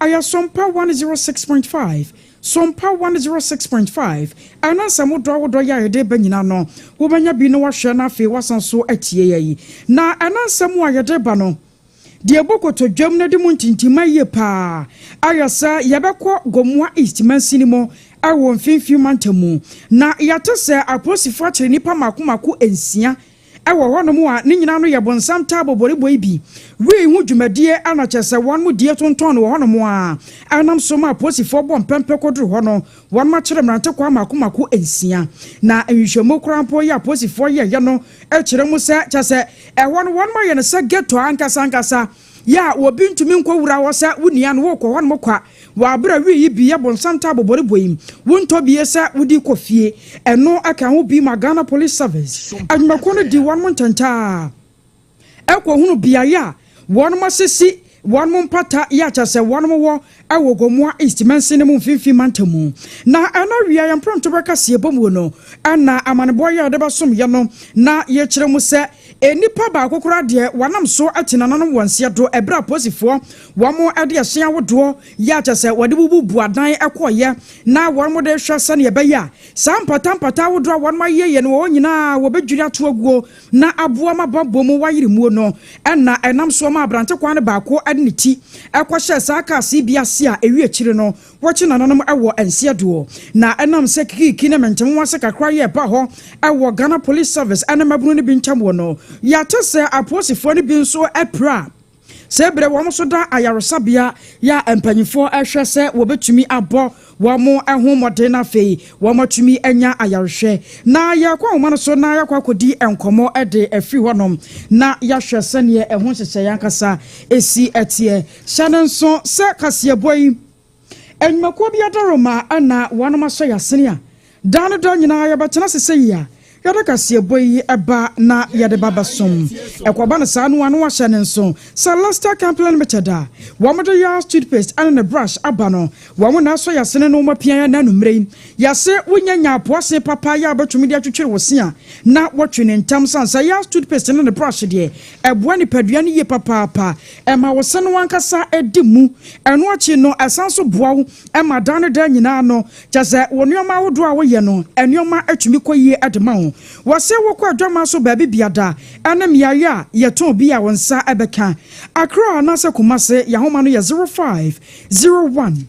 Ɛyɛ Sompa 106.5, Sompa 106.5. Ɛna nsɛm dɔ wodɔ yɛ a yɛde ba nyina no, wobɛnya bi na wahwɛ no, afei wasan so atie yɛ yi. Na ɛna nsɛm a yɛde ba no deɛ, ɛbɔ kotodwam no de mu ntintima yie paa ayɛ sɛ yɛbɛkɔ Gomoa East mansini mu ɛwɔ Mfimfini mantam mu, na yɛate sɛ apolisifoɔ akyerɛ nnipa mako mako 6 ɛwɔ hɔnom a ne nyinaa no yɛ bonsam taa bɔbɔrebɔ yi bi wei ho dwumadie, ana kyerɛ sɛ wɔn mo die tontɔn no wɔ hɔnom a ɛnam so ma apolisifoɔ bɔ mpɛmpɛ kɔduru hɔ no, wɔn mo akyerɛ mmerante kɔ mako mako 6. Na nhwehwɛmu koraa mpo yɛ apolisifoɔ yɛyɛ no kyerɛ mu sɛ kyerɛ sɛ ɛhɔ no wɔn mo ayɛ no sɛ ghetto ankasa ankasa yɛ a obi ntumi nkɔ wura hɔ sɛ wo nua no wokɔ hɔnom kwa wɔ abere wi yi bi yɛ bonsam taa bɔbɔrebɔ yi wontɔ bie sɛ wodi kɔ fie. Ɛno aka ho bi ma Ghana Police Service adwumakuo no di wɔn mo ntɛntaa ɛkɔ beaeɛ a wɔn mo asisi wɔn mo mpata yɛ akyɛ sɛ wɔn mo wɔ ɛwɔ Gomoa East mansini mu, Mfimfini mantam mu. Na ɛna wia yɛn mprɔnto bɛka sie bɔ mu no, ɛna amanebɔ yɛ a yɛde bɛsom yɛ no na yɛkyerɛ mu sɛ nipa baako koraa deɛ wɔnam so te nananom wɔn nseɛ do ɛberɛ a polisifoɔ wɔn mo de ɛhyɛn ahodoɔ yɛ akyɛ sɛ wɔde bubu buadan ɛkɔɔyɛ na wɔn mo de hwɛ sɛnea ɛbɛyɛ a saa mpata mpata ahodoɔ a wɔn mo ayɛ yɛ no wɔn nyinaa wɔbɛdwiri ato aguo na aboa ma bambɔ mu wayere muo no. Ɛna ɛnam so ma aberante kwan no baako de ne ti ɛkɔhyɛ saa kaase bi ase a ewi akyire no wɔkye nananom ɛwɔ nseɛ doɔ. Na ɛnam sɛ kikiki ne mɛntɛm ase kakra yɛ ɛba hɔ ɛwɔ Ghana Police Service ɛne mmabunu no bi ntam wɔ no, yɛate sɛ apolisifoɔ no bi nso apira sɛ berɛ wɔn nso da ayaresabea yɛ a mpanyinfoɔ ɛhwɛ sɛ wɔbɛtumi abɔ wɔn ho mmɔden no, afei wɔn atumi anya ayarehwɛ. Na yɛkɔ ahoma no so na yɛakɔ akɔdi nkɔmmɔ de afiri hɔnom na yɛahwɛ sɛneɛ ɛho nhyehyɛeɛ ankasa ɛsi ɛteɛ. Hyɛ no nso sɛ kaseɛbɔ yi, nnwumakuo bi adaroma ɛna wɔnom asɔ yɛasene a daa no da nyinaa yɛbɛtena sesɛ yi a yɛde kaseɛbɔ yi ɛba na yɛde ba bɛsom. Ɛkɔba no saa no ano wahyɛ ne nso sɛ Lester Company Limited a wɔn de yɛ toothpaste ɛne ne brush aba no, wɔn na asɔ yɛasene no wɔn apia yɛn n'anumere yi. Yɛase wonya nya apoase papa yɛ a bɛtumi de atwitwere wo se a na wɔtwe ne ntam san sɛ yɛ toothpaste ne ne brush deɛ, ɛboa nipadua no yie papaapa, ɛma wo se no ankasa ɛdi mu. Ɛno akyi no, ɛsan so boa wo ɛma dan no da nyinaa no kyɛ sɛ wɔ nneɛma ahodoɔ a woyɛ no, nneɛma atumi kɔ yie ɛde ma wo. Wɔsɛ wokɔ adwama so baabi biada ɛne mmeaeɛ a yɛtɔn bi a wɔn nsa ɛbɛka. Accra anaasɛ Kumase, yɛahoma no yɛ 0501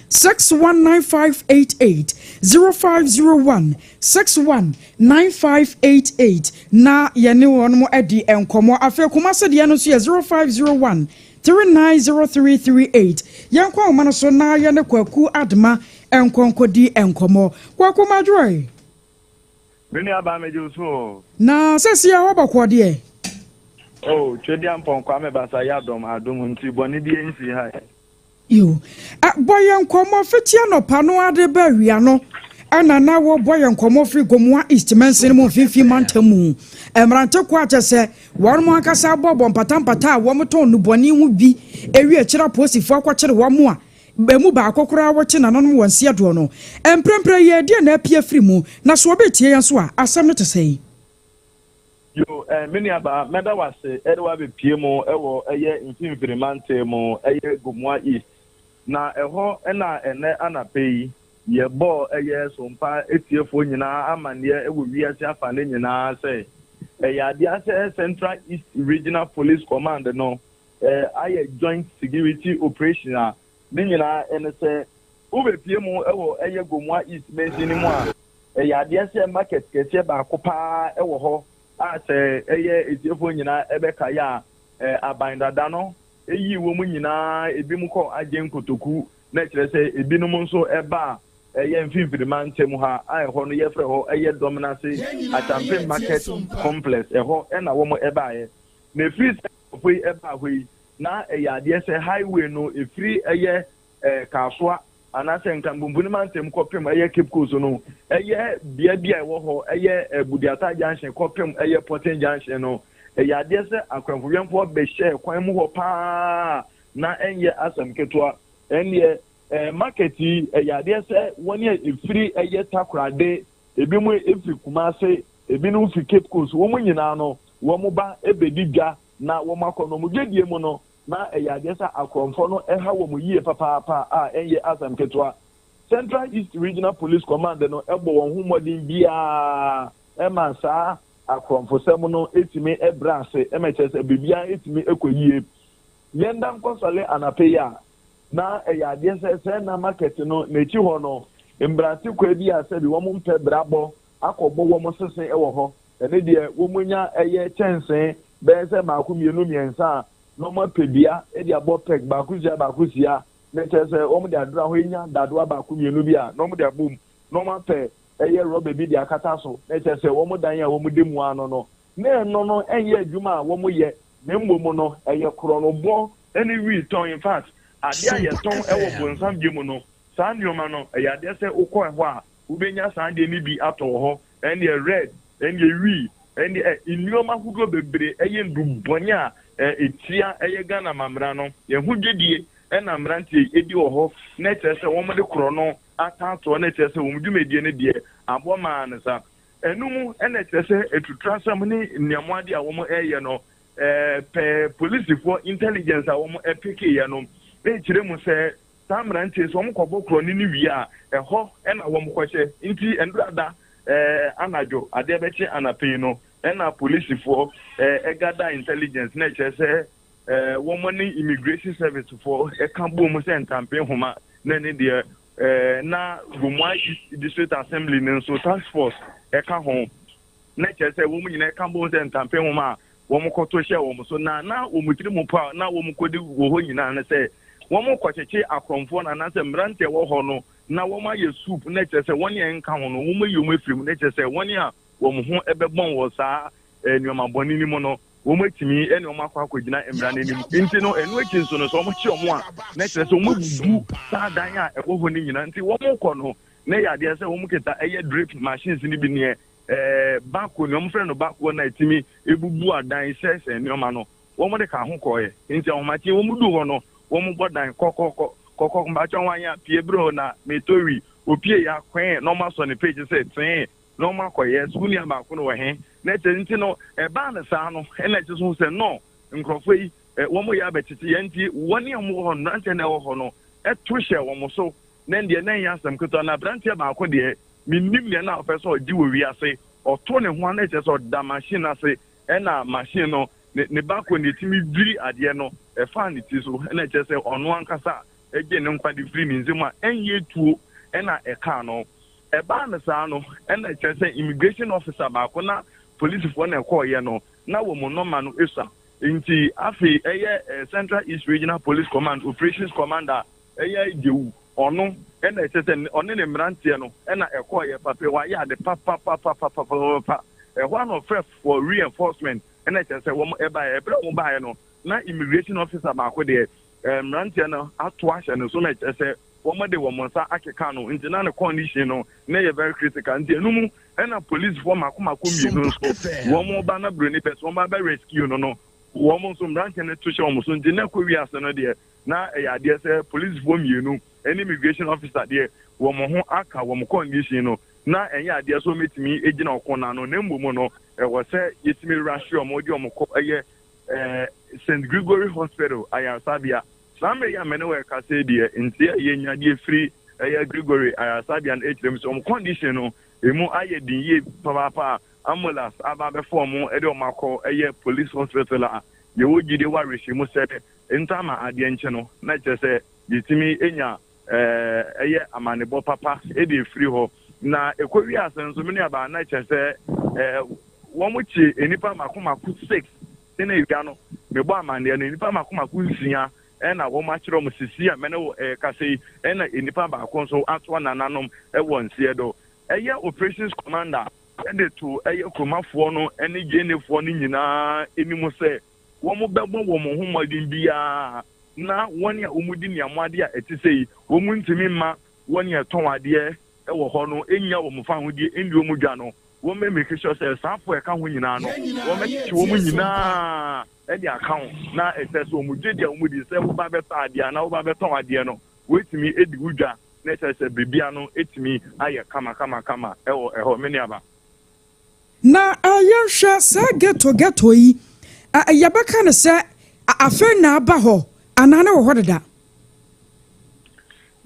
619588, 0501 619588 na yɛne wɔn mo adi nkɔmmɔ. Afei Kumase deɛ no nso yɛ 0501 390338. Yɛnkɔ ahoma no so na yɛne Kwaku Adema nkɔnkɔdi nkɔmmɔ. Kwaku Madwoe. Me nua baa, megye wo so o. Na sɛsi a wɔbɔkɔ deɛ? Oh, Twedeɛ Mpɔnkwa me basa yɛ adɔm adom nti bɔne bi nsi ha. Yo, bɔ yɛn nkɔmmɔ. Fiti anɔpa no ade ba awia no ɛna na wɔbɔ yɛn nkɔmmɔ firi Gomoa East mansini mu, Mfimfini mantam mu. Mmerante kɔ akyɛ sɛ wɔn mo ankasa bɔbɔ mpatampata a wɔn tɔn nnubɔne ho bi ewi akyire apolisifoɔ akɔkyere wɔn a emu baako koraa wɔkye nananom wɔn nseɛ doɔ no. Mprempren yɛ deɛ na apue firi mu na so wɔbɛtie yɛn so a, asɛm no te sɛ? Yo, me nua baa, mɛda wase ɛde wabɛpie mu ɛwɔ ɛyɛ Mfimfini mantam mu, ɛyɛ Gomoa East. Na ɛhɔ ɛna ɛnɛ anapɛ yi yɛbɔɔ ɛyɛ Sompa etiefoɔ nyinaa amanneɛ ɛwɔ wiase afa ne nyinaa sɛ ɛyɛ adeɛ sɛ Central East Regional Police Command no ayɛ joint security operation a ne nyinaa ɛne sɛ wobɛpie mu ɛwɔ ɛyɛ Gomoa East mansini mu a, ɛyɛ adeɛ sɛ market kɛseɛ baako paa ɛwɔ hɔ a sɛ ɛyɛ etiefoɔ nyinaa ɛbɛka yɛ a aban dada no eyi wɔn mu nyinaa, ebi mu kɔ agye nkotoku na kyerɛ sɛ ebinom nso ɛba a ɛyɛ Mfimfini mantam ha a ɛhɔ no yɛfrɛ hɔ ɛyɛ Dɔmnase Akyampe Market Complex. Ɛhɔ ɛna wɔn ɛbaeɛ na efiri sɛ ɔfo yi ɛbaa hɔ yi na ɛyɛ adeɛ sɛ highway no efiri ɛyɛ Kasoa anaasɛ Nkambumpuni mantam kɔpem ɛyɛ Cape Coast no, ɛyɛ bea bi a ɛwɔ hɔ ɛyɛ Budiata Junction kɔpem ɛyɛ Pɔten Junction no, ɛyɛ adeɛ sɛ akwanfowɛmfoɔ bɛhyɛ kwan mu hɔ paa na ɛnyɛ asɛm ketewa. Ɛnneɛ market yi, ɛyɛ adeɛ sɛ wɔn a efiri ɛyɛ Takorade, ebi mu efiri Kumase, ebinom firi Cape Coast, wɔn nyinaa no wɔn ba ebedi dwa na wɔn akɔ no wɔn dwadie mu no. Na ɛyɛ adeɛ sɛ akorɔmfoɔ no ɛha wɔn yie papaapa a ɛnyɛ asɛm ketewa. Central East Regional Police Command no ɛbɔ wɔn ho mmɔden biara ɛma saa akorɔmfosɛm no etumi ɛbrɛ ase, ɛma kyerɛ sɛ biribiara etumi ɛkɔ yie. Yɛn da nkɔsɔle anapɛ yi a, na ɛyɛ adeɛ sɛ na market no n'akyi hɔ no, mbrante kwa bi a sɛbi wɔn mpɛ brabɔ akɔbɔ wɔn sese ɛwɔ hɔ. Ɛne deɛ wɔn nya ɛyɛ kyɛnsee bɛyɛ sɛ baako, mmienu, mmiɛnsa a, na wɔn apɛ dua ɛde abɔ pɛg baako sia baako sia, na kyerɛ sɛ wɔn de adura hɔ enya dadoa baako mmienu bi a, na wɔn de abom, na wɔn apɛ ɛyɛ rɔba bi de akata so, na kyerɛ sɛ wɔn dan a wɔn de mu ano no, na ɛno no ɛnyɛ adwuma a wɔn yɛ, na mmom no ɛyɛ korɔnobɔ ɛne wii tɔn. In fact, adeɛ a yɛtɔn ɛwɔ bonsam gye mu no, saa nneɛma no ɛyɛ adeɛ sɛ wokɔ ɛhɔ a, wobɛnya saa adeɛ no bi atɔ wɔ hɔ. Ɛnneɛ red, ɛnneɛ wii, ɛnneɛ ɛ nneɛma ahodoɔ bebree, ɛyɛ ndubɔne a etia ɛyɛ Ghana mamra no yɛn ho dwedie ɛna mmeranteɛ edi wɔ hɔ, na ɛkyerɛ sɛ wɔn de korɔ no ataatoɔ, na ɛkyerɛ sɛ wɔn dwumadie no deɛ aboɔ maa no sa. Ɛno mu ɛna ɛkyerɛ sɛ etuturasɛm ne nneɛma a wɔn ɛreyɛ no, pɛɛ polisifoɔ intelligence a wɔn ɛpekeeɛ no ɛkyerɛ mu sɛ saa mmeranteɛ sɛ wɔn kɔbɔ korɔ ne wie a, ɛhɔ ɛna wɔn kɔhyɛ. Nti ndurada anadwo adeɛ bɛkye anapɛ yi no, ɛna polisifoɔ ɛgather intelligence, na ɛkyerɛ sɛ wɔn ne Immigration Service foɔ ɛka bom sɛ ntampe nhoma, na ne deɛ na Gomua East District Assembly ne nso task force ɛka ho, na kyerɛ sɛ wɔn nyinaa ɛka bom sɛ ntampe nhoma a wɔn kɔto hyɛ wɔn so. Na wɔn tiri mu pa na wɔn kɔdi wɔ hɔ nyinaa ne sɛ wɔn kɔkyekye akorɔmfoɔ no anaasɛ mmeranteɛ wɔ hɔ no, na wɔn ayɛ soup, na kyerɛ sɛ wɔn yɛn nka ho no, wɔn ayi wɔn afiri mu, na kyerɛ sɛ wɔn a wɔn ho bɛbɔn wɔ saa nneɛma bɔne no mu no, wɔn atumi ɛne wɔn akɔ akɔgyina mmara n'anim. Nti no ɛno akyi nso no, sɛ wɔn kye wɔn a, na kyerɛ sɛ wɔn abubu saa dan a ɛwɔ hɔ no nyinaa. Nti wɔn kɔ no, na yɛ adeɛ sɛ wɔn kita ɛyɛ drip machines no bi neɛ baako nea wɔn frɛ no baako na ɛtumi ebubu adan sɛsɛ nneɛma no, wɔn de ka ho kɔɛ. Nti ahomakye wɔn du hɔ no, wɔn bɔ dan kɔkɔkɔ kɔkɔ mbakyɛ wɔn anya pie bere hɔ na meto wi opie ya kwɛn, na wɔn asɔ ne page sɛ tee, na wɔn akɔyɛ sukuu nua baako no wɔ he. Na kyerɛ nti no ɛbaa no saa no, ɛna kyerɛ so sɛ no nkurɔfoɔ yi wɔn yɛ abɛkyekye yɛn. Nti wɔn a wɔn wɔ hɔ, mmeranteɛ na ɛwɔ hɔ no, ɛto hyɛ wɔn so, na deɛ na ɛnyɛ asɛm ketewa. Na aberanteɛ baako deɛ, menim deɛ na ɔpɛ sɛ ɔgye wɔ wiase, ɔto ne ho ano, kyerɛ sɛ ɔda machine ase, ɛna machine no ne baako ne etimi dwiri adeɛ no ɛfa ne ti so, ɛna kyerɛ sɛ ɔno ankasa ɛgye ne nkwa de firi ne nsam a ɛnyɛ tuo ɛna ɛka no. Ɛbaa no saa no, ɛna kyerɛ sɛ immigration officer baako na polisifoɔ na ɛkɔɔyɛ no, na wɔn nɔma no esua. Nti afei ɛyɛ Central East Regional Police Command operations commander, ɛyɛ Gyewu, ɔno ɛna ɛkyerɛ sɛ ɔne ne mmeranteɛ no ɛna ɛkɔɔyɛ. Papa wayɛ ade papapapapapapa. Ɛhɔ ano ɔfrɛ for reinforcement, ɛna kyerɛ sɛ wɔn ɛbaeɛ. Ɛbrɛ wɔn baeɛ no, na immigration officer baako deɛ, mmeranteɛ no ato ahyɛ ne so, na ɛkyerɛ sɛ wɔn de wɔn nsa akeka no. Nti na ne condition no na yɛ very critical. Nti enum ɛna polisifoɔ mako mako mmienu nso wɔn ba na buroni pɛ so wɔn ba bɛ rescue no, wɔn nso mmeranteɛ no to hyɛ wɔn so. Nti na kɔ wiase no deɛ, na ɛyɛ adeɛ sɛ polisifoɔ mmienu ɛne immigration officer deɛ, wɔn ho aka wɔn condition no, na ɛnyɛ adeɛ sɛ wɔmɛtumi gyina ɔko n'ano, na mmom no ɛwɔ sɛ yɛtumi rush wɔn de wɔn kɔ ɛyɛ St Gregory Hospital ayaresabea. Saa mmerɛ yi a mene wɔ ɛkasa yi deɛ, nti a yɛnya deɛ firi ɛyɛ Gregory ayaresabea no akyerɛ mu sɛ wɔn condition no emu ayɛ den yie papaapa. Ambulance aba abɛfa wɔn de wɔn akɔ ɛyɛ police hospital a yɛwɔ gyidie wɔ awerɛhyɛ mu sɛ ntama adeɛ nkyɛn no, na kyerɛ sɛ yɛtumi nya ɛyɛ amanebɔ papa de efiri hɔ. Na ekɔ wiase nso, me nuabaa, na kyerɛ sɛ wɔn kye nnipa mako mako six sɛnɛ ewia no mebɔ amanneɛ no, nnipa mako mako nsia ɛna wɔn akyerɛ wɔn sisi a mɛne wɔ kasa yi, ɛna nnipa baako nso atoa nananom ɛwɔ nseɛ do. Ɛyɛ operations commander ɛde to ɛyɛ kuromafoɔ no ɛne gyenefoɔ no nyinaa anim sɛ wɔn bɛbɔ wɔn ho mmɔden biara na wɔn a wɔn di nneɛma a ɛte sɛ yi, wɔn ntumi mma wɔn a ɛtɔn adeɛ ɛwɔ hɔ no enya wɔn fa ahodie ɛndi wɔn dwa no. Wɔn bɛ make sure sɛ saafo ɛka ho nyinaa no, wɔn bɛkyekye wɔn nyinaa ɛde aka ho, na ɛsɛ sɛ wɔn gye deɛ wɔn di sɛ wɔba bɛtɔ adeɛ anaa wɔba bɛtɔn adeɛ no, wɔatumi edi wo dwa, na ɛsɛ sɛ biribia no etumi ayɛ kama kama kama ɛwɔ ɛhɔ, me nuaba. Na yɛnhwɛ saa ghetto ghetto yi, yɛbɛka no sɛ Afei na aba hɔ anaa na wɔ hɔ deda?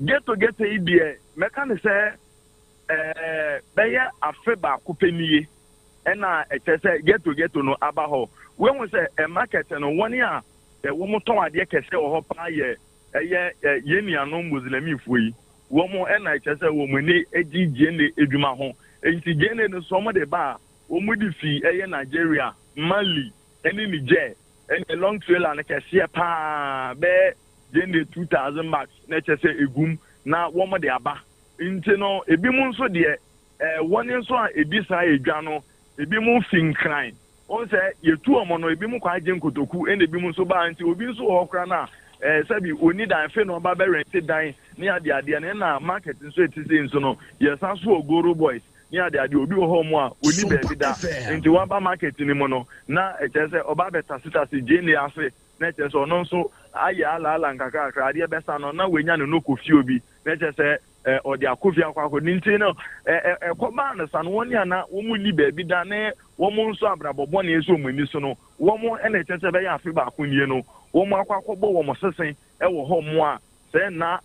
Ghetto ghetto yi deɛ, mɛka ne sɛ bɛyɛ afe baako pɛ nie ɛna ɛkyɛ sɛ ghetto ghetto no aba hɔ. Wehu sɛ market no, wɔn a wɔn tɔn adeɛ kɛseɛ wɔ hɔ paa yɛ ɛyɛ yɛn nuanom Muslimifoɔ yi. Wɔn ɛna ɛkyɛ sɛ wɔn ani gye gyeene adwuma ho, nti gyeene no so wɔn de ba a, wɔn de fi ɛyɛ Nigeria, Mali ɛne Niger. Ɛne long trailer no kɛseɛ paa, bɛyɛ gyeene 2000 bags na ɛkyɛ sɛ egum na wɔn de aba. Nti no ebi mu nso deɛ, wɔn nso a edi saa edwa no, ebi mu fi Nkran. Wɔn sɛ yɛtu wɔn no, ebi mu kɔ agye nkotoku, ɛna ebi mu nso baa. Nti obi nso wɔ hɔ koraa na sɛbi oni dan fe na ɔba bɛrɛnte dan ne adeadeɛ no. Ɛna market nso eti se nso no, yɛsan so wɔ goro boys ne adeadeɛ. Obi wɔ hɔ mu a oni baabi da, nti waba market ne mu no na ɛkyerɛ sɛ ɔba bɛtasetase gyeene ase, na ɛkyerɛ sɛ ɔno nso ayɛ alaala nkakrakra. Adeɛ bɛsa no na wanya ne no kɔ fie obi, na ɛkyerɛ sɛ ɔde akɔ fie akɔ ne. Nti no ɛkɔbaa no sa no, wɔn a na wɔn mu ni baabi da ne wɔn nso abrabɔ bɔne nso wɔn ani so no, wɔn ɛna ɛkyerɛ sɛ bɛyɛ afe baako nie no, wɔn akɔ akɔbɔ wɔn sese ɛwɔ hɔ mu a sɛ na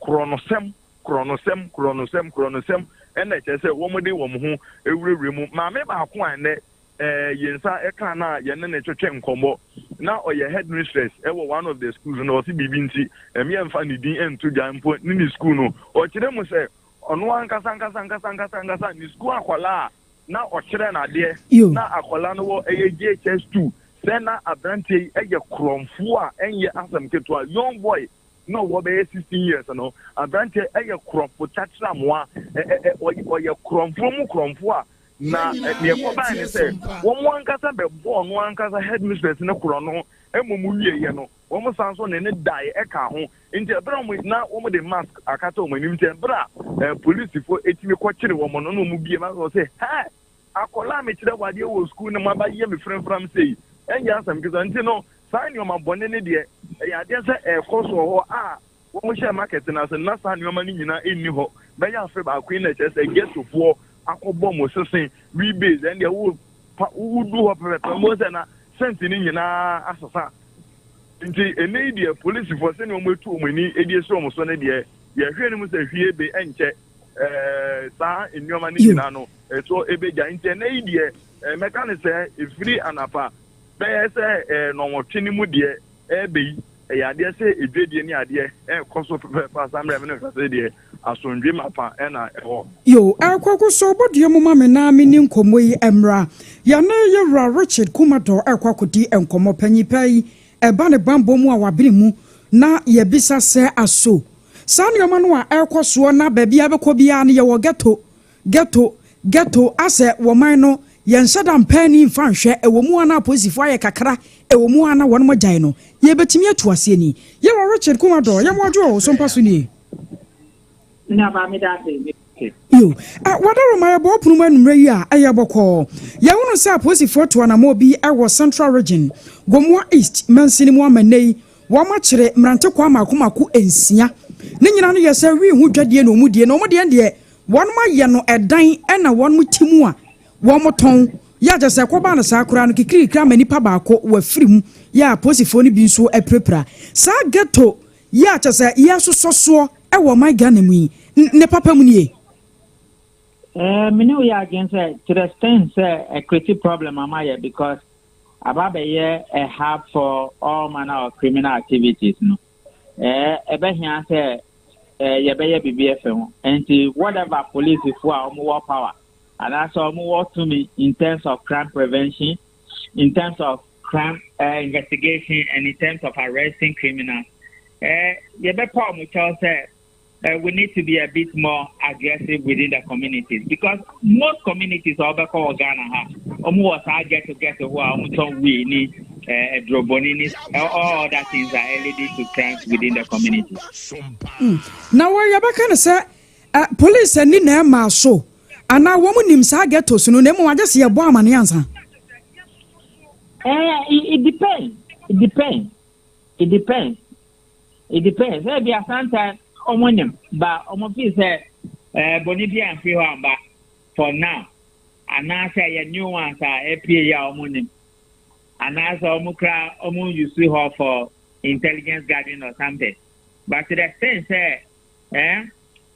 korɔnosɛm korɔnosɛm korɔnosɛm korɔnosɛm, ɛna ɛkyerɛ sɛ wɔn de wɔn ho ewurawura mu. Maame baako a ɛnɛ yɛn nsa ɛka na yɛne ne twetwe nkɔmmɔ na ɔyɛ headmistress ɛwɔ one of the schools na ɔsi biribi nti ɛmi ɛnfa ne din ɛnto dwa mpo ne school no, ɔkyerɛ mu sɛ ɔno ankasa ankasa ankasa ankasa ankasa ne school akwadaa a na ɔkyerɛ n'adeɛ na akwadaa no wɔ ɛyɛ JHS 2, sɛ na aberanteɛ yi ɛyɛ korɔmfoɔ a ɛnyɛ asɛm ketewa. Young boy na ɔwɔ bɛyɛ 16 years no, aberanteɛ ɛyɛ korɔmfo kyakyeramoa, ɛ ɛ ɛ ɔyɛ korɔmfoɔ mu korɔmfoɔ a na neɛ ɛkɔbaa ne sɛ wɔn ankasa bɛbɔ ɔno ankasa headmistress ne korɔ no mmom. Wieɛ no, wɔn san so ne ne daeɛ ɛka ho. Nti ɛberɛ a wɔn na wɔn de mask akata wɔn anim, nti ɛberɛ a polisifoɔ etimi kɔkyere wɔn no, na wɔn bie mask, wɔ sɛ hɛɛ, akɔla a mekyerɛ wɔ adeɛ wɔ sukuu no mu aba yɛ me fremfram sei, ɛnyɛ asɛm ketewa. Nti no saa nneɛma bɔne ne deɛ, ɛyɛ adeɛ sɛ ɛrekɔ so wɔ hɔ a wɔn hyɛ market no ase na saa nneɛma no nyinaa ɛnni hɔ. Bɛyɛ afe baako yi na ɛkyerɛ sɛ ghettofoɔ akɔbɔ mo sese rebase. Ɛn deɛ wo pa wodu hɔ pɛpɛpɛ mo sɛ na sɛnti no nyinaa asesa. Nti ɛnɛ yi deɛ, polisifoɔ sɛnea wɔn atu wɔn ani edi esi wɔn so no deɛ, yɛhwɛ no mu sɛ hwie be ɛnkyɛ saa nneɛma no nyinaa no ɛso ebegya. Nti ɛnɛ yi deɛ, mɛka ne sɛ efiri anapa bɛyɛ sɛ 8 no mu deɛ ɛɛbɛ yi, ɛyɛ adeɛ sɛ edwadie ne adeɛ ɛɛkɔ so pɛpɛɛpɛ. Asammerɛ mi ne nkasa deɛ, asomdwe mapa ɛna ɛwɔ. Yo, ɛkɔkɔ so bɔdua mu ma me na me ni nkɔmmɔ yi mmra. Yɛne yɛwura Richard Kumadɔ ɛkɔ akɔdi nkɔmmɔ panyin pɛ yi ɛba ne bambɔ mu a wabene mu, na yɛbisa sɛ aso saa nneɛma no a ɛrekɔ soɔ na baabi a bɛkɔ biara no yɛwɔ ghetto ghetto ghetto, asɛ wɔman no yɛnhyɛ da mpɛn mfa nhwɛ ɛwɔ mu ana apolisifoɔ ayɛ kakra ɛwɔ mu ana wɔn gyae no, yɛbɛtumi atu aseɛ ni. Yɛwɔ Richard Kumadɔ, yɛmmoadwo wɔ so mpa so nie. Yo, wadaroma, yɛbɔ ɔpono mu anummerɛ yi a ɛyɛ bɔkɔɔ. Yɛhunu sɛ apolisifoɔ to anammɔ bi ɛwɔ Central Region, Gomoa East mansini mu ama nnɛ yi wɔn akyere mmerante kɔ amaako mako 6. Ne nyinaa no yɛ sɛ wii ho dwadie na ɔmu die, na ɔmo deɛ deɛ wɔn ayɛ no ɛdan ɛna wɔn ti mu a wɔn tɔn yɛ akyɛ sɛ kɔbaa no saa koraa no kikirikiri ama nipa baako wafiri mu. Yɛ apolisifoɔ no bi nso apirapira. Saa ghetto yɛ akyɛ sɛ yɛsosɔ soɔ ɛwɔ ɔman Ghana mu yi, ne papa mu nie? Mene wo yɛ adwene sɛ to the extent sɛ ɛcreate problem ama yɛ because aba bɛyɛ a hub for all manner of criminal activities no, ɛbɛhia sɛ yɛbɛyɛ biribi ɛfɛ ho. Nti whatever policefoɔ a wɔwɔ power anaasɛ wɔwɔ tumi in terms of crime prevention, in terms of crime investigation and in terms of arresting criminals, yɛbɛpa wɔn kyɛw sɛ we need to be a bit more aggressive within the communities, because most communities a wɔbɛkɔ wɔ Ghana ha, wɔn wɔ saa ghetto ghetto hɔ a wɔn tɔn wii ne drobɔni ne all other things that are leading to crimes within the community. Na wɔ yɛbɛka no sɛ police ani na ɛma so anaa wɔn nim saa ghettos no, na emu agye sɛ yɛbɔ amane ansa? It depends. It depends. It depends. It depends. Ebi a sometimes ɔmo nim ba ɔmo fi sɛ bɔnne bi amfiri hɔ amba for now, anaasɛ ɛyɛ new ones a ɛpie yi a ɔmo nim. Anaasɛ ɔmo kra ɔmo use hɔ for intelligence gathering or something. But to the extent sɛ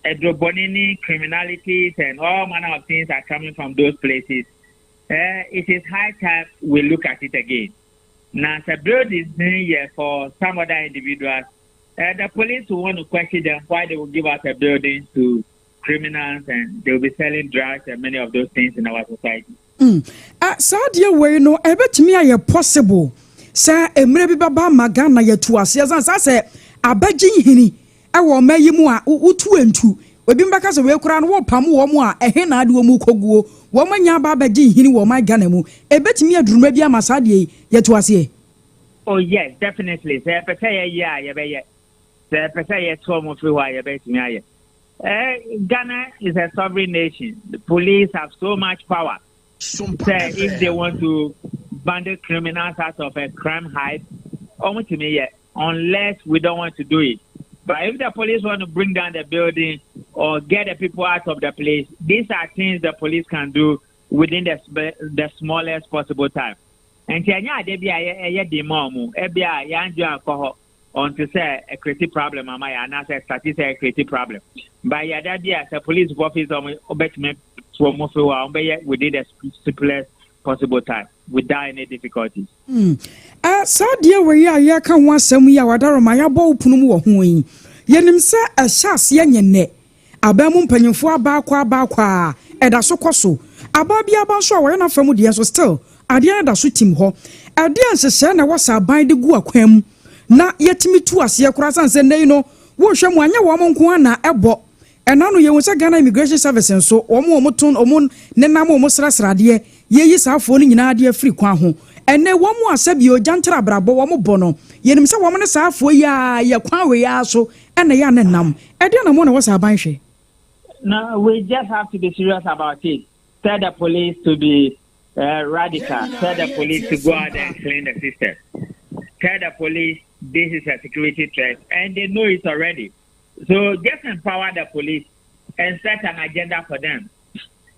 ɛdurobɔne criminalities and all manner of things are coming from those places, it is high time we look at it again. Now, the building here for some other individuals, the police will want to question them why they will give out a building to criminals and they will be selling drugs and many of those things in our society. Saa deɛ wei no, ɛbɛtumi ayɛ possible sɛ mmerɛ bi bɛba ma Ghana yɛtu aseɛ san saa sɛ abɛgye nhini ɛwɔ ɔma yi mu a wotu ntu obi mbɛka sɛ wei koraa no wɔpam wɔn mu a ɛhe na ade wɔn mu kɔguo wɔn anya aba abɛgye nhini wɔ ɔman Ghana mu. Ɛbɛtumi aduruma bi ama saa deɛ yi yɛtu aseɛ? Oh yes, definitely. Sɛ yɛpɛ sɛ yɛyɛ a, yɛbɛyɛ. Sɛ yɛpɛ sɛ yɛto ɔmo firi hɔ a, yɛbɛtumi ayɛ. Ghana is a sovereign nation. The police have so much power. Sɛ if they want to bundle criminals out of a crime hive, ɔmo tumi yɛ, unless we don't want to do it. But if the police want to bring down the building or get the people out of the place, these are things the police can do within the smallest possible time. Nti ɛnyɛ ade bi a ɛyɛ den ma ɔmo. Ebi a yɛandwe akɔ hɔ until sɛ ɛcreate problem ama yɛ anaasɛ start sɛ ɛcreate problem. But yɛda bi a sɛ police office ɔmo ɔbɛtumi to ɔmo fi hɔ a, ɔmo bɛyɛ within the simplest possible time without any difficulties. Saa deɛ wei a yɛka ho asɛm yi a wadaroma yɛabɔ wo pono mu wɔ ho yi, yɛnim sɛ ɛhyɛ aseɛ nyɛ nnɛ. Aban mu mpanyimfoɔ abaakɔ abaakɔ a ɛda so kɔ so abaa bi aba nso a wɔyɛ n'afa mu deɛ nso, still adeɛ no da so tim hɔ. Ɛdeɛ nhyehyɛe na ɛwɔ sɛ aban de gu akwan mu na yɛtumi tu aseɛ koraa, san sɛ nnɛ yi no wohwɛ mu anyɛ wɔn nko ara na ɛbɔ ɛna no. Yɛhu sɛ Ghana Immigration Service nso wɔn a wɔn to wɔn nenam wɔn srasra adeɛ, yɛyi saa afoɔ no nyinaa adeɛ firi kwan ho. Ɛnɛ wɔn mu asɛ bi ogya ntara abrabɔ wɔn bɔ no, yɛnim sɛ wɔn ne saa afoɔ yi a yɛ kwan wei ara so ɛna yɛ anenam. Ɛdeɛ na mo na wɔ sɛ aban hwɛ? No, we just have to be serious about it. Tell the police to be radical. Tell the police to go out there and clean the system. Tell the police this is a security threat, and they know it already. So just empower the police and set an agenda for them.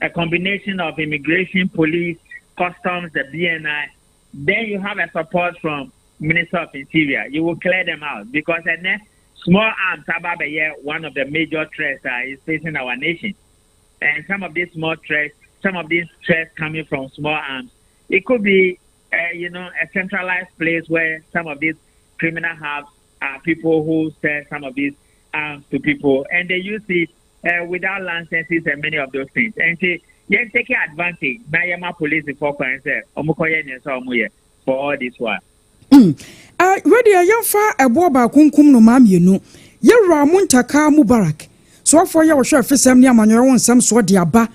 A combination of immigration, police, customs, the BNI. Then you have a support from Minister of Interior. You will clear them out because then small arms aba one of the major threats is facing our nation. And some of these small threats, some of these threats coming from small arms, it could be, a centralized place where some of these criminal hubs are people who sell some of these arms to people, and they use it without licenses and many of those things. And see, yɛn take advantage na yɛma police for kwan sɛ ɔmo kɔyɛ nea sɛ ɔmo yɛ for all this while. Wedeɛ yɛmfa ɛboɔ baako nkum no maa mmienu. Yɛwura Muntaka Mubarak soafoɔ yɛ wɔhwɛ afisɛm ne amanyɔrɔ wo nsɛm soɔ de aba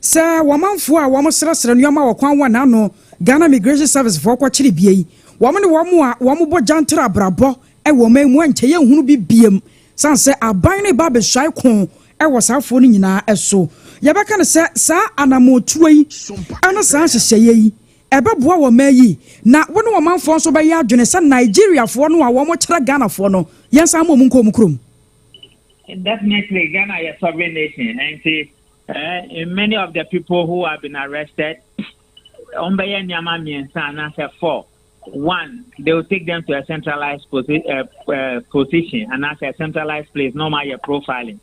sɛ wɔmanfoɔ a wɔn srɛsrɛ nneɛma wɔ kwan wɔ n'ano, Ghana Immigration Service foɔ kɔkyere bie yi, wɔn ne wɔn a wɔn bɔ gyantere abrabɔ ɛwɔ ɔman mu ɛnkyɛ yɛnhunu bi biem, san sɛ aban ne ba abɛsuae ko ɛwɔ saa afoɔ no nyinaa ɛso. Yɛbɛka no sɛ saa anammɔtuo yi ɛne saa nhyehyɛeɛ yi ɛbɛboa wɔ mmaa yi na wɔne ɔmanfoɔ nso bɛyɛ adwene sɛ Nigeriafoɔ no a wɔn kyerɛ Ghanafoɔ no, yɛnsan ma ɔmo nkɔ ɔmo kurom? Definitely, Ghana is a sovereign nation, and see, many of the people who have been arrested, ɔmbɛyɛ nneɛma mmiɛnsa anaasɛ four. One, they will take them to a centralized position anaasɛ a centralized place. Normal yɛ profiling.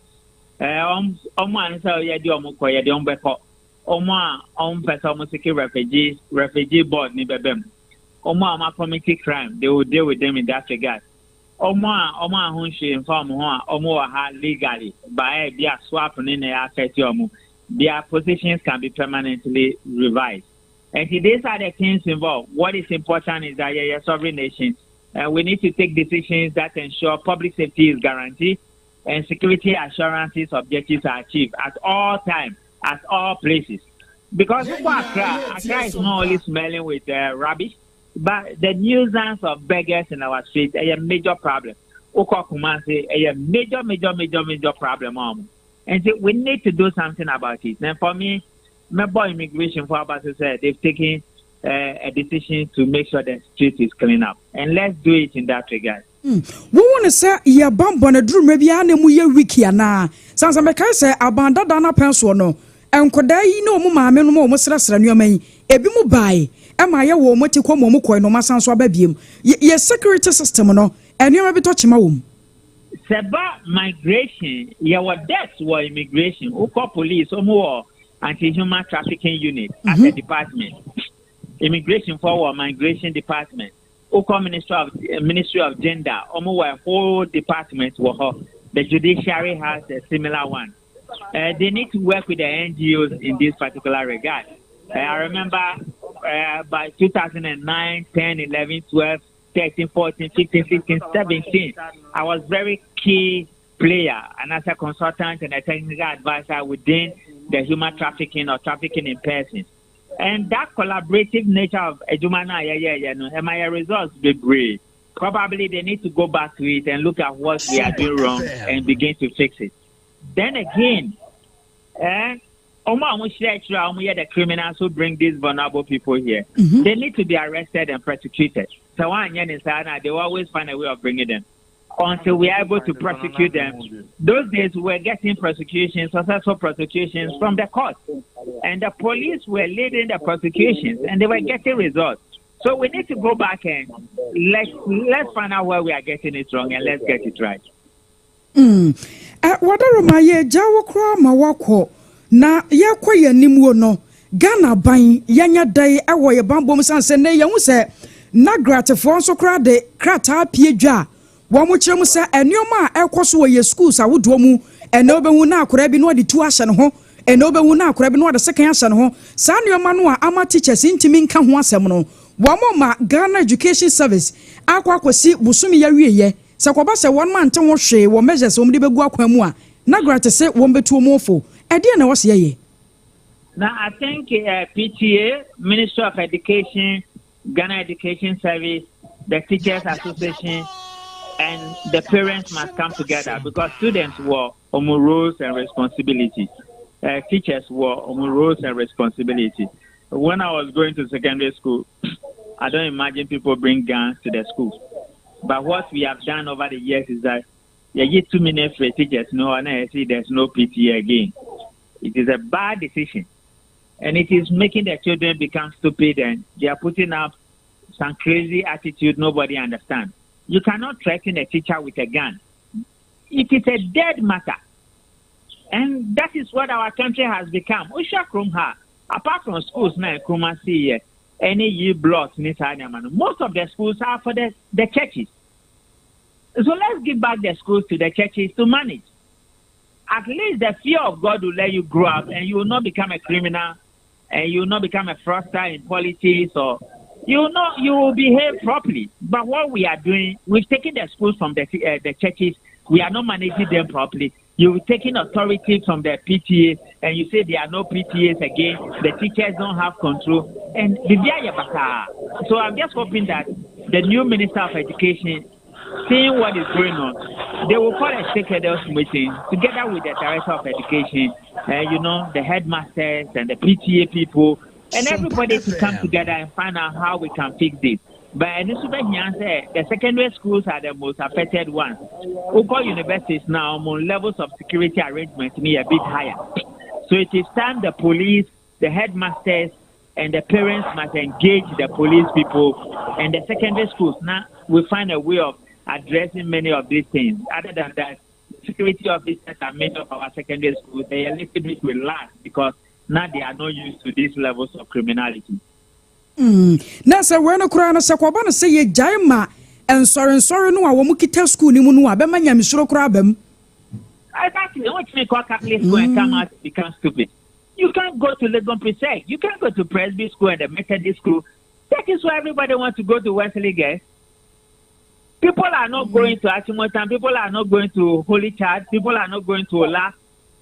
Ɔmo a nsɛ yɛde ɔmo kɔ, yɛde ɔmo bɛkɔ. Ɔmo a ɔmo pɛ sɛ ɔmo seek refugee board ni bɛbɛ mu. Ɔmo a ɔmo commit crime, they will deal with them in that regard. Ɔmo a ɔmo aho nhwee nfa ɔmo ho a ɔmo wɔ ha legally baayɛ bi a swap ne na affect ɔmo, their positions can be permanently revised. And these are the things involved. What is important is that you're a sovereign nation, and we need to take decisions that ensure public safety is guaranteed and security assurances objectives are achieved at all times, at all places. Because Accra is not only smelling with rubbish, but the nuisance of beggars in our streets is a major problem. Wokɔ Kumasi, a major, major, major, major problem. And so we need to do something about it. And for me, member immigration for Abbas said they've taken a decision to make sure the street is clean up. And let's do it in that regard. Wowo ne sɛ yɛ bambɔ no duruma biara na mu yɛ weak anaa? Sansa mɛkae sɛ aban dada no apɛn soɔ no, nkɔdaa yi ne ɔmo maame no ma ɔmo srɛsrɛ nneɛma yi Ebi mu bae ɛma yɛ wɔ wɔn ti kɔ mu, wɔn kɔɛ na wɔn asan so aba biem. Yɛ security system no, nneɛma bi tɔ kyema wɔ mu. Sɛ ba migration, yɛwɔ desk wɔ immigration. Wokɔ police, wɔn wɔ anti-human trafficking unit as a department. Immigration for wɔ migration department. Wokɔ Ministry of Gender, wɔn wɔ a whole department wɔ hɔ. The judiciary has a similar one. They need to work with the NGOs in this particular regard. I remember by 2009, 10, 11, 12, 13, 14, 15, 16, 17, I was very key player and as a consultant and a technical advisor within the human trafficking or trafficking in persons. And that collaborative nature of adwuma no, and my results be. Probably they need to go back to it and look at what we are doing wrong and begin to fix it. Then again, ɔmo a ɔmo kyerɛkyerɛ a ɔmo yɛ the criminals who bring these vulnerable people here, they need to be arrested and prosecuted. So one na they will always find a way of bringing them until we are able to prosecute them. Those days we were getting prosecutions, successful prosecutions from the court, and the police were leading the prosecutions and they were getting results. So we need to go back and let's find out where we are getting it wrong and let's get it right. Wadaroma, yɛ gya wo koraa ma wakɔ na yɛkɔ yɛn anim wo no, Ghana ban yɛnyɛ dan ɛwɔ yɛ banbom san sɛ nnɛ yɛn ho sɛ NAGRATfoɔ nso koraa de krataa pie dwa a wɔn mo kyerɛ mu sɛ nneɛma a ɛkɔ so wɔ yɛ schools ahodoɔ mu ɛnna wobɛhu na akwaraa bi na ɔde tu ahyɛ ne ho, ɛnna wobɛhu na akwaraa bi na ɔde sekan ahyɛ ne ho. Saa nneɛma no a ama teachers ntumi nka ho asɛm no, wɔn mo ma Ghana Education Service akɔ akɔsi bosomi yɛawieyɛ sɛ kɔba sɛ wɔn mante ho hwee wɔ measures wɔn de bɛgu akwan mu a, NAGRAT sɛ wɔn bɛtu wɔn fo. Ɛdeɛ na wɔsi yɛyɛ? Now, I think PTA, Ministry of Education, Ghana Education Service, the Teachers Association, and the parents must come together because students were on roles and responsibilities. Teachers were on roles and responsibility. When I was going to secondary school, I don't imagine people bring guns to the school. But what we have done over the years is that you get 2 minutes for teachers, no, and I see there's no PTA again. It is a bad decision. And it is making the children become stupid and they are putting up some crazy attitude nobody understands. You cannot threaten a teacher with a gun. It is a dead matter. And that is what our country has become. Usha Krumha, apart from schools now in Kumasi, any year blocks, most of the schools are for the churches. So let's give back the schools to the churches to manage. At least the fear of God will let you grow up and you will not become a criminal and you will not become a fraudster in politics or you will not you will behave properly. But what we are doing, we've taken the schools from the churches. We are not managing them properly. You've taken authority from the PTA and you say there are no PTAs again. The teachers don't have control. And so I'm just hoping that the new Minister of Education, seeing what is going on, they will call a stakeholders meeting together with the Director of Education, the headmasters and the PTA people, and everybody to come together and find out how we can fix this. But the secondary schools are the most affected ones. Wokɔ universities now, levels of security arrangements need a bit higher. So it is time the police, the headmasters, and the parents must engage the police people and the secondary schools. Now we find a way of addressing many of these things. Other than that, security officers are many of our secondary schools. They are a little bit relaxed because now they are not used to these levels of criminality. Na sɛ wei no koraa no, sɛ kɔba no sɛ yɛgyae ma nsɔrensɔre no a wɔn kita school no mu no a, bɛma nyamesoro koraa ba mu. Exactly. What you call Catholic school and come out become stupid. You can't go to Legon Presec. You can't go to Presby School and the Methodist school. That is why everybody wants to go to Wesley Girls. People are not going to Achimotan. People are not going to Holy Child. People are not going to Ola.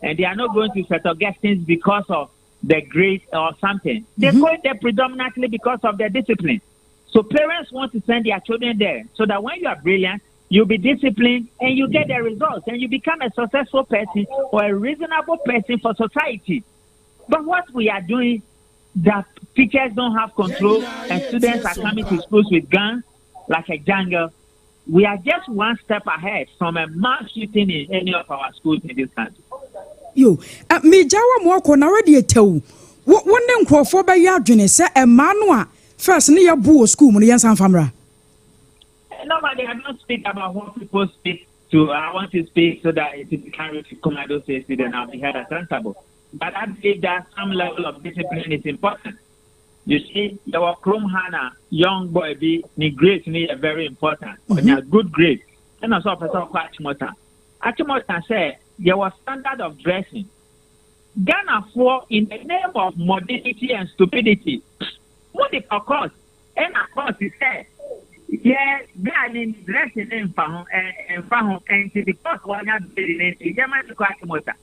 And they are not going to St. Augustine's because of the grade or something. They go there predominantly because of their discipline. So parents want to send their children there so that when you are brilliant, you'll be disciplined and you get the results and you become a successful person or a reasonable person for society. But what we are doing, that teachers don't have control and students are coming to schools with guns like a jungle. We are just one step ahead from a mass shooting in any of our schools in this country. Yo, megya wa mo akɔ na wɔde atɛw. Wo wo ne nkurɔfoɔ bɛyɛ adwene sɛ mmaa no a first ne yɛbo wɔ school mu no yɛnsan mfa mmra? Normally, I don't speak about what people speak to. I want to speak so that if you can reach Kumado says it, then I'll be held accountable. But I believe that some level of discipline is important. You see, your Chrome Hannah, young boy, be ni grades ni very important. Mm-hmm. Good grade. And also, Professor Achimota. Achimota said there was standard of dressing. Ghana for in the name of modernity and stupidity. What the course? Ɛna course sɛ yɛ guy ne ne dressing ne nfa ho ɛnfa ho ɛnti because wanya grade ne nti yɛma ne kɔ Achimota.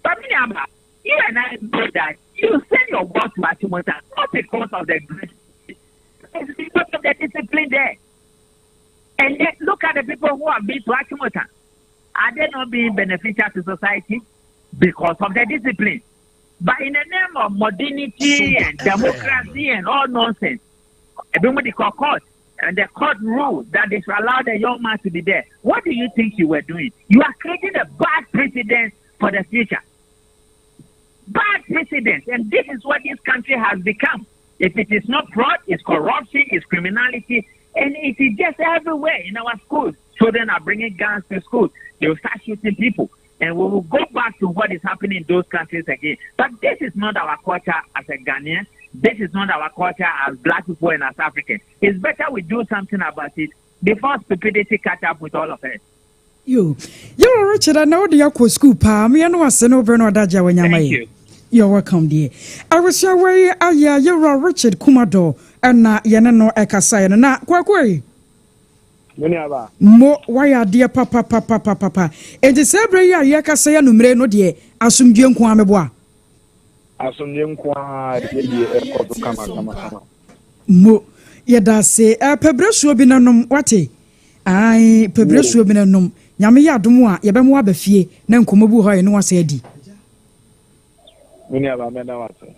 But me aba, you and I know that you send your boy to Achimota not because of the grade, it's because of the discipline there. And then look at the people who have been to Achimota. Are they not being beneficial to society? Because of the discipline. But in the name of modernity and democracy and all nonsense, everybody call court, and the court ruled that they should allow the young man to be there. What do you think you were doing? You are creating a bad precedent for the future. Bad precedent. And this is what this country has become. If it is not fraud, it's corruption, it's criminality, and it is just everywhere in our schools. Children are bringing guns to schools. They will start shooting people. And we will go back to what is happening in those countries again. But this is not our culture as a Ghanaian. This is not our culture as black people and as Africans. It's better we do something about it before stupidity catch up with all of us. Yo, yɛwɔ Richard na wode akɔ school paa meyɛ no wase ne wobere no ɔdagye a wanyama yɛ. You're welcome dear. Awusua wei ayɛ yɛwura Richard Kumado ɛna yɛne no ɛkasaeɛ no na kwaku yi. Mo wayɛ adeɛ papapapapapa. Enti saa berɛ yi a yɛkasa yɛ anumere no deɛ asomdwie nko ara meboa. Asomdwie nko ara deɛ deɛ ɛkɔ so kama kama kama. Mo yɛda ase. Pɛbrɛ suo bi na nom wate. Ae pɛbrɛ suo bi na nom. Nyame yɛ adom a yɛbɛmo aba fie na nkɔmmɔ bi wɔ hɔ a yɛne wasa adi. Me nuabaa mɛda wo ase.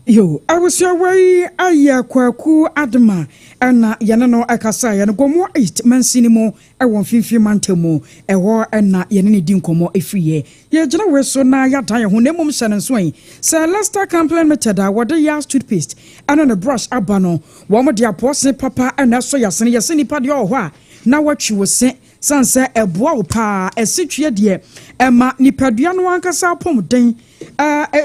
Yo, abusua wei ayɛ Kwaku Adema ɛna yɛne no ɛkasaeɛ no Gomoa East mansini mu ɛwɔ Mfimfini mantam mu, ɛhɔ ɛna yɛne no di nkɔmmɔ ɛfiriiɛ. Yɛgyina wei so na yɛadan yɛn ho na mmom hyɛ no nso yi sɛ Lester Camp Limited a wɔde Yas toothpaste ɛne ne brush aba no wɔn de apɔɔse papa ɛna ɛsɔ yasene, yɛse nipa deɛ ɔwɔ hɔ a na watwi wo se sane sɛ ɛboa wo paa, ɛse twie deɛ ɛma nipadua no ankasa apɔmuden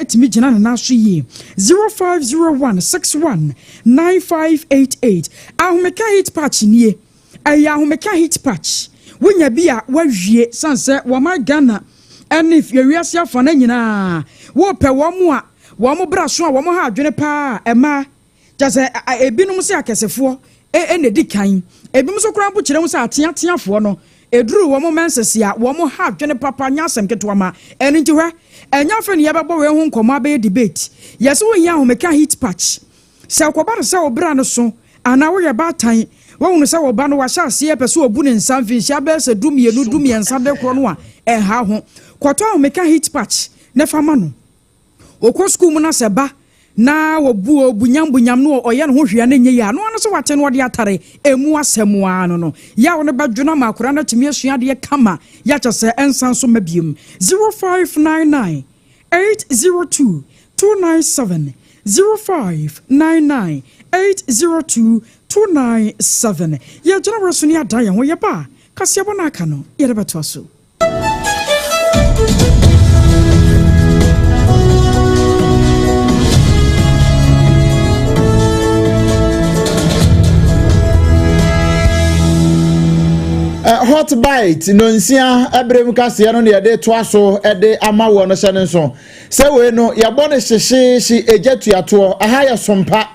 tumi gyina ne nan so yie. 0501 61 9588 Ahomeka heat patch nie. Ɛyɛ ahomeka heat patch. Wonya bi a woawie sane sɛ wɔma Ghana ɛne wiase afa no nyinaa wopɛ wɔn a wɔn bra so a wɔn ha adwene paa ɛmaa Kyerɛ sɛ, ebinom se akɛsefoɔ na edi kan. Ebinom nso koraa mpo kyerɛ mu sɛ ateateafoɔ no, eduru wɔn mɛnsese a, wɔn ha adwene papa, nyɛ asɛm ketewa ma. Ɛno nti hwɛ, ɛnyɛ afei na yɛbɛbɔ wei ho nkɔmmɔ abɛyɛ debate. Yɛse wohia ahomeka heat patch. Sɛ ɛkɔba no sɛ wo bra no so anaa woyɛ baatan, woahunu sɛ wo ba no wahyɛ aseɛ pɛ sɛ ɔbu ne nsa mfinhyia bɛyɛ sɛ dumienu, dumiɛnsa de korɔ no a, ɛnha ho. Kɔtɔ ahomeka heat patch na fa ma no. Ɔkɔ sukuu mu na sɛ ba na wɔbu o bunyam bunyam no ɔyɛ ne ho hwee a na ɛnyɛ yie a, no ara no sɛ wate no ɔde atare ɛmu asɛm ara no no. Yaw no bɛdwono ama akwadaa no atumi asua adeɛ kama yɛ kyɛ sɛ ɛnsan so mma biom. 0599 802 297 0599 802 297 Yɛgyina werɛ so ne yɛadan yɛn ho yɛba a, kaseɛbɔ no aka no yɛde bɛtoa so. Eh, hot bite nonsia ɛberɛ mu kaseɛ no na yɛde toa so de ama wɔ no hyɛ no nso sɛ wei no yɛbɔ no hyehyeehye ɛgya tuatoɔ aha yɛ sompa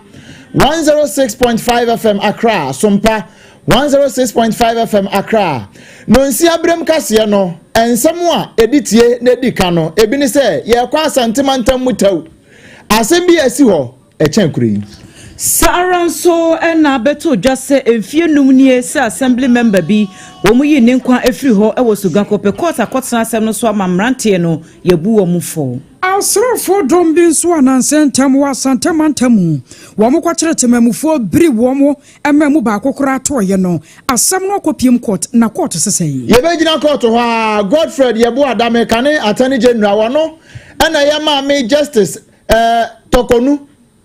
106.5 fm Accra sompa 106.5 FM Accra. Nonsia berem kaseɛ no, nsɛm a ɛdi tie na ɛdi ka no, ebi ne sɛ yɛrekɔ Asante mantam mu tɛw. Asɛm bi a asi hɔ ɛkyɛn kuro yi. Saa ara nso na abɛtoo dwa sɛ mfeɛ num nie sɛ Assembly member bi wɔn yii ne nkwa firi hɔ wɔ Sugankɔpɛ court akɔtena asɛm no so ama mmeranteɛ no yɛabu wɔn fɔ. Asraafoɔ dɔm bi nso a nansa ntam wɔ Asante mantam mu wɔn kɔkyere temamufoɔ biri wɔn mmaa mu baako koraa tɔeɛ no, asɛm no akɔpiem court na court sesɛe. Yɛbɛgyina court hɔ ara, Godfred Yeboah Dame kane Attorney General, ɔno na ɛyɛ maame Justice. Ɛɛ Tɔkɔnu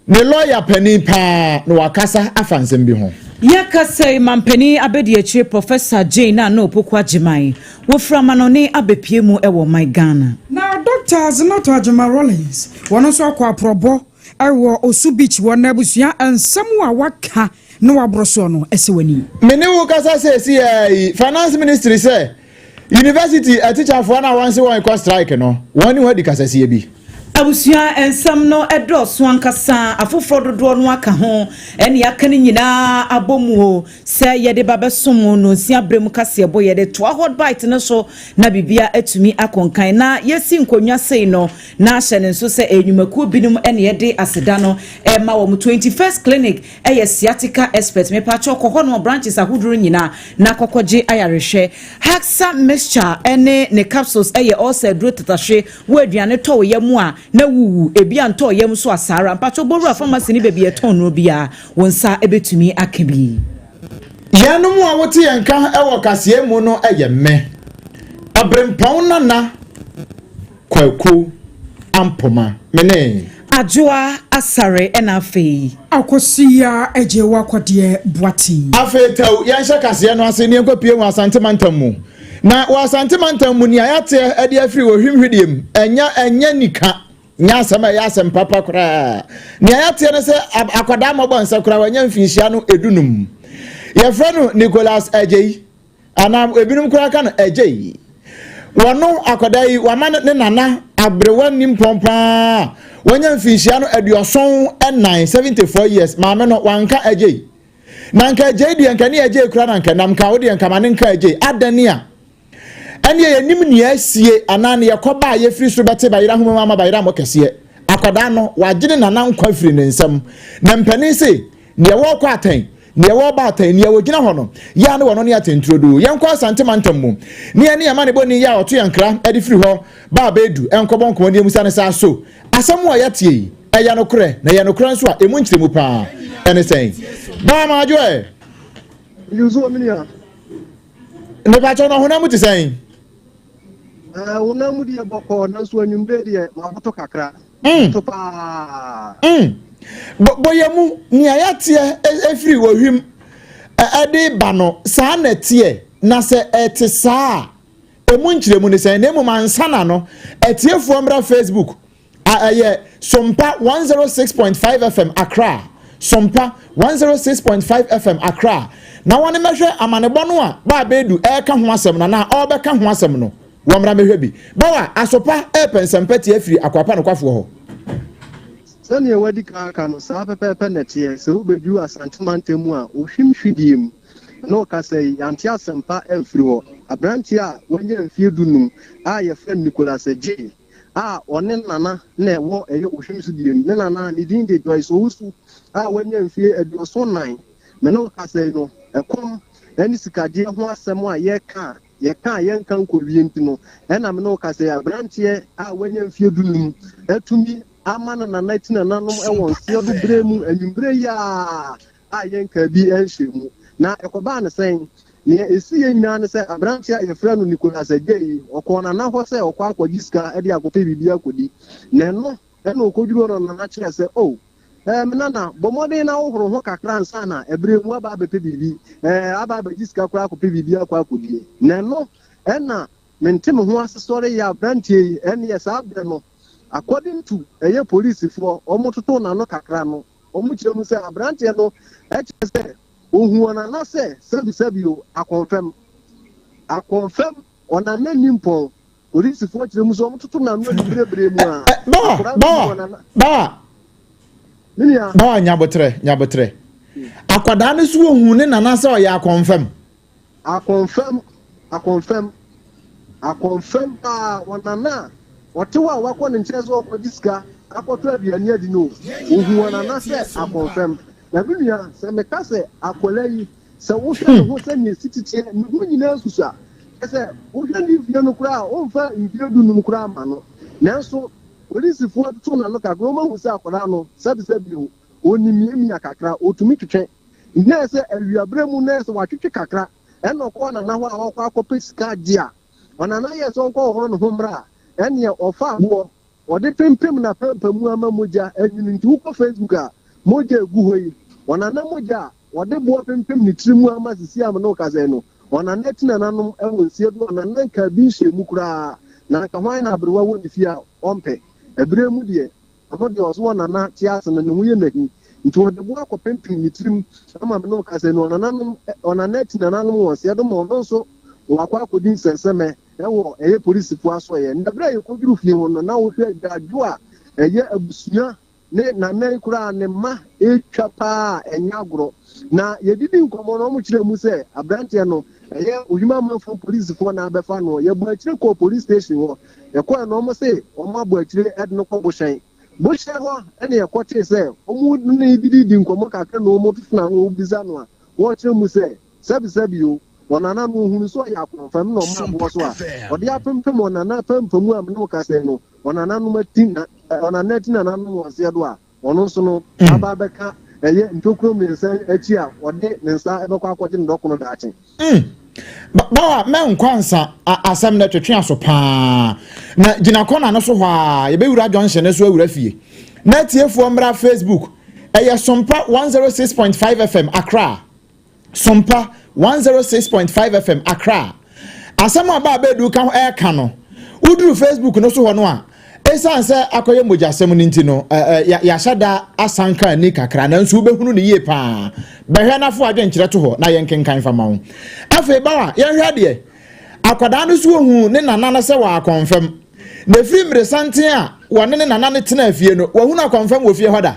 ne lɔya panin paa na wakasa afa nsɛm bi ho. Yɛkasa yi, Mampanin Abadiakyire Professor Jane Nana Opoku Agyemang, wɔfiri amanɔne abɛpue mu wɔ ɔman Ghana. Na Dɔkta Zenato Agyemang Rawlings, wɔn nso akɔ aprɔbɔ wɔ Osu Beach wɔ n'abusua nsɛm a waka na waboro soɔ no sɛ w'ani. Me ne wo kasa seesei ara yi, Finance Ministry sɛ University atikyafoɔ no a wɔn se wɔn rekɔ strike no, wɔn ne wɔn adi kasasie bi. Abusua nsɛm no dɔɔso ankasa, afoforɔ dodoɔ no aka ho, ɛne aka no nyinaa abɔ mu o, sɛ yɛde ba bɛsom mo nnɔnsia berɛ mu kaseɛbɔ, yɛde toa Hot Bite no so na biribiara atumi akɔ nkan. Na yɛsi nkonnwa sei no, na hyɛ no nso sɛ ɛyɛ nnwumakuo binom na yɛde aseda no rema wɔn. 21st Clinic yɛ sciatica expert, mepakyɛw kɔ hɔ nom branches ahodoɔ no nyinaa na kɔkɔgye ayarehwɛ. Haxa mixture ne ne capsules yɛ ulcer aduro tatahwe, wo aduane tɔ wo yam a na wuwu, ebi antɔ wo yam nso a saa ara. Mpakyɛw bɔ wura pharmacy ne baabi a yɛtɔn nnuro biara, wo nsa bɛtumi aka bi. Yɛnom a wote yɛn nka wɔ kaseɛ mu no yɛ me, Ɔberempɔn Nana Kwaku Ampoma, me ne. Adwoa Asare ɛna afei. Akosua Agyewa Kɔdeɛ Boateng. Afei tɛw, yɛnhyɛ kaseɛ no ase na yɛnkɔpue wɔ Asante mantam mu. Na wɔ Asante mantam mu, nea yɛateɛ de afiri wɔ hwim hwedeɛ mu, ɛnyɛ ɛnyɛ nika, nyɛ asɛm a ɛyɛ asɛm papa koraa. Nea yɛateɛ ne sɛ akwadaa mmɔbɔ nsa koraa wanya mfinhyia no edunum. Yɛfrɛ no Nicholas Agyei. Anaa ebinom koraa ka no agyei. Wɔno akwadaa yi, wama ne nana aberewa nimpɔn paa. Wanya mfinhyia no 74, 74 years. Maame no, wanka agyei. Na nka agyei deɛ, nka ne agyei koraa na nka nam nka wo deɛ nka ma ne nka agyei. Adɛn a? Ɛneɛ yɛnim nea asie anaa nea ɛkɔba a yɛfiri soro bɛte bayera ahoma mu ama bayera mmɔ kɛseɛ. Akwadaa no, wagye ne nana nkwa firi ne nsam. Na mpanin se, Nea wɔrekɔ atɛn, nea wɔreba atɛn, nea wɔgyina hɔ no, yɛ a ne wɔno ne atɛnturodoo. Yɛnkɔ Asante mantam mu, ne yɛne amanebɔni yi a ɔto yɛn nkra de firi hɔ ba abɛdu nkɔbɔ nkɔmmɔ ne yɛmmisa no sɛ aso asɛm a yɛateɛ yi, ɛyɛ nokorɛ, na ɛyɛ nokorɛ nso a, ɛmu nkyerɛmu pa ara ne sɛn? Baa Madwo ɛ! Mepakyɛw na honam mu te sɛn? Ɛɛ, honam mu deɛ bɔkɔɔ, nanso anwummere deɛ maboto kakra. To paa. Bɔ yɛn mu, nea yɛateɛ efiri ohwim ɛde ba no, saa na ɛteɛ, na sɛ ɛte saa a, emu nkyerɛmu ne sɛn? Na mmom ansa na no, atiefoɔ mmra Facebook A ɛyɛ Sompa 106.5 FM Accra, Sompa 106.5 FM Accra, na wɔne mɛhwɛ amanebɔ no a Baa Bɛdu ɛreka ho asɛm no anaa ɔrebɛka ho asɛm no. Wɔmmra mɛhwɛ bi. Bawa, Asopa repɛ nsɛmpa tie afiri Akoapa nokwafoɔ hɔ. Sɛdeɛ wɔadi kan aka no, saa pɛpɛɛpɛ na ɛteɛ. Sɛ wobɛduru Asante mantam mu a, wohwim hwedeɛ mu. Na ɔkasa yi, yɛante asɛmpa amfiri hɔ. Aberanteɛ a wanya mfeɛ dunum a yɛfrɛ no Nicholas Adjei, a ɔne Nana na ɛwɔ ɛyɛ Ohwim so die no. Ne nana, ne din de Joyce Owusu a wanya mfeɛ 74. Me ne wo kasa yi no, ɛkɔm ne sikagyeɛ ho asɛm a yɛka a yɛka a yɛnka nkɔwie nti no, ɛna me ne wo kasa yi, aberanteɛ a wanya mfeɛ 15 atumi ama ne nana akyi nananom wɔ nseɛ do berɛ mu anwummerɛ yi a a yɛnkaa bi nhyɛɛ mu. Na ɛkɔbaa no sɛn? Nea esiiɛ nyinaa ne sɛ aberanteɛ a yɛfrɛ no Nicholas Adjei yi, ɔkɔɔ Nana hɔ sɛ ɔkɔ akɔgye sika de akɔpɛ biribi akɔdi. Na ɛno na ɔkɔduruu hɔ no Nana kyerɛɛ sɛ, Oh, eh, me nana, bɔ mmɔden na wohoro ho kakra ansa na ɛberɛ mu aba abɛpɛ biribi, eh, aba abɛgye sika koraa akɔpɛ biribi akɔ akɔdie. Na ɛno na mente me ho ase sɔre yɛ aberanteɛ yi, ɛnneɛ saa berɛ no, according to ɛyɛ polisifoɔ, wɔtotoo n'ano kakra no, Wɔkyerɛ mu sɛ aberanteɛ no kyerɛ sɛ ɔhu ɔnana sɛ sɛbisɛbi o, akɔnfɛm. Akɔnfɛm, ɔnana nni mpɔn. Polisifoɔ kyerɛ mu sɛ wɔtoto n'ano anibere mu a, akwadaa no hu ɔnana. Bawa, Me nua. Bawa, nyabotrɛ, nyabotrɛ. Akwadaa no so ohu ne nana sɛ ɔyɛ akɔnfɛm. Akɔnfɛm, akɔnfɛm, akɔnfɛm paa, ɔnana a ɔte hɔ a wakɔ ne nkyɛn sɛ ɔrekɔgye sika akɔtɔ aduane adi no, ohu ɔnana sɛ akɔnfɛm. Na me nua, sɛ meka sɛ akwadaa yi, sɛ wohwɛ ne ho sɛnea esi teteɛ, ne ho nyinaa susua. Kyerɛ sɛ, wohwɛ ne mfie no koraa a, womfa mfie dunum koraa mma no. Nanso, polisifoɔ toto n'ano kakra, wɔahu sɛ akwadaa no, sɛbesɛbe o, ɔnim miamia kakra, ɔtumi twetwe. Nna sɛ awiaberɛ mu na sɛ watwetwe kakra ɛna ɔkɔ ɔnana hɔ a ɔkɔ akɔpɛ sika agye a, ɔnana yɛ sɛ ɔnkɔ ɔhoro ne ho mmra a, ɛneɛ ɔfa aboɔ. ɔde pempem n'apampamu ama mogya anwini nti wokɔ Facebook a mogya egu hɔ yi, ɔnana mogya a ɔde boɔ pempem ne tiri mu ama sisi a me ne wo kasa yi no, ɔnana ati nananom wɔ nsie do ɔnana nkaa bi nhyɛɛ mu koraa na anka hwan na aberewa wɔ ne fie a ɔmpɛ? Ɛberɛ mu deɛ ɔno deɛ ɔso ɔnana te ase no ne ho yɛ no ahi nti ɔde boɔ akɔpempem ne tirim ama me ne wo kasa yi no ɔnananom ɔnana ati nananom wɔ nseɛ do ma ɔno nso wakɔ akɔdi nsɛnsɛmɛ wɔ ɛyɛ polisifo asoɛeɛ. Na berɛ a yɛkɔduru fie hɔ no, na wohwɛ agyaadwo a ɛyɛ abusua ne nana yi koraa ne mma ɛretwa paa a ɛnyɛ agorɔ. Na yɛdidi nkɔmmɔ no, wɔkyerɛ mu sɛ aberanteɛ no ɛyɛ Ohim amanfoɔ polisifoɔ na abɛfa no. Yɛbɔ akyire kɔɔ police station hɔ. Yɛkɔɛ no, wɔn se wɔn abɔ akyire de no kɔ Bohyɛn. Bohyɛn hɔ ɛna yɛkɔtee sɛ wɔn ne dididi nkɔmmɔ kakra na wɔn toto na wɔbisa no a, wɔkyerɛ mu sɛ sɛbisɛbi o, Ɔnana no, ohunu sɛ ɔyɛ akorɔmfam na ɔma aboɔ so a, ɔde apempem ɔnana apampamu a me ne wo kasa yi no, ɔnananom ati na ɔnana ati nananom wɔ nseɛ do a, ɔno nso no, aba abɛka ɛyɛ ntokuro mmiɛnsa akyi a ɔde ne nsa bɛkɔ akɔgye ne dɔkono daakye. Mm. Bawa, mɛnkɔ ansa asɛm no twetwe aso paa. Na gyina kɔna no so hɔ a, yɛbɛwura junction no so awura fie. Na atiefoɔ mmra Facebook. Ɛyɛ Sompa 106.5 FM Accra. Sompa 106.5 FM Accra. Asɛm a Baa Bɛdu ka ho ɛreka no, woduru Facebook no so hɔ no a, ɛsiane sɛ akɔyɛ mogyasɛm no nti no, yɛahyɛ da asanka ani kakra, nanso wobɛhunu no yie paa. Bɛhwɛ na fo adwenkyerɛ to hɔ na yɛnkenkan fa ma wo. Afei Bawa, yɛnhwɛ adeɛ. Akwadaa no so ohuu ne nana no sɛ wɔ akɔnfam. Na ɛfiri mmeresanten a wɔne ne nana no tenaa fie no, wahunu akɔnfam wɔ fie hɔ da?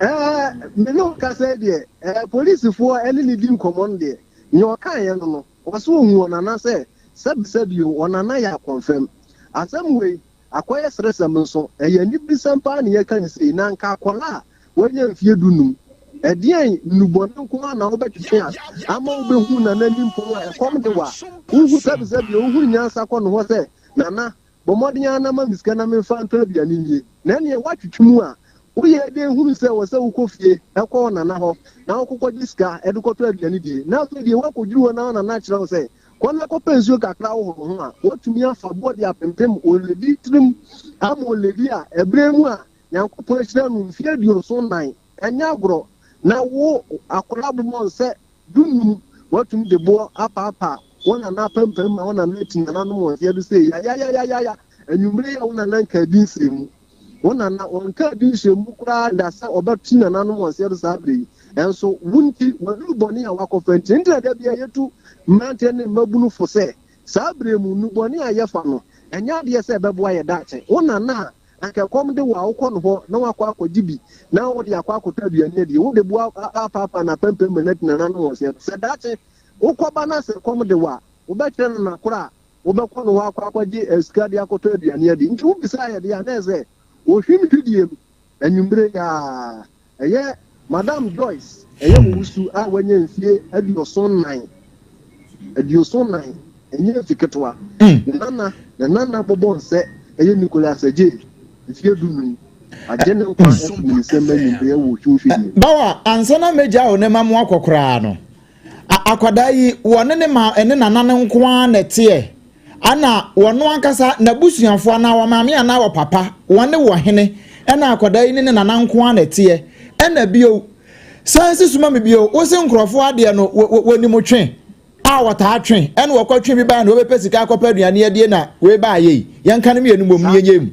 Ɛɛ, me ne wo kasa yi deɛ, ɛɛ, polisifoɔ ɛne ne di nkɔmmɔ no deɛ, nea ɔkaeɛ no no, ɔse ɔhu ɔnana sɛ, sɛbisɛbi o, ɔnana yɛ akɔmfɛm. Asɛm wei, akɔyɛ seresɛm nso, ɛyɛ aniberesɛm paa na yɛka no sei, na anka akwadaa a wanya mfeɛ dunum, ɛdeɛn nnubɔne nko ara na wobɛtwetwe a ama wobɛhu nana nimpɔn a ɛkɔm de wo a, wohu sɛbisɛbi o, wohunu nyansa kɔ ne hɔ sɛ, Nana, Bɔ mmɔden ara na ma me sika na memfa ntɔ aduane nwie. Na ɛnneɛ woatwetwe mu a, woyɛɛ dɛn hunu sɛ ɛwɔ sɛ wokɔ fie kɔ wo nana hɔ na wokɔkɔgye sika de kɔtɔ aduane die? Na afei deɛ woakɔduru hɔ na wo nana akyerɛ wo sɛ, Kɔ na kɔpɛ nsuo kakra hohoro wo ho a, woatumi afa boɔ de apempem oledi tirim ama oledi a ɛberɛ mu a Nyankopɔn ahyira no mfeɛ 74. Ɛnyɛ agorɔ. Na wo akwadaa bobɔ nsɛ Dunnum, Wɔatumi de boɔ apaapaa wo nana apampam ma wo nana ati nananom wɔn nseɛ do sei yayayayaya anwummere yi a wo nana nkaa bi nsɛɛ mu. Wo nana, ɔnkaa bi nhyɛɛ mu koraa da sɛ ɔbɛte nananom wɔn nseɛ do saa berɛ yi. Ɛnso wo nti, waduru bɔne a wakɔfa nti. Nti na da biara yɛtu mmeranteɛ ne mmabunu fo sɛ, saa berɛ mu, nnubɔne a yɛfa no, ɛnyɛ adeɛ sɛ ɛbɛboa yɛn daakye. Wo nana a Anka ɛkɔm de wo a, wokɔ no hɔ na woakɔ akɔgye bi na wode akɔ akɔtɔ aduane adi. Wode boa apaapaa n'apampam ma no ati n'ananom wɔ nseɛ. Sɛ daakye wokɔba na sɛ ɛkɔm de wo a, wobɛkyerɛ no nna koro a wobɛkɔ no hɔ akɔ akɔgye sika de akɔtɔ aduane adi. Nti wobisaa yɛ deɛ a, na ɛyɛ sɛ wɔhwim hwidiem anwummere yi ara. Ɛyɛ Madam Joyce ɛyɛ Owusu a wanya mfie 74, 74, ɛnyɛ mfe ketewa. Ne nana, ne nana bɔbɔ nsɛ ɛyɛ Nicholas Adjei, mfie 15, agye ne nkwa afi ne nsam anwummere wɔ Hwimfidie. Bawa, ansa na mɛgya wo ne ma mo akɔ koraa no, akwadaa yi, wɔne ne ma ne nana no nko ara na ɛteɛ. Ana wɔno ankasa n'abusuafoɔ anaa wɔ maame anaa wɔ papa, wɔne wɔ hene, ɛna akwadaa yi ne ne nana nko ara na ɛteɛ. Ɛna bio, san si so ma me bio, wo se nkurɔfoɔ adeɛ no, wɔnim twe a wɔtaa twe, ɛna wɔkɔtwe bi baa na wɔbɛpɛ sika akɔpɛ aduane adie na wei baa yei. Yɛnka no mmienu mmom na yɛnyɛ mu.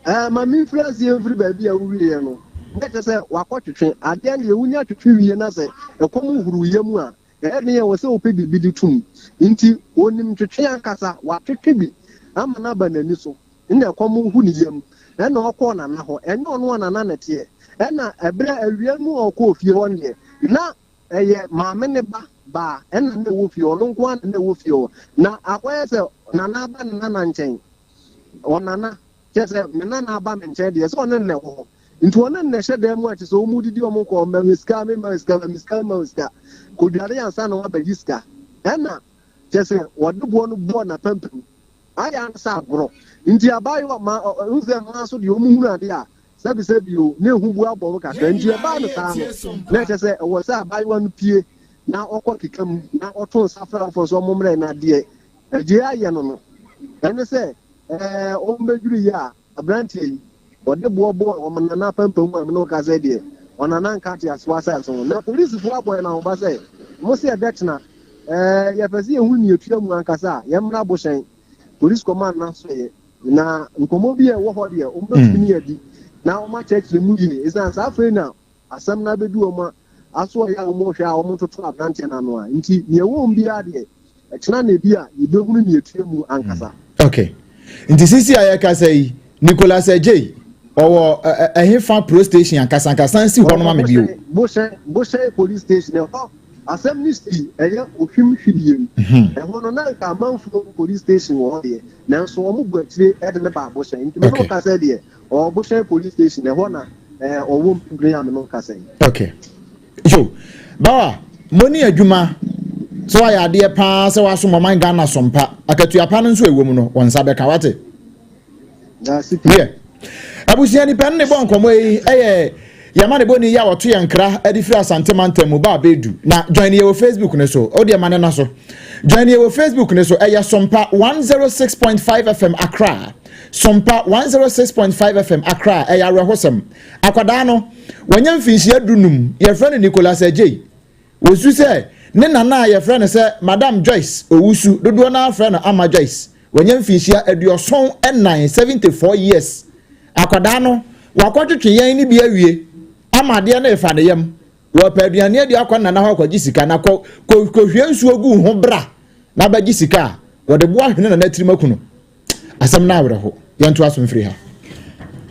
Ɛɛ, ma memfiri aseɛ mfiri baabi a wowieɛ no. Na kyerɛ sɛ wakɔtwetwe. Adeɛ no deɛ wonya twetwe wie na sɛ ɛkɔm huru wo yam a, Ɛyɛ den a ɛwɔ sɛ wopɛ biribi de tom. Enti onim twetwe ankasa, watwetwe bi ama no aba n'ani so. Nna ɛkɔm hu ne yam. Ɛnna ɔkɔɔ Nana hɔ. Ɛnyɛ ɔno a Nana na ɛteɛ. Ɛnna ɛberɛ a awia mu a ɔkɔɔ fie hɔ no deɛ, na ɛyɛ maame ne ba baa ɛnna na ɛwɔ fie hɔ. Ɔno nko ara na na ɛwɔ fie hɔ. Na akɔyɛ sɛ Nana aba ne nana nkyɛn. Ɔnana, kyerɛ sɛ me nana aba me nkyɛn deɛ, sɛ ɔne no na ɛwɔ hɔ. Nti wɔne no na ɛhyɛ dan mu a kyesɛ wɔn didi wɔn kɔ ma me sika me ma sika ma me sika ma sika kodware ansa na wabɛgye sika ɛna kyesɛ wɔde boɔ no bɔɔ n'apampam ayɛ ansa agorɔ nti abaayewa ma ɔhu sɛ mmaa nso deɛ wɔn hunu adeɛ a sɛbi sɛbi o na ehu bu abɔ wɔn kakra nti ɛbaa no saa no na ɛkyɛ sɛ ɛwɔ sɛ abaayewa no pie na ɔkɔ keka mu na ɔto nsa frɛ afoforɔ sɛ wɔn mmerɛ na deɛ ɛgye ayɛ no no ɛne sɛ. Ɛɛ, wɔbɛdwiri yɛ a, aberanteɛ yi, wɔde boɔ bɔɔ wɔn nana apampam a me ne wo kasa yi deɛ, ɔnana nka ateasefoɔ asase ho. Na polisifoɔ abɔ yɛn ahoba sɛ, mo se ɛbɛtena. Ɛɛ, yɛpɛ sɛ yɛhu nea ɛtua mu ankasa a, yɛmmra Bohyɛn Police Command no asoɛeɛ. Na nkɔmmɔ bi a ɛwɔ hɔ deɛ, wɔbɛtumi ne yɛadi na wɔakyerɛkyerɛ mu yie. Ɛsiane sɛ afei na asɛm no abɛdu wɔn asoɛeɛ a wɔrehwɛ a wɔtoto aberanteɛ no ano a nti, nea ɛwɔ mu biara deɛ, ɛkyena na ebi a yɛbɛhunu nea ɛtua mu ankasa. Okay. Nti sisi a yɛkasa yi, Nicholas Adjei, ɔwɔ ɛhefa pro station ankasa ankasa? San si hɔ no ma me bio. Bohyɛn, Bohyɛn police station, ɛhɔ asɛm no si ɛyɛ Ohwim Hwidiem. Ɛhɔ no na nka amanfoɔ police station wɔ hɔ deɛ, nanso wɔn bu akyire de no baa Bohyɛn. Nti me ne wo kasa deɛ, ɔwɔ Bohyɛn police station, ɛhɔ na ɔwɔ mprempren a me ne wo kasa yi. Okay. Yo, Bawa, mo ni adwuma sɛ wayɛ adeɛ paa sɛ wasom ɔman Ghana som pa. Akatua pa no nso ɛwɔ mu no, wɔn nsa bɛka wate. Yɛ. Abusua nipa no ne bɔ nkɔmmɔ yi ɛyɛ yɛma ne bɔni yi a wɔto yɛn nkra de firi Asante mantam mu ba abɛdu na join yɛ wɔ Facebook no so. O deɛ ma ne na so. Join yɛ wɔ Facebook no so ɛyɛ Sompa 106.5 FM Accra. Sompa 106.5 FM Accra ɛyɛ awerɛhosɛm. Akwadaa no, wanya mfinhyia dunum, yɛfrɛ no Nicholas Adjei. Wɔsu sɛ ne nana a yɛfrɛ no sɛ Madam Joyce Owusu, dodoɔ no ara frɛ no Ama Joyce, wanya mfinhyia 74, 74 years. Akwadaa no, wakɔtwetwe yɛn no bi awie ama adeɛ no refa ne yam. Wɔpɛ aduane adi akɔ nana hɔ akɔgye sika na kɔ kɔ kɔhwie nsuo gu ho bra na bɛgye sika a wɔde boa hwene nana tirim aku no. Asɛm no awerɛho. Yɛntoa so mfiri ha.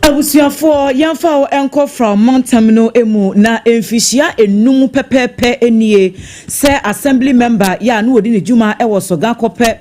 Abusuafoɔ, yɛmfa wo nkɔ Frao mantam no mu na mfihyia enum pɛpɛɛpɛ nie sɛ Assembly member yɛ a na ɔdi ne dwuma wɔ Sɔga kɔpɛ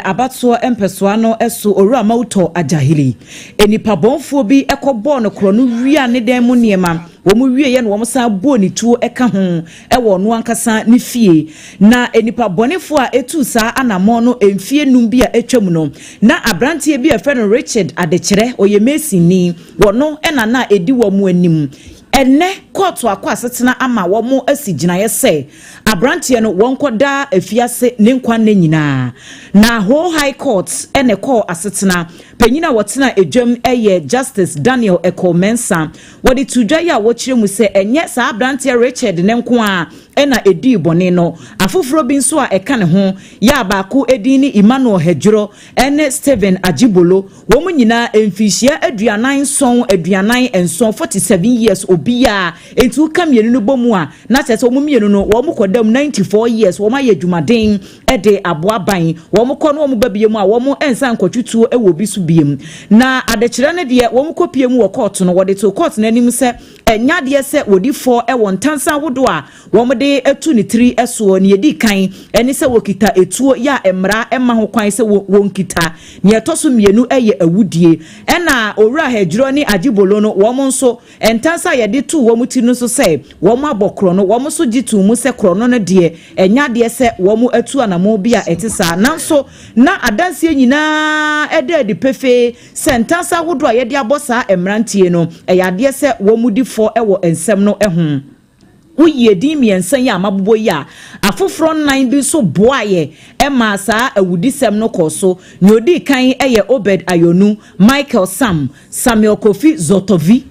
abatoɔ mpɛsoa no so Owura Mawutɔ Agyahili. Nnipa bɔnfoɔ bi kɔbɔɔ no korɔno wiaa ne dan mu nneɛma. Wɔn wieɛ na wɔn san bɔɔ ne tuo ka ho wɔ ɔno ankasa ne fie. Na nnipa bɔnefoɔ a ɛtuu saa anammɔn no mfeɛ num bi a atwam no, na aberanteɛ bi a yɛfrɛ no Richard Adekyerɛ, ɔyɛ masonni, wɔno na na ɛdi wɔn anim. Ɛnnɛ, kɔɔto akɔ asetena ama wɔasi gyinaeɛ sɛ aberanteɛ no wɔnkɔda afiase ne nkwa nna nyinaa. Na Ho High Court na ɛkɔɔ asetena. Panyin a ɔtena dwam yɛ Justice Daniel Ekow Mensah. Wɔde too dwa yi a wɔkyerɛ mu sɛ ɛnyɛ saa aberanteɛ Richard no nko ara na ɛdii bɔne no, afoforɔ bi nso a ɛka ne ho, yɛ a baako din ne Emmanuel Hajuro ne Stephen Ajibolo, wɔn nyinaa mfirihyia 47, 47, 47 years obiara, enti woka mmienu no bɔ mu a, na kyerɛ sɛ wɔn mmienu no wɔn kɔda mu 94 years, wɔn ayɛ adwumaden de aboa ban, wɔn kɔ na wɔn ba biom a wɔn nsan nkɔtwe tuo wɔ obi so biom. Na adekyerɛ no deɛ wɔn kɔ pie mu wɔ kɔɔto no, wɔde too kɔɔto no anim sɛ ɛnyɛ adeɛ sɛ wɔdi fɔ wɔ ntansa ahodoɔ a wɔde to ne tiri soɔ. Nea ɛdi kan ne sɛ wɔkita etuo yɛ a mmara mma ho kwan sɛ wɔnkita. Nea ɛtɔ so mmienu yɛ awudie. Ɛna Owura Hajiro ne Ajibolo no wɔn nso Ntansa a yɛde too wɔn ti no nso sɛ wɔabɔ korɔno, wɔn nso gye too mu sɛ korɔno no deɛ, ɛnyɛ adeɛ sɛ wɔatu anammɔn bi a ɛte saa. Nanso, na adanseɛ nyinaa da adi pefee sɛ ntansa ahodoɔ a yɛde abɔ saa mmeranteɛ no, ɛyɛ adeɛ sɛ wɔdi fɔ wɔ nsɛm no ho. Woyi edin mmiɛnsa yi a mabobɔ yi a, afoforɔ nnan bi nso boaeɛ maa saa awudisɛm no kɔɔ so. Nea ɔdii kan yɛ Obed Ayonu, Michael Sam, Samuel Kofi Zotovi,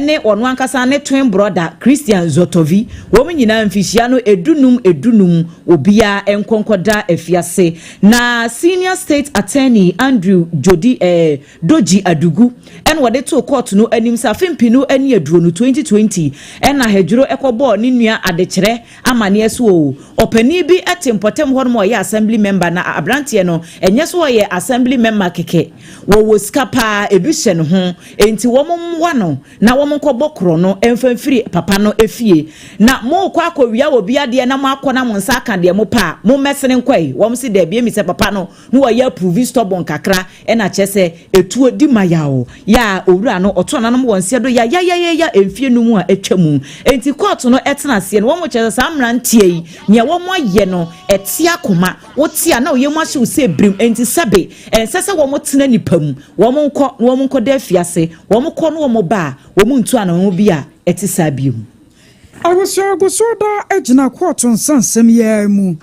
ne ɔno ankasa ne twin brɔda Christian Zotovi. Wɔn nyinaa mfihyia no edunum edunum, obiara nkɔ nkɔda afiase. Na Senior State Attorney Andrew Jodi eh, Dodzi Adugu na wɔde too kɔɔto no anim sɛ afe mpenu ne aduonu, 2020, na Hajuro kɔbɔɔ ne nua adekyerɛ amaneɛ so oo, ɔpanin bi te mpɔtam hɔnom a ɔyɛ assembly member na abranteɛ no ɛnyɛ sɛ ɔyɛ assembly member kɛkɛ, wɔwɔ sika paa, ebi hyɛ ne ho, enti wɔn mmoa no na wɔn nkɔbɔ korɔno mfa mfiri papa no fie. Na morekɔ akɔwia obi adeɛ na moakɔ na mo nsa aka deɛ mopɛ a, mommɛsene nkɔ ɛ. Wɔn se daabi, emi sɛ papa no na wɔyɛ approve stubborn kakra ɛna kyerɛ sɛ etuo di ma yaw yɛ a owura no ɔto ananom wɔ nseɛ do yayayayaya mfie num a atwa mu enti court no ɛtena aseɛ no wɔn kyerɛ sɛ saa mmeranteɛ yi nea wɔn ayɛ no ɛte akoma wote a na ɔyɛ mu ahyew sɛ birim enti sɛbe ɛnsɛ sɛ wɔn tena nipa mu wɔn nkɔ na wɔn nkɔ da afiase wɔn kɔ na wɔn ba a wɔn ntu ananom bi a ɛte saa bio. Abusua gu so da gyina kɔɔto nsɛnsɛm yi ara mu.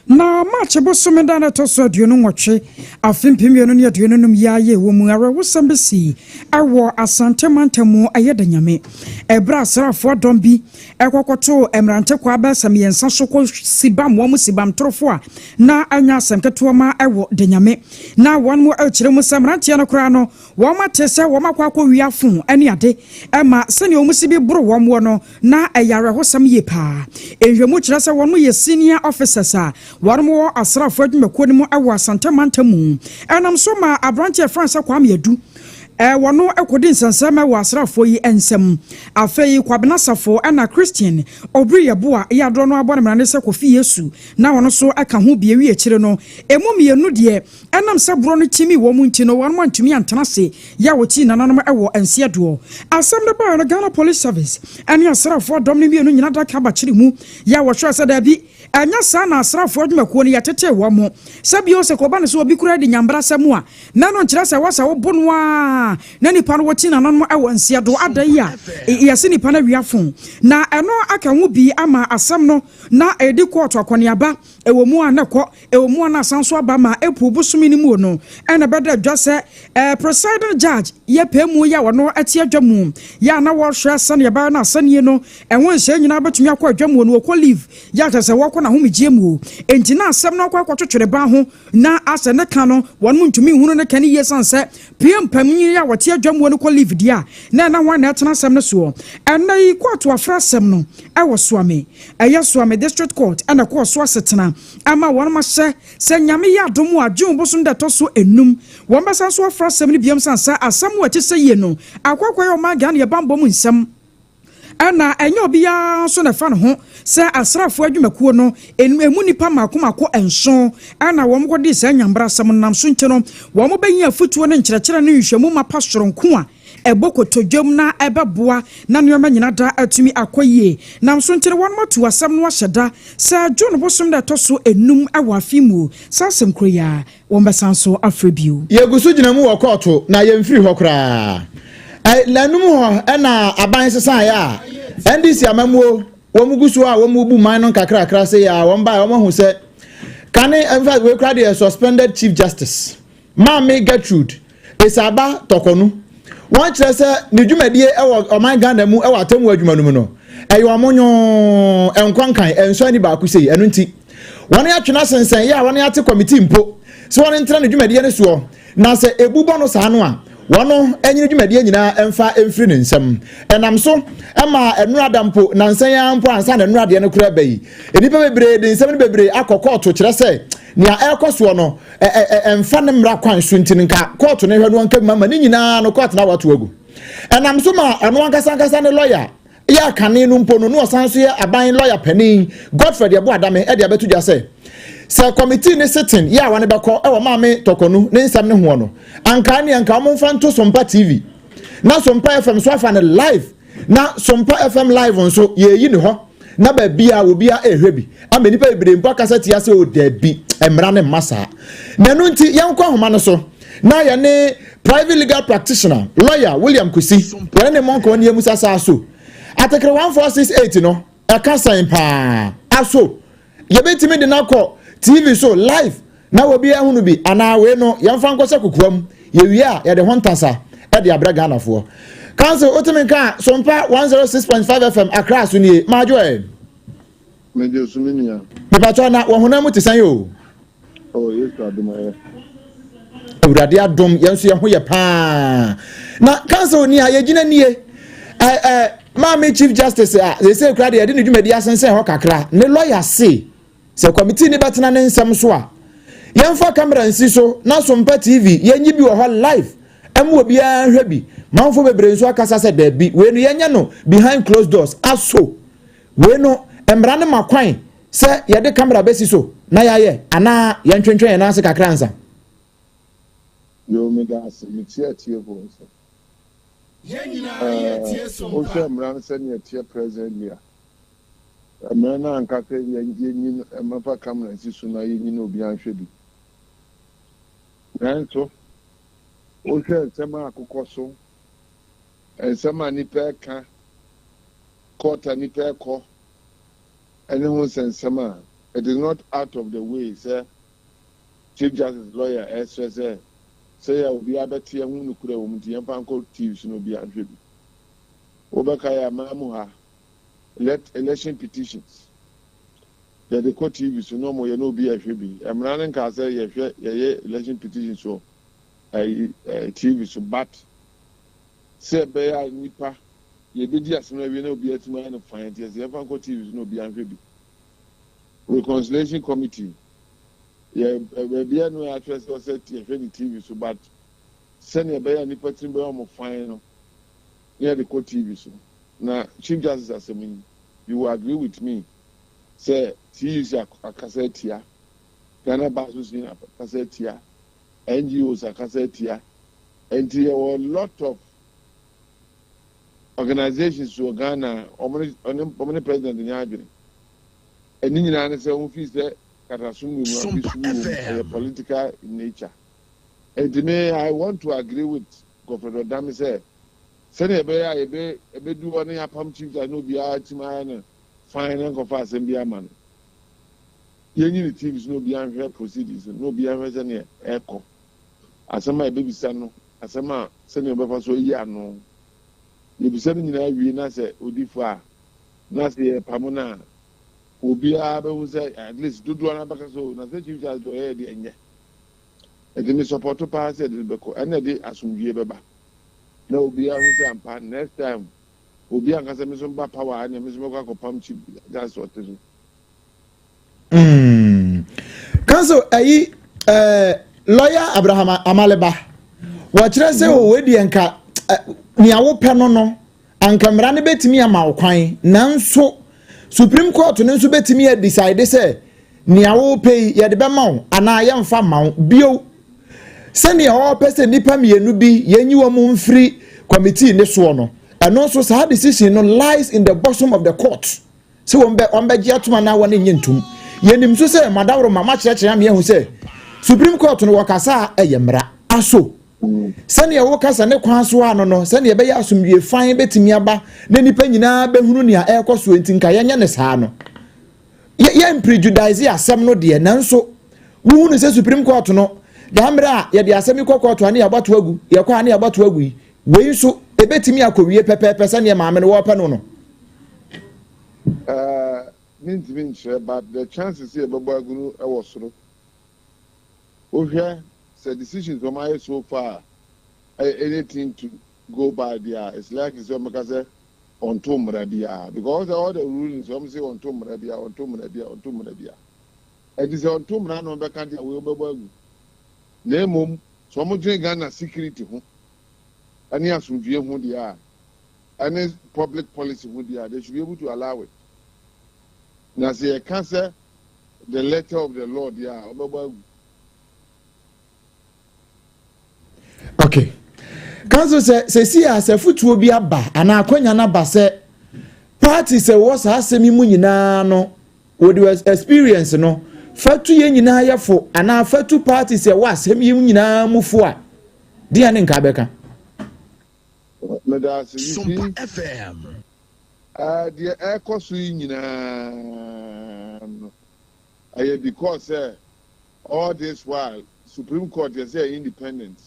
Na March bosome da a na ɛtɔ so 28, afe 2025 yi ara yɛ wɔ mu awerɛhosɛm bi sii wɔ Asante mantam mu ɛyɛ da nyame ɛberɛ a asraafoɔ dɔm bi kɔkɔtoo mmerantekwaa bɛsɛ mmiɛnsa so kɔ sibam wɔn sibam torofo a na ɛnyɛ asɛm ketewa ma ɛwɔ da nyame na wɔn mu ɛkyerɛ mu sɛ mmeranteɛ no koraa no wɔn ate sɛ wɔn akɔ akɔ wia fon ne ade ɛma sɛnea wɔn si bi boro wɔn wɔ no na ɛyɛ awerɛhosɛm yie paa. Nhwɛmu kyerɛ sɛ wɔn yɛ senior officers a wɔn wɔ asraafoɔ adwumakuo no mu wɔ Asante mantam mu. Ɛnam so ma aberanteɛ Francis Kwame Adu wɔn kɔdi nsɛnsɛm wɔ asraafoɔ yi nsam. Afei Kwabena Safo ɛna Christian Obiri Yɛboa yɛ adorɔ no abɔ ne mmerane sɛ Kofi Yesu na wɔn nso ka ho bie wie akyire no emu mmienu deɛ ɛnam sɛ borɔ no kyimi wɔn nti no wɔn antumi antena ase yɛ a wɔtii nananom wɔ nseɛdoɔ. Asɛm no baeɛ no Ghana Police Service ne asraafoɔ dɔm no mmienu nyina daka abakyere mu yɛ a wɔhwɛɛ sɛ daabi ɛnyɛ saa na asraafoɔ adwumakuo no yɛtetee wɔn mo sɛ bio sɛ kɔba no sɛ obi koraa di nyambrasɛm a na ɛno nkyerɛ sɛ wɔsɛ wobo no a na nipa no wɔti nananom wɔ nseɛdoɔ ada yi a yɛse nipa no awia fo na ɛno aka ho bi ama asɛm no na ɛdi kɔɔto akɔneaba ɛwɔ mu a na ɛkɔ ɛwɔ mu a na asan so aba ma April bosome no mu no ɛna bɛda dwa sɛ presiding judge yɛ pɛ mu yɛ a wɔno ɛte adwa mu yɛ a na wɔhwɛ sɛnea ɛbɛyɛ no asɛnnie no ɛho nhyɛ nyinaa bɛtumi akɔ adwa mu no wɔkɔ leave yɛ akyɛ sɛ wɔkɔ n'ahomegyeɛ mu enti na asɛm no akɔ akɔtwetwere ban ho na asɛ ne ka no wɔn mu ntumi nhunu ne ka no yie san sɛ pie mpam yi a wɔte adwa mu no kɔ leave deɛ a na ɛna wɔn na ɛtena asɛm no soɔ. Ɛnna yi kɔɔto afra asɛm no ɛwɔ Suame, ɛyɛ Suame District Court, ɛna kɔɔ so asetena ama wɔn ahyɛ sɛ Nyame yɛ adom a June bosom da ɛtɔ so 5 wɔn bɛsan so afra asɛm no biam san sɛ asɛm wɔ akyi sɛ yie no akɔakɔ yɛ ɔman Ghana yɛ bambɔ mu nsɛm ɛna ɛnyɛ obiara nso na ɛfa ne ho sɛ asraafoɔ adwumakuo no emu nipa mako mako 7 ɛna wɔn kɔdi saa nyambra asɛm nam so nti no wɔn bɛyi afutuo ne nkyerɛkyerɛ ne nhwɛmu mapa soronko a ɛbɔ kotodwam na ɛbɛboa na nneɛma nyinaa da atumi akɔ yie. Nam so nti no wɔn atu asɛm no ahyɛ da sɛ June bosom da ɛtɔ so 5 ɛwɔ afe mu saa asɛm koro yi a wɔn bɛsan so afrɛ bio. Yɛgu so gyina mu wɔ kɔɔto na yɛmfiri hɔ koraa. Nanum hɔ ɛna aban sesaeɛ a NDC amammuo wɔn gu so a wɔn bu man no nkakrakra sɛ yɛ a wɔn baa wɔn ahu sɛ kane in fact wei koraa deɛ suspended Chief Justice Maame Gertrude Esaaba Tɔkɔnu wɔn kyerɛ sɛ ne dwumadie ɛwɔ ɔman Ghana mu ɛwɔ atemmu adwuma no mu no ɛyɛ wɔn nyoo ɛnkɔ nkan ɛnsɔ ani baako sei. Ɛno nti wɔn atwe asensɛn yɛ a wɔn ate committee mpo sɛ wɔn ntena ne dwumadie no soɔ na sɛ ebu bɔ no saa no a wɔn ɛnyini dwumadie nyinaa ɛmfa ɛmfiri ne nsam. Ɛnam so ɛma ɛnura da mpo nansan ya mpo ansa na ɛnura deɛ no koraa bɛyi nnipa bebree de nsɛm no bebree akɔ kɔɔto kyerɛ sɛ nea ɛrekɔ soɔ no ɛmfa ne mmara kwan so nti nka kɔɔto no hwɛ no anka mu ama ne nyinaa no kɔɔto no awato agu. Ɛnam so ma ɔno ankasa ankasa ne lɔya yɛ akane no mpo no na ɔsan so yɛ aban lɔya panin Godfred Yeboah Dame ɛde abɛto dwa sɛ sɛ committee ne sitting yɛ a wɔne bɛkɔ ɛwɔ Maame Tɔkɔnu ne nsɛm ne hoɔ no anka ne anka wɔn mfa nto Sompa TV na Sompa FM so afa ne live na Sompa FM live nso yɛyi ne hɔ na baabi a obiara ɛrehwɛ bi ama nnipa bebree mpo akasa tia sɛ o daabi mmara ne mma saa. Na ɛno nti yɛnkɔ ahoma no so na yɛne private legal practitioner lawyer William Kusi yɛne ne mmɔnkɔ ne yɛmusa saa so Article 1468 no ɛka sɛn paa aso yɛbɛtumi de no akɔ TV so live na obi ahunu bi anaa wei no yɛmfa nkɔhyɛ kokoa mu yɛwie a yɛde ho ntasa ɛde abrɛ Ghanafoɔ. Council wotumi nka Sompa 106.5 FM Accra so nie maadwo ɛ. Megye so me nua. Mepatɔ na wɔ honam mu te sɛn o? Oh, Yesu adom ayɛ. Awurade adom yɛn nso yɛn ho yɛ paa. Na council ni a yɛgyina nie. Maame Chief Justice a sɛsɛ kura deɛ yɛde ne dwumadi asensɛn hɔ kakra ne lawyer se sɛ committee ne bɛtena ne nsɛm so a yɛmfa camera nsi so na Sompa TV yɛnyi bi wɔ hɔ live ɛmu obiara nhwɛ bi. Manfo bebree nso akasa sɛ daabi wei no yɛnyɛ no behind closed doors aso wei no mmara no ma kwan sɛ yɛde camera bɛsi so na yɛayɛ anaa yɛntwentwɛn yɛn ase kakra nsa. Yo, meda ase metie atiefo nso. Wohwɛ mmara no sɛnea ɛteɛ presently a mmara no anka sɛ yɛnyi mmafa camera nsi so na yɛnyi na obiara nhwɛ bi. Nanso wohwɛ nsɛm a akokɔ so, nsɛm a nnipa ɛka, court a nnipa ɛkɔ, ɛne ho nsɛnsɛm a It is not out of the way sɛ Chief Justice lawyer ɛresrɛ sɛ sɛyɛ a obiara bɛte ahu nokorɛ wɔ mu nti yɛmfa nkɔ TV so na obiara nhwɛ bi. Wobɛkae a man mu ha elect election petitions yɛde kɔ TV so na wɔyɛ na obiara hwɛ bi. Mmara no nkaa sɛ yɛhwɛ yɛyɛ election petitions wɔ ɛyi ɛɛ TV so but sɛ ɛbɛyɛ a nnipa yɛbɛdi asɛm no awie na obiara atumi ayɛ no fann nti yɛsɛ yɛmfa nkɔ TV so na obiara nhwɛ bi. Reconciliation Committee yɛ baabi a no yɛatwerɛ sɛ ɔsɛ yɛhwɛ ne TV so but sɛnea ɛbɛyɛ a nnipa tirim bɛyɛ wɔn fann no na yɛde kɔ TV so. Na Chief Justice asɛm yi, you will agree with me sɛ TUC akasa atia, Ghana Bar Association akasa atia, NGOs akasa atia, nti yɛwɔ lot of organisations wɔ Ghana a wɔn ne wɔn ne president nyɛ adwene. Ɛne nyinaa ne sɛ wɔn fi sɛ katasom wɔ mu, afi sum wɔ mu, ɛyɛ political in nature. Nti me I want to agree with Godfred Odame sɛ sɛnea ɛbɛyɛ a yɛbɛ ɛbɛdu hɔ ne yɛapam chief justice na obiara atim ayɛ no fine na nkɔfa asɛm bi ama no. Yɛnyi ne TV so na obiara nhwɛ proceedings no na obiara nhwɛ sɛnea ɛkɔ. Asɛm a yɛbɛbisa no, asɛm a sɛnea ɔbɛfa so ayi ano. Yɛbisa no nyinaa wie na sɛ odi fɔ a, na sɛ yɛpamo no a, obiara bɛhu sɛ at least dodoɔ no abɛka sɛ o na sɛ Chief Justice deɛ ɔyɛɛ deɛ ɛnyɛ. Ɛnti me sɔpɔto paa sɛ yɛde no bɛkɔ. Ɛna ɛde asomdwie bɛba. Na obiara hu sɛ ampa next time obi anka sɛ me nso mba power a ɛnea me nso mɛkɔ akɔpam Chief Justice ɔte so. Mm. Council ayi eh, lawyer Abraham Amaleba wɔkyerɛ sɛ o wei deɛ nka eh, nea wopɛ no no anka mmara no bɛtumi ama wo kwan nanso Supreme Court no nso bɛtumi adecide sɛ nea wopɛ yi yɛde bɛma wo anaa yɛmfa mma wo bio sɛnea ɔpɛ sɛ nnipa mmienu bi yɛnyi wɔn mfiri committee ne soɔ no ɛno nso saa decision no lies in the bosom of the court sɛ wɔn bɛ wɔn bɛgye atom anaa wɔn nnye ntom. Yɛnim nso sɛ madaworo ma makyerɛkyerɛ ama yɛahu sɛ Supreme Court no wɔkasa a ɛyɛ mmara. Aso sɛnea wɔkasa ne kwan so ano no sɛnea ɛbɛyɛ asomdwie fann bɛtumi aba na nnipa nyinaa bɛhunu nea ɛrekɔ soɔ nti nka yɛnyɛ ne saa no. Yɛn prejudice asɛm no deɛ nanso wohunu sɛ Supreme Court no daa mmerɛ a yɛde asɛm yi kɔ court a ne yɛabɔto agu yɛkɔ a ne yɛabɔto agu yi wei nso ɛbɛtumi akɔwie pɛpɛɛpɛ sɛnea maame no wɔrepɛ no no. Eh, mentumi nkyerɛ but the chances sɛ yɛbɛbɔ agu no wɔ soro. Wohwɛ sɛ decisions wɔn ayɛ so far a, ɛyɛ anything to go by deɛ a, it's likely sɛ wɔbɛka sɛ ɔnto mmara biara because all the rulings wɔn se ɔnto mmara biara, ɔnto mmara biara, ɔnto mmara biara. Ɛnti sɛ ɔnto mmara na wɔbɛka deɛ a, wei wɔbɛbɔ agu. Na mmom sɛ wɔdwene Ghana security ho ne asomdwie ho deɛ a, ɛne public policy ho deɛ a, they should be able to allow it. Na sɛ yɛka sɛ the letter of the law deɛ a, wɔbɛbɔ agu. Okay. Council sɛ sɛsi a sɛ fotuo bi aba anaa akwanya no aba sɛ party sɛ wɔ saa asɛm yi mu nyinaa no wɔde experience no fatu yɛn nyinaa yɛ fo anaa fatu party sɛ wɔ asɛm yi nyinaa mu fo a deɛ ne nka bɛka. Meda ase. You see, uh, deɛ ɛrekɔ so yi nyinaa no, ɛyɛ because sɛ all this while Supreme Court yɛ sɛ independent,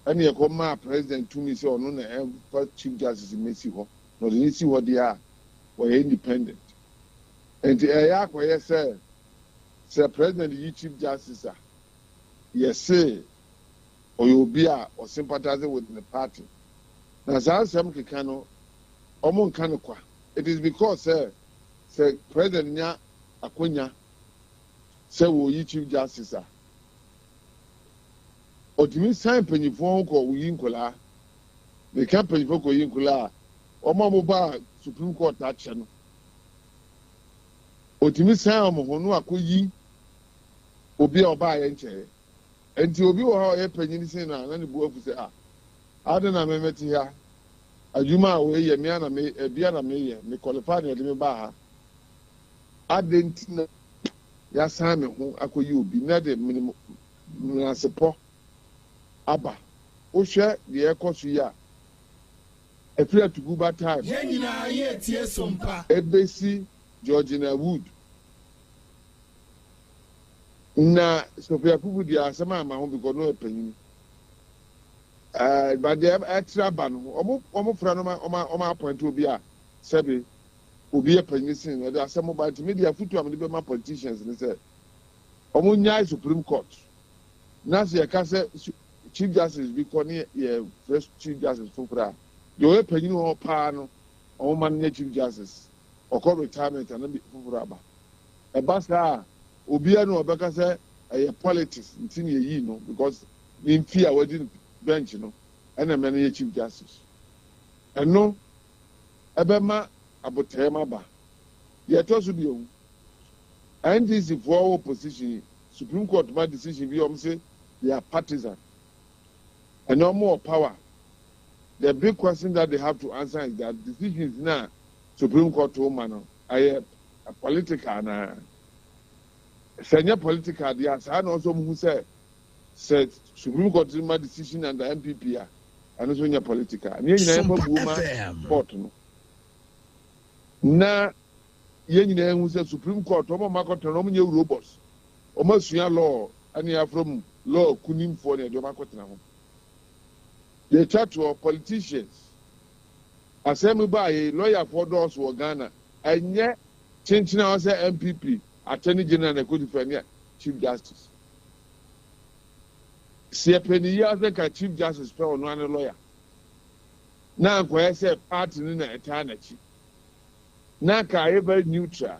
ɛne ɛkɔ maa president tumi sɛ ɔno na ɛmfa Chief Justice mmɛsi hɔ, na ɔde ne si hɔ deɛ a, wɔyɛ independent. Nti ɛyɛ akɔyɛ sɛ sɛ president yi Chief Justice a, yɛse ɔyɛ obi a ɔsympatise with ne party. Na saa nsɛm keka no, ɔmo nka no kwa. It is because sɛ sɛ president nya akonya sɛ wɔyi chief justice a, ɔtumi san mpanyinfoɔ ho kɔ yi nkɔlaa. Meka mpanyinfoɔ kɔ yi nkɔlaa a, wɔn a wɔbaa Supreme Court akyɛ no, ɔtumi san wɔn ho no akɔ yi obi a ɔbaa yɛ nkyɛɛ. Enti obi wɔ hɔ a ɔyɛ panyin sen no a, na ne bo afu sɛ, 'Ah, adɛn na me mete ha? Adwuma a wei yɛ, me ara na me, ebia na meyɛ. Me qualify na wɔde me baa ha. Adɛn nti na yɛasan me ho akɔyi obi na de menasepɔ aba? Wohwɛ deɛ ɛrekɔ so yi a, ɛfiri Atuguba time Yɛn nyinaa yɛretie sompa. ɛbɛsi Georgina Wood. Na Sophia Kuku deɛ asɛm ama ho because no yɛ panyin. But deɛ ɛtira aba no, wɔn fra no ma wɔn appoint obi a sɛbi obi yɛ panyin sen no, ɛde asɛm ba. Nti me deɛ, afutu a mede bɛma politicians ne sɛ wɔn nyae Supreme Court na sɛ yɛka sɛ Chief Justice bi kɔ ne yɛ frɛ Chief Justice foforɔ a, deɛ ɔyɛ panyin hɔ paa no, wɔn ma no nyɛ Chief Justice. Ɔkɔ retirement a, na bi foforɔ aba. Ɛba saa a, obiara no ɔbɛka sɛ ɛyɛ politics nti na yɛyii no, because ne mfi a wadi no bench no ɛna mɛ no yɛ Chief Justice. Ɛno ɛbɛma abotɛm aba. Deɛ ɛtɔ so bio, NDC foɔ wɔ position, Supreme Court ma decision bi, wɔn sɛ they are partisan. Ɛna wɔn wɔ power. The big question that they have to answer is that decisions na Supreme Court ma no, ɛyɛ political anaa? Sɛ nyɛ political deɛ a, saa na ɔsɛ ɔmo hu sɛ Supreme Court ma decision under NPP a, ɛno nso nyɛ political. Ne yɛn nyinaa yɛfa buo ma court no, na yɛn nyinaa hu sɛ Supreme Court, wɔn a wɔn akɔtena no, wɔn nyɛ robots. Wɔn asua law, ɛne afro mu law kunimfoɔ na yɛde wɔn akɔtena ho. Deɛ etwa toɔ, politicians, asɛm baa yɛ lɔyafoɔ dɔɔso wɔ Ghana. Ɛnyɛ kyenkyen a ɔsɛ NPP Attorney General na ɛkɔdi fɛ ne Chief Justice. Sɛ yɛpɛ ne yie asɛ nka Chief Justice pɛ ɔno ane lawyer na nkɔyɛ sɛ party no na ɛtaa n'akyi, na nka ayɛ very neutral,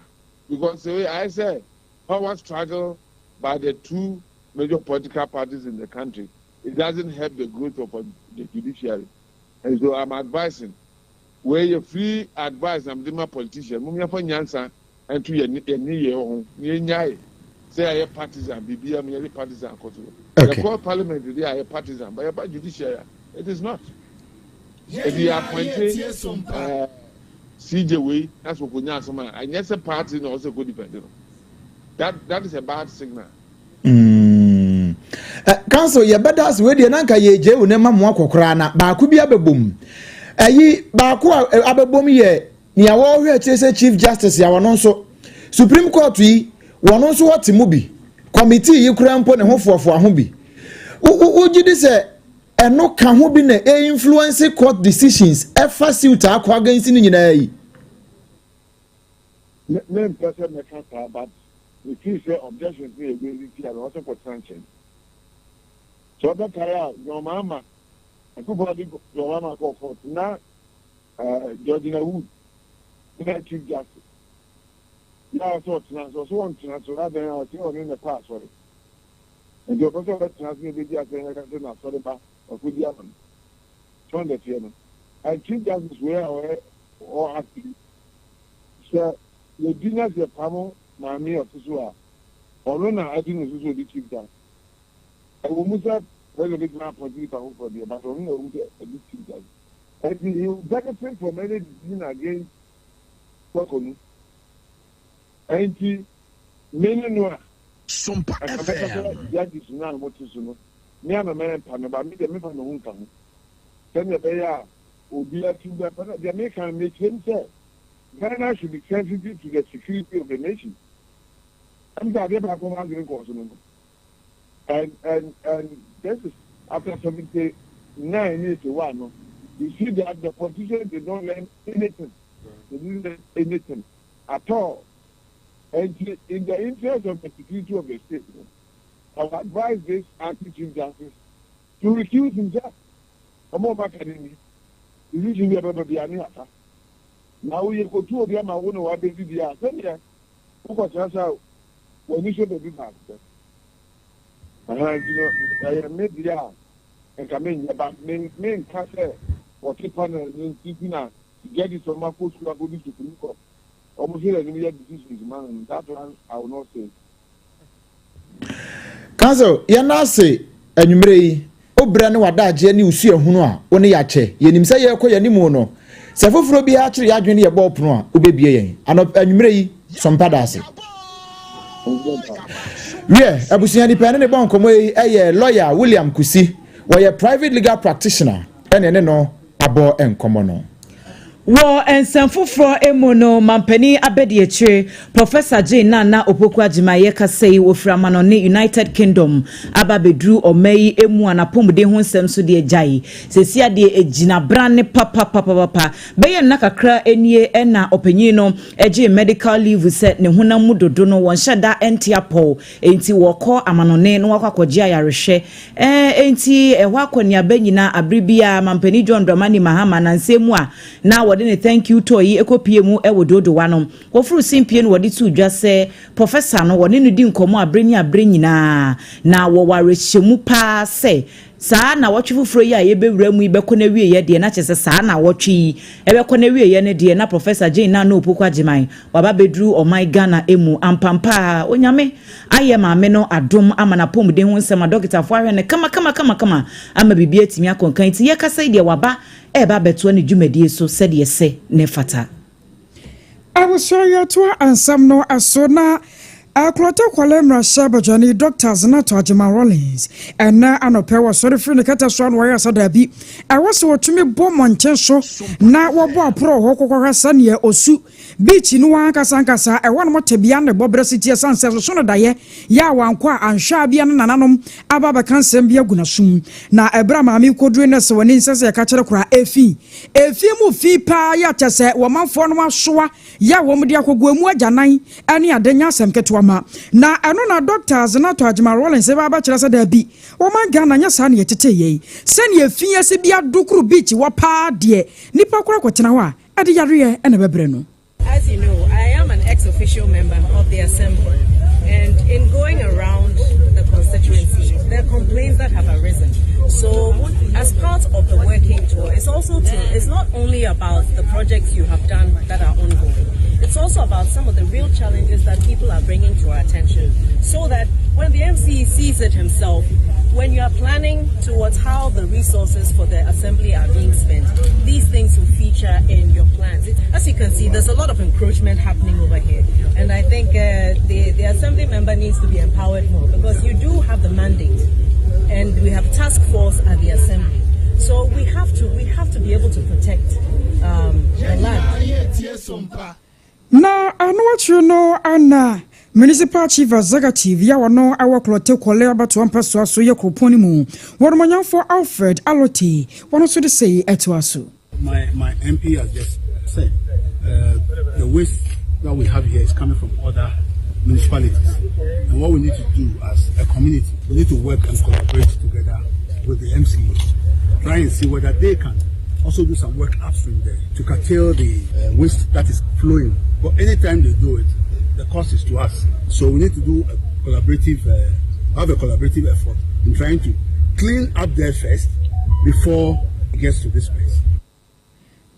because ayɛ sɛ power struggle by the two major political parties in the country. It doesn't help the growth of the judiciary. And so I'm advising, wei yɛ free advice na mede ma politician, mom yɛmfa nyansa nto yɛn yɛn ho na yɛnyae sɛ yɛayɛ partisan. Biribiara mu yɛde partisan kɔ so. Yɛkɔ parliament deɛ a, yɛ partisan, but yɛba judiciary a, it is not. Ebi yɛ appoint CJ wei na sɛ okonya asɛm a, ɛnyɛ sɛ party na ɔsɛ kɔ defend no. That is a bad signal. Counsel, yɛbɛda ase. Wei deɛ, na nka yɛgye wo ne ma mo akɔ koraa na baako bi abɛbom. Ɛyi baako a abɛbom yɛ nea wɔrehwɛ akyire sɛ Chief Justice a wɔno nso Supreme Court yi, wɔn nso wɔte mu bi, committee yi kura mpo ne ho foafoa ho bi. Wogye di sɛ ɛno ka ho bi na e influence court decisions ɛfa suit akɔ against no nyinaa yi? Me mpɛ sɛ mɛka saa, but me feel sɛ objections no yɛ raise tia no, ɔsɛ kɔtena nkyɛn. Sɛ ɔbɛkae a, John Mahama, Akufo de John Mahama kɔɔ court na Georgina Wood na Chief Justice na ɔsɛ ɔtena so. Ɔsɛ ɔntena so adan a, ɔsɛ ɔne ne kɔ asɔre, nti ɔpɛ sɛ ɔbɛtena so na ebedi asɛm yɛka sɛ n'asɔre ba ɔkɔdi ama no. Sɛ ɔn dɛteɛ no, and Chief Justice wei a ɔyɛ ɔ ase sɛ yɛdi na sɛ pamo maame a ɔte so a, ɔno na adi ne so sɛ ɔdi Chief Justice. Ɛwɔ mu sɛ President bɛtumi appoint nipa foforɔ deɛ, but ɔno na ɛwɔ mu sɛ ɛdi Chief Justice, nti he will benefit from any decision against Torkornoo. Nti me ne no a Sompa ɛka bɛka sɛ FM. judges no a wɔte so no, me a na mɛmpa no ba, me deɛ mefa me ho nka ho sɛnea ɛbɛyɛ a obi atum bɛmpa no. Deɛ meka no, mekyerɛ mu sɛ Ghana should be sensitive to the security of the nation. Ɛm sɛ adeɛ baako ma adwene nkɔɔ so no, and this is after 79 ne 81 no, you see that the politicians did not learn anything. They didn't learn anything at all. And in the interest of the security of the state, I would advise this acting Chief Justice to recuse himself. Ɔmo ɔmo aka ne ni decision bi a bɛba bi ane afa na woyɛ kotu obi ama wo na wabɛdi di a, sɛdeɛ wokɔtena sɛ w'ani so baabi baako pɛ. Aha nti no, ɛyɛ me deɛ a, nka menyɛ ba me menka sɛ wɔte panel no nti na judges ɔmo akɔ sukuu akɔdu Supreme Court, ɔmo hwɛ n'anim yɛ decisions ma no. That one I will not say. Counsel, yɛn ase anwummerɛ yi, wobrɛ ne wadagyeɛ ne osuahunu a wo ne yɛakyɛ. Yɛnim sɛ yɛrekɔ yɛn anim no, sɛ foforɔ biara kyerɛ yɛ adwene ne yɛbɔ pono a, wobɛbie yɛn anɔ. Anwummerɛ yi, sɔmpa da ase. Wiɛ, abusua, nipa ne ne bɔ nkɔmmɔ yi yɛ lawyer William Kusi. Wɔyɛ private legal practitioner, ɛne ne no abɔ nkɔmmɔ no. Wɔ nsɛm foforɔ mu no, mampanin abadiakyire Professor Jane Nana Opoku Agyemang yɛkasa yi, wɔfiri amanɔne United Kingdom aba abɛduru ɔma yi mu a n'apɔmuden ho nsɛm so deɛ gyae. Sɛsi adeɛ ɛgyina brane papapapapa. Bɛyɛ nna kakra nie ɛna ɔpanyin no gye medical leave sɛ ne honam mu dodo no wɔnhyɛ da nte apɔw, enti wɔkɔ amanɔne na wakɔ akɔgye ayarehwɛ. Enti ɛhɔ akɔneaba nyinaa abere biara mampanin John Dramani Mahama nansɛm mu a na wɔde ne thank you tour yi kɔpie mu wɔ Dodowa no, wɔforo simpie no wɔde to dwa sɛ professor no wɔne no di nkɔmmɔ abere ne abere nyinaa na wɔwɔ awerɛhyɛmu paa sɛ saa na wɔtwe foforɔ yi a yɛbɛwura mu yi bɛkɔ no awieɛ deɛ, na kyerɛ sɛ saa na wɔtwe yi ɛbɛkɔ no awieɛ no deɛ, na Professor Jane Nana Opoku Agyemang waba bɛduru ɔman Ghana mu ampampaa. Onyame ayɛ maame no adom ama n'apɔmuden ho nsɛm a dɔkitafoɔ ahwɛ no kama kama kama kama ama biribi atumi akɔnkan, nti yɛkasa yi deɛ, waba ɛreba abɛtoa ne dwumadie so sɛdeɛ sɛ ne fata. Abusua, yɛtoa nsɛm no so na Klottey Korle mmarahyɛ badwani Dr Zanetor Agyeman Rawlings ɛnɛ anɔpɛ wɔsɔre firi ne kɛtɛ so ano wɔyɛ sɛ daabi, ɛwɔ sɛ wɔtumi bɔ mmɔnten so na wɔbɔ aporɔ hɔ kɔkɔhwɛ sɛneɛ osu beach no ankasa ankasa ɛhɔ nom tebea ne bɔberɛ si tie, sane sɛ soso no daeɛ yɛ a wankɔ a anhwɛ a bia no nananom aba bɛka nsɛm bi agu n'asom. Na ɛberɛ a maame kɔduru no sɛ wɔne nsɛ sɛ yɛka kyerɛ koraa, ɛfi ɛfie mu fi paa yɛ akyɛ sɛ wɔmanfoɔ no asoa yɛ a wɔn de akɔgu emu agyanan ne ade nyɛ asɛm ketewa ma. Na ɛno na Dr Zanetor Agyeman Rawlings ba bɛkyerɛ sɛ daabi, wɔman Ghana nyɛ saa ne yɛtete yɛi sɛnea efi ase bi adokoro beach wɔ paa deɛ, nipa kora kɔtena hɔ a ɛde yareɛ ɛna bɛbrɛ no. As you know, I am an ex officio member of the Assembly, and in going around the constituency, there are complaints that have arisen. So, as part of the working tour, it's not only about the projects you have done that are ongoing, it's also about some of the real challenges that people are bringing to our attention, so that when the MC sees it himself, when you are planning towards how the resources for the assembly are being spent, these things will feature in your plans. As you can see, there's a lot of encroachment happening over here. And I think the assembly member needs to be empowered more because you do have the mandate and we have task force at the assembly. So we have to be able to protect the land. Na ano akyire no ana Municipal Chief Executive yɛ wɔno ɛwɔ Klottey Korle abatoɔ mpɛsoa so yɛ kuropɔn no mu, wɔnomanyamfoɔ Alfred Allotey, wɔno nso de sei ɛtoa so. My MP has just said the waste that we have here is coming from other municipalities. And what we need to do as a community, we need to work and collaborate together with the MCE, try and see whether they can also do some work upstream there to curtail the waste that is flowing. But anytime they do it, the cost is to us. So we need to do a collaborative, have a collaborative effort in trying to clean up there first before it gets to this place.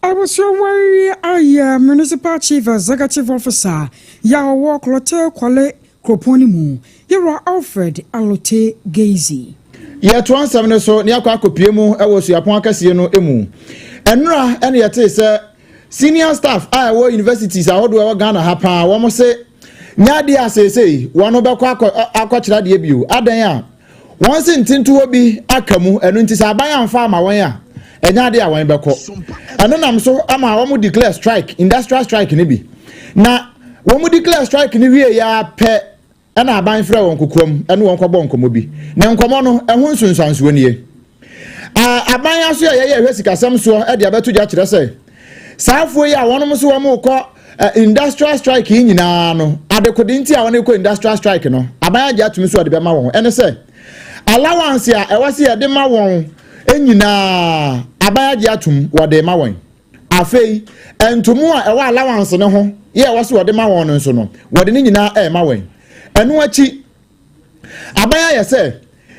Abusuawari ayɛ Municipal Chief Executive Officer yɛ a ɔwɔ Klottey Korle kuropɔn no mu, yɛwura Alfred Allotey Gaizi. Yɛtoa nsɛm no so ne akɔ akɔpie mu wɔ suapɔn akɛseɛ no mu. Ɛnora ɛne yɛtee sɛ senior staff a ɛwɔ universities ahodoɔ ɛwɔ Ghana ha paa, wɔn se nyɛ adeɛ a seesei wɔn bɛkɔ akɔ akɔkyerɛ adeɛ bio. Adan a wɔn se ntentoɔ bi aka mu, ɛno nti sɛ aban amfa ama wɔn a, ɛnyɛ adeɛ a wɔn bɛkɔ. Ɛno nam so ama wɔn declare strike, industrial strike ne bi. Na wɔn declare strike ne wie ya pɛ, ɛna aban frɛ wɔn kokoam ɛne wɔn kɔbɔ nkɔmɔ bi. Na nkɔmɔ no ɛho nsonsansoɔ nie. Aban aso a yɛyɛ ɛhwɛ sikasɛm soɔ ɛde abɛto gya kyerɛ sɛ saa afoɔ yi a wɔn nso wɔn kɔ industrial strike yi nyinaa no, adekode nti a wɔn kɔ industrial strike no, aban agye atumi so ɔde bɛma wɔn. Ɛne sɛ allowance a ɛwɔ sɛ yɛde ma wɔn nyinaa, aban agye atum wɔde ma wɔn. Afei ntomu a ɛwɔ allowance ne ho yɛ ɛwɔ sɛ wɔde ma wɔn no nso no, wɔde ne nyinaa ɛɛma wɔn. Ɛno akyi, aban ayɛ sɛ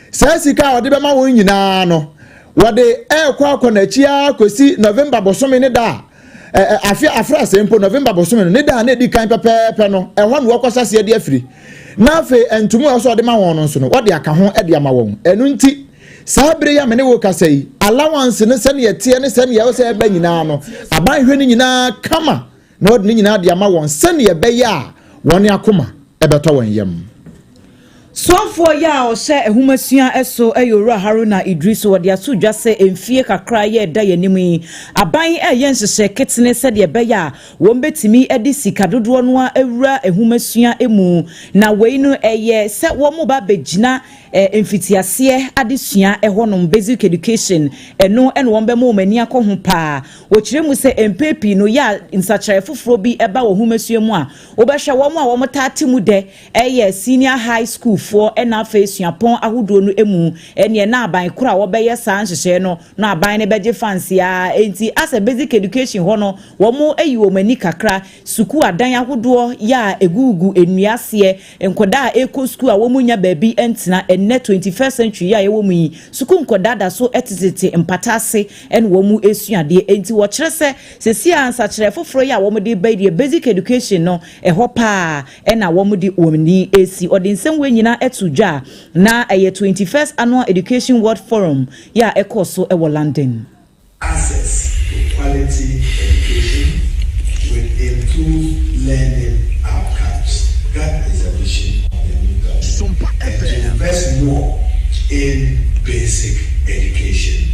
saa sika a wɔde bɛma wɔn nyinaa no, wɔde ɛɛkɔ akɔ n'akyi ara kɔsi November bosome ne da a ɛɛ afe afra mpo November bosome no ne da a na edi kan pɛpɛɛpɛ no, ɛhɔ na wɔkɔ saseɛ de afiri. Na afei ntomu a ɛwɔ sɛ ɔde ma wɔn no nso no, wɔde aka ho de ama wɔn. Ɛno nti saa bere yi a mene wo kasa yi, allowance no sɛnea ɛteɛ ne sɛnea ɛwɔ sɛ ɛbɛ nyinaa no, aban hwɛ no nyinaa kama na wɔde ne nyinaa de ama wɔn sɛnea ɛbɛyɛ a wɔn akoma ɛbɛtɔ wɔn yam. Soafoɔ yi a ɔhyɛ nhomasua so yɛ Owura Haruna Iddrisu. Ɔde ato dwa sɛ mfie kakra yi a ɛda yɛn anim yi, aban reyɛ nhyehyɛe ketene sɛdeɛ ɛbɛyɛ a wɔbɛtumi de sika dodoɔ no ara awura nhomasua mu. Na wei no ɛyɛ sɛ wɔreba abɛgyina mfitiaseɛ adesua hɔnom, basic education, ɛno na wɔbɛma wɔn ani akɔ ho paa. Wɔkyerɛ mu sɛ mpɛn pii no yɛ a nsakyeraeɛ foforɔ bi ba wɔ nhomasua mu a, wobɛhwɛ wɔn a wɔtaa te mu dɛ yɛ senior high school foɔ ɛna afei suapɔn ahodoɔ no mu. Ɛneɛ na aban koro a wɔbɛyɛ saa nhyehyɛɛ no na aban no bɛgye fansi ara. Enti asɛ basic education hɔ no wɔn ayi wɔn ani kakra. Sukuu adan ahodoɔ yɛ a ɛgugugu nnua aseɛ, nkwadaa a ɛrekɔ sukuu a wɔn nnya baabi ntena. Ɛnnɛ 21st century yi a yɛwɔ mu yi, sukuu nkwadaa da so tetete mpata ase na wɔn resua adeɛ. Enti wɔkyerɛ sɛ seesei ara nsakyeraɛ foforɔ yi a wɔde reba yi deɛ basic education no ɛhɔ paa na wɔde wɔn ani resi. Ɔde nsɛm wei nyinaa too dwa a na ɛyɛ 21st Annual Education World Forum yi a ɛkɔɔ so wɔ London. Access to quality education with improved learning outcomes. That is the vision of the new government. And to invest more in basic education.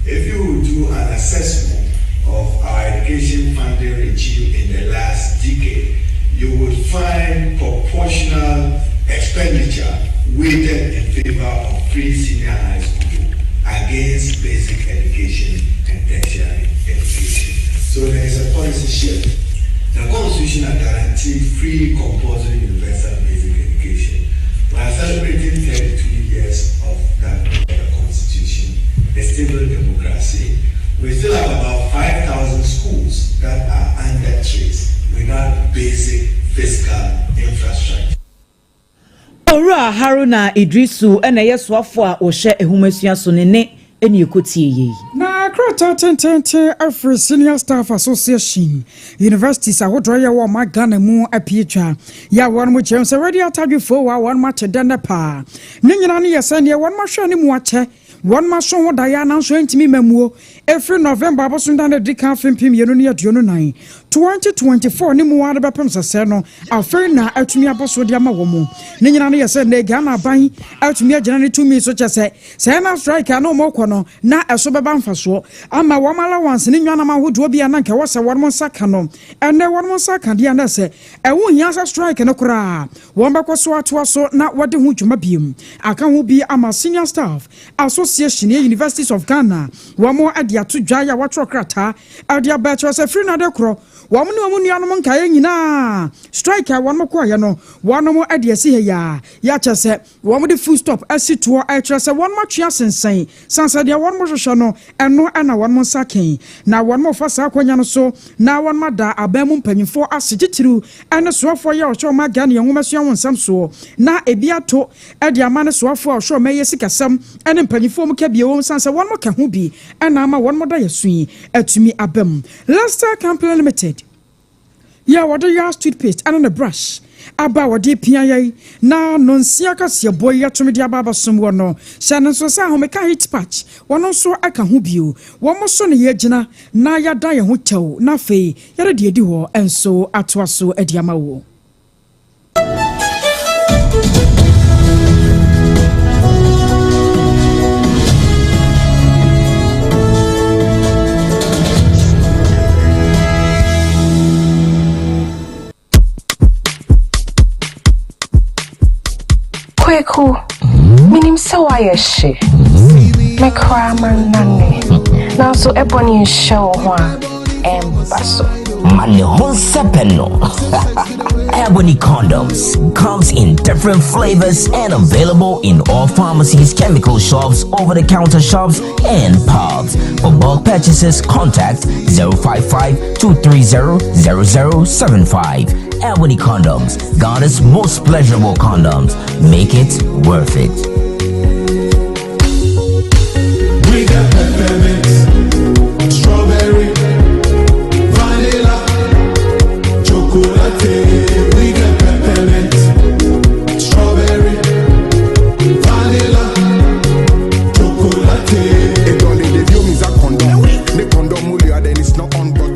If you do an assessment of our education funding regime in the last decade, you would find proportional expenditure weighted in favor of free senior high school against basic education and tertiary education. So there is a policy shift. The Constitution has guaranteed free, compulsory, universal basic education. We are celebrating 32 years of that the Constitution, a stable democracy. We still have about 5,000 schools that are under trace without basic physical infrastructure. Owura Haruna Iddrisu na ɛyɛ soafoɔ a ɔhwɛ nhomasua so no nne na yɛkɔtie yei. Na krataa tenteenten afiri Senior Staff Association Universities ahodoɔ yɛ wɔ ɔman Ghana mu apue twa yɛ a wɔnom kyerɛ mu sɛ Radio Atadwe foɔ a wɔnom akyɛ dɛ nnɛ paa. Ne nyinaa no yɛ sɛ neɛ wɔnom ahwɛ ne mu akyɛ wɔnom aso ho daeɛ nanso ɛntumi mmamuo ɛfiri November abosom da no adi kan afe 2024, 2024 ne mu ara bɛpem sɛsɛɛ no, afei na atumi abɔ so de ama wɔ mu. Ne nyinaa no yɛ sɛ nnɛ Ghana aban atumi agyina ne tumi so kyɛ sɛ sɛ na strike a na wɔn no na ɛso bɛba mfasoɔ ama wɔn allowance ne nnuanam ahodoɔ bi a na nka ɛwɔ sɛ wɔn nsa ka no, ɛnɛ wɔn nsa ka deɛ, na sɛ ɛho hia sɛ strike no koraa wɔn bɛkɔ so atoa so na wɔde ho dwuma biem aka ho bi ama Senior Staff Association yɛ Universities of Ghana. Wɔn de ato dwa yɛ a wɔatwerɛ krataa ɛde aba kyerɛ sɛ firi nade korɔ wɔn ne wɔn nuanom nkaeɛ nyinaa strike a wɔn kɔɔyɛ no, wɔn de asi ha yi a yɛakyɛ sɛ wɔn de full stop asi toɔ, ɛkyerɛ sɛ wɔn atwe asensɛn sansa deɛ wɔn hwehwɛ no, ɛno ɛna wɔn nsa kɛn na wɔn fa saa akɔnya no so na wɔn ada aban mu mpanyinfoɔ ase, titiriw ɛne soafoɔ yɛ ɔhyɛ ɔma Ghana yɛn nwoma sua wɔn nsɛm soɔ na ebi ato ɛde ama ne soafoɔ a ɔhyɛ ɔma yɛ sikasɛm ɛne mpanyinfoɔ mu kɛbie wɔn san sɛ wɔn ka ho bi ɛna ama wɔn da yɛ so yi atumi aba mu. Lester Company Limited yɛ a wɔde yɛ toothpaste ɛne ne brush aba a wɔde pia yɛn na nonsia kaseɛbɔ yi atumi de aba abɛsom wɔ no hyɛ no nso sɛ ahomeka heat patch wɔn nso aka ho bio. Wɔn nso ne yɛgyina na yɛada yɛn ho kyɛw na afei yɛde deɛ di hɔ nso atoa so de ama wo. Kweku, minim sɛ woayɛ hye. Me koraa mannane. Nanso ɛbɔ ne nhyɛ wo ho a, ɛmba so. Ma ne ho nsɛpɛ no. Ebony condoms comes in different flavors and available in all pharmacies, chemical shops, over-the-counter shops, and pubs. For bulk purchases, contact 055 230 0075. Ebony condoms, Ghana's most pleasurable condoms. Make it worth it. We got peppermint, strawberry, vanilla, chocolate. We got peppermint, strawberry, vanilla, chocolate. Ne condom then it's not on but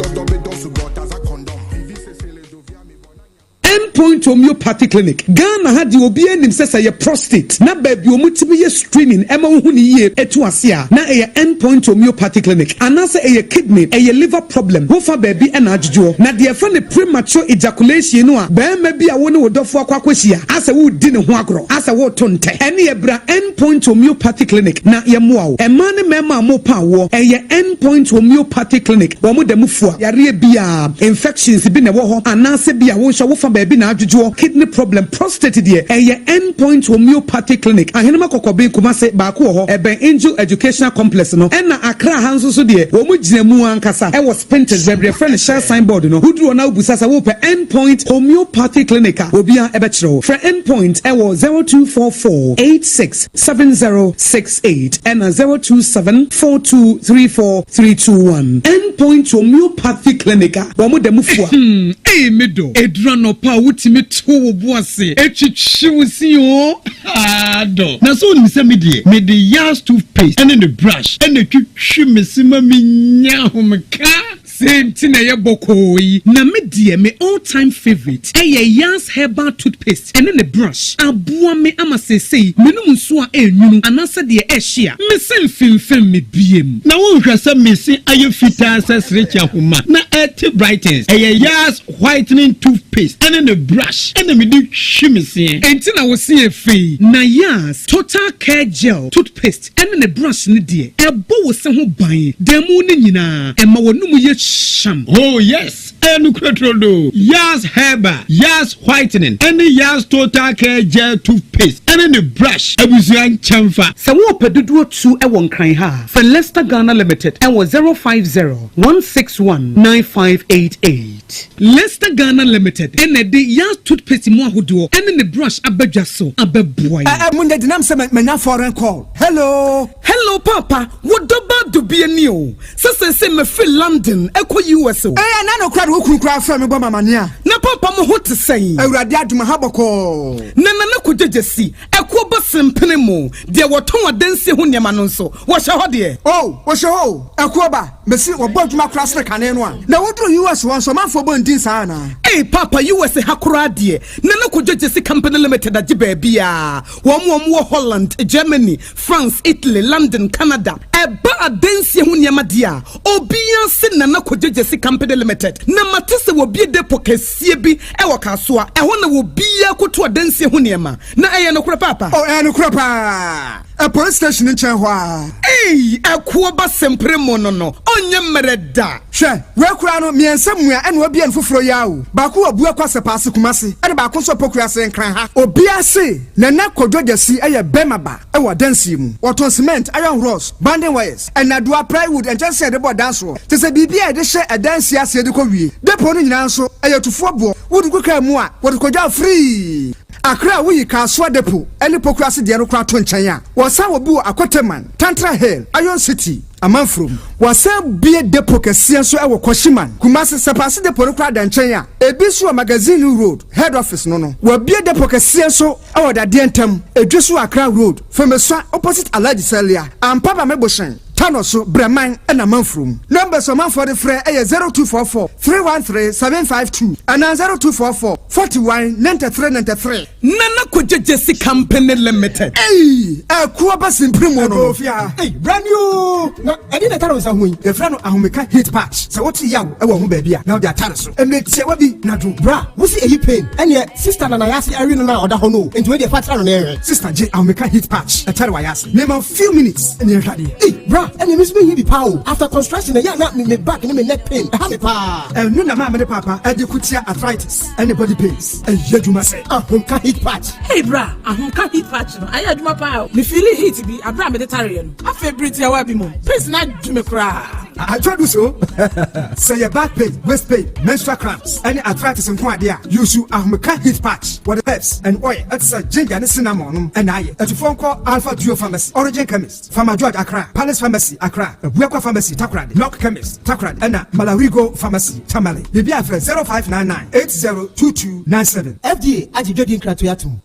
Endpoint Homeopathy. Homeopathy Clinic. Ghana ha deɛ obiara nim sɛ sɛ ɛyɛ prostate na baabi a wɔtumi yɛ screening ma wohu no yie to ase a, na ɛyɛ End Point Homeopathy Clinic. Anaasɛ ɛyɛ kidney, ɛyɛ liver problem, wofa baabi na adwodwoɔ. Na deɛ yɛfrɛ no premature ejaculation no a, barima bi a wo ne wo dɔfoɔ akɔ akɔhyia asɛ woredi ne ho agorɔ, asɛ woreto ntɛ, ɛneɛ bra End Point Homeopathy Clinic na yɛmmoa wo. Mmaa ne mmarima a mopɛ awoɔ, ɛyɛ End Point Homeopathy Clinic, wɔn da mu fua yareɛ biara, infections bi na ɛwɔ hɔ anaasɛ bi a wo nso wofa baabi na adwodwoɔ, kidney problem, prostate deɛ, ɛyɛ End Point Homeopathy Clinic, Ahenema Kɔkɔben, Kumasi, baako wɔ hɔ, ɛbɛn Angel Educational Complex no, ɛna Accra ha nso so deɛ, wɔn gyina mu ankasa ɛwɔ Spintex, baabi yɛfrɛ no Shell sign board no, woduru hɔ na wobisa sɛ wopɛ End Point Homeopathy Clinic a, obiara ɛbɛkyerɛ wo. Frɛ End Point ɛwɔ 0244 86 7068 ɛna 027 4234 321. End Point Homeopathy Clinic a wɔn da mu fua. Hmm, ei me dɔ, ɛduru anɔpa a wotumi to wo bo ase twitwi wo se oo, haa dɔ. Na sɛ wonim sɛ me deɛ, mede Yaz toothpaste ne ne brush na ɛtwitwi me se ma menya ahomeka. Sei nti na ɛyɛ bɔkɔɔ yi. Na me deɛ me all time favourite ɛyɛ Yaz herbal toothpaste ɛne ne brush. Aboa me ama seesei menom nsuo a ɛnwunu anaasɛ deɛ ɛhye a, me se mfemfem me biem. Na wonhwɛ sɛ me se ayɛ fitaa sɛ serekye ahoma na ɛte brightens. Ɛyɛ Yaz whitening toothpaste ɛne ne brush ɛna mede twi me seɛ. Enti na wo se yɛ fɛ yi. Na Yaz total care gel toothpaste ɛne ne brush no deɛ, ɛbɔ wo se ho ban da mu no nyinaa, ɛma w'anum yɛ hyam. Oh yes, ɛyɛ nokorɛ turodoo. Yaz Herbal, Yaz Whitening ɛne Yaz Total Care Gel Toothpaste ɛne ne brush abusua nkyɛnfa. Sɛ worepɛ dodoɔ tu wɔ Nkran ha a, frɛ Lester Ghana Limited wɔ 050 161 9588. Lester Ghana Limited na ɛde Yaz Toothpaste mu ahodoɔ ne ne brush aba dwa so abɛboa yɛn. Ɛɛ mo nyɛ denam sɛ manya foreign call. Hello. Hello paapa, wo dɔ ba dubia ni o, sɛ seesei mafiri London ɛkɔ US o. Ɛɛ ɛna no koraa de wo kunu koraa frɛ me bɔ me amaneɛ a. Na paapa mo ho te sɛn? Awurade adom aha bɔkɔɔ. Na Nana Kwadwo Gyasi, ɛkoɔ ba sempene mo, deɛ wɔtɔn adansie ho nneɛma no nso, wɔhyɛ hɔ deɛ? Oh, wɔhyɛ hɔ o, ɛkoɔ ba. Mese wɔbɔ adwuma koraa sene kane no a. Na woduru US hɔ nso ɔmanfoɔ bɔ ndin saa anaa? Ei paapa US ha koraa deɛ Nana Kojo Gyasi Company Limited agye baabiaa, wɔn a wɔn wɔ Holland, Germany, France, Italy, London, Canada. Ɛba adansie ho nneɛma deɛ a, obiaa se Nana Kojo Gyasi Company Limited. Na mate sɛ wɔbue depot kɛseɛ bi wɔ Kasoa, ɛhɔ na obiaa kɔtu adansie ho nneɛma. Na ɛyɛ nokorɛ paapa? Oh ɛyɛ nokorɛ paa. Ɛ police station nkyɛn hɔ ara. Ei ɛkoɔ ba sempere mo no no ɔnyɛ mmerɛ da. Hwɛ, wei koraa no, mmiɛnsa mua ɛna wabue no foforɔ yi ara o. Baako wɔ Abuakwa Sɛpaase Kumasi ɛna baako nso wɔ Pokuase Nkran ha. Obiara se Nana Kwadwo Gyasi yɛ bɛrima ba wɔ adansie mu. Wɔtɔn cement, iron rods, banding wires, nnadewa, plywood, nkyɛnsee a yɛde bɔ dan soɔ, kyerɛ sɛ biribi a yɛde hyɛ adansie aseɛ de kɔ wie. Depot no nyinaa nso, ɛyɛ tufoɔ boɔ. Wode gu kaa mu a, wɔde kɔdwa wo free. Accra a woyi Kasoa Depot ne Pokuase deɛ no koraa to nkyɛn a, wɔsan wɔ bi wɔ Akoteman, Tantra Hill, Iron City, Amanfurom. Wɔasan bue depot kɛseɛ nso wɔ Kwashiman, Kumasi. Sɛpaase Depot no koraa da nkyɛn a, ebi nso wɔ Magazine Road, Head Office no no. Wɔabue depot kɛseɛ nso wɔ Dadeɛ Ntam, Edweso Accra Road, Femesua opposite Alhaji Salia, Ampaba Mebohyɛn. Tano so, Brɛman na Manfurom. Numbers a ɔmanfoɔ de frɛ yɛ 0244 313 752 anaa 0244 41 93 93. Nana Kwadwo Gyasi Company Limited. Ei! Ɛko aba simpiri mu no no. Ɛkɔ ofie ha. Ei, bra ni oo! Na ɛdeɛn na ɛtare wo nsa ho yi? Yɛfrɛ no ahomeka heat patch. Sɛ wote yaw wɔ wo ho baabi a, na wode atare so. Mmerɛ tiawa bi na dwo. Bra, wo se ɛyi pain? Ɛneɛ sister na n'ayase awe no no a ɔda hɔ no o. Enti wei deɛ fa tra no na yɛnhwɛ. Sister gye ahomeka heat patch ɛtare w'ayase. Mema wo few minutes na yɛnhwɛ adeɛ. Ei bra, ɛneɛ me nso mehia bi paa o. After construction ɛyɛ a na me back ne me neck pain ɛha me paa. Ɛno na maame ne paapa ɛde ko tia arthritis ɛne body pains. Ɛyɛ adwuma sɛ. Ahomka heat patch. Hey bra, ahomka heat patch no ayɛ adwuma paa o. Me feeli heat bi abere a mede tareɛ no. Afei bere tiawa bi mu, pains no adwo me koraa. Atwa du so. Sɛ yɛ back pain, waist pain, menstrual cramps, ɛne arthritis nko adeɛ a, use ahomeka heat patch. Wɔde herbs and oil ɛte sɛ ginger ne cinnamon nom ɛna ayɛ. Atufoɔ nkɔ Alpha Duo Pharmacy, Origin Chemist, Farmer George Accra, Palace Pharmacy Accra, Abuakwa Pharmacy Takoradi, Lock Chemist Takoradi, ɛna Malarigo Pharmacy Tamale. Biribi a frɛ 0599 802297. FDA agye dwadie nkratoe atom.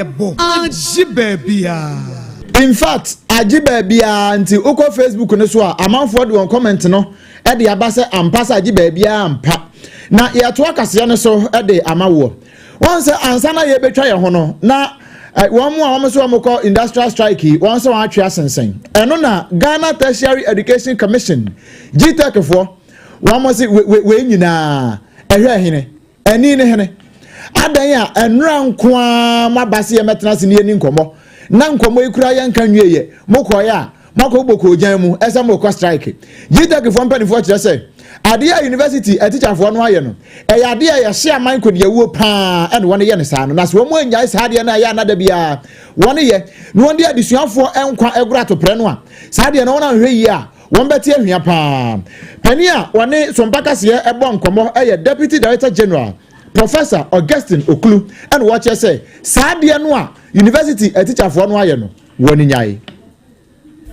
kaseɛbɔ agye baabiara. In fact, agye baabiara nti wokɔ Facebook no so a, amanfoɔ de wɔn comment no de aba sɛ ampa sɛ agye baabiara ampa. Na yɛtoa kaseɛ no so de ama woɔ. Wɔn sɛ ansa na yɛbɛtwa yɛn ho no, na eh, wɔn a wɔn nso wɔn kɔ industrial strike yi, wɔn nso wɔn atwe asensɛn. Ɛno na Ghana Tertiary Education Commission, GTEC foɔ, wɔn se wei nyinaa ɛhwɛ hene. Ani ne hene? Adɛn a nnora nko ara moaba se yɛmmɛtena ase ne yɛnni nkɔmmɔ, na nkɔmmɔ yi koraa yɛnka nwieɛ, mokɔeɛ a moakɔbobɔ koogyan mu sɛ morekɔ strike. GTEC foɔ mpanimfoɔ kyerɛ sɛ adeɛ a university atikyafoɔ no ayɛ no, ɛyɛ adeɛ a yɛhyɛ aman kɔdiawuo paa ɛna wɔn yɛ no saa no, na sɛ wɔn annyae saa adeɛ no a ɛyɛ a na da biara wɔn yɛ na wɔn de adesuafoɔ nkwa agorɔ atoprɛ no a, saa adeɛ no wɔn anhwɛ yie a Wɔbɛte ahia paa. Panin a ɔne Sompa Kaseɛ bɔ nkɔmmɔ yɛ Deputy Director General, Professor Augustine Oklu, ɛna wɔkyerɛ sɛ saa adeɛ no a University atikyafoɔ no ayɛ no, wɔn nyae.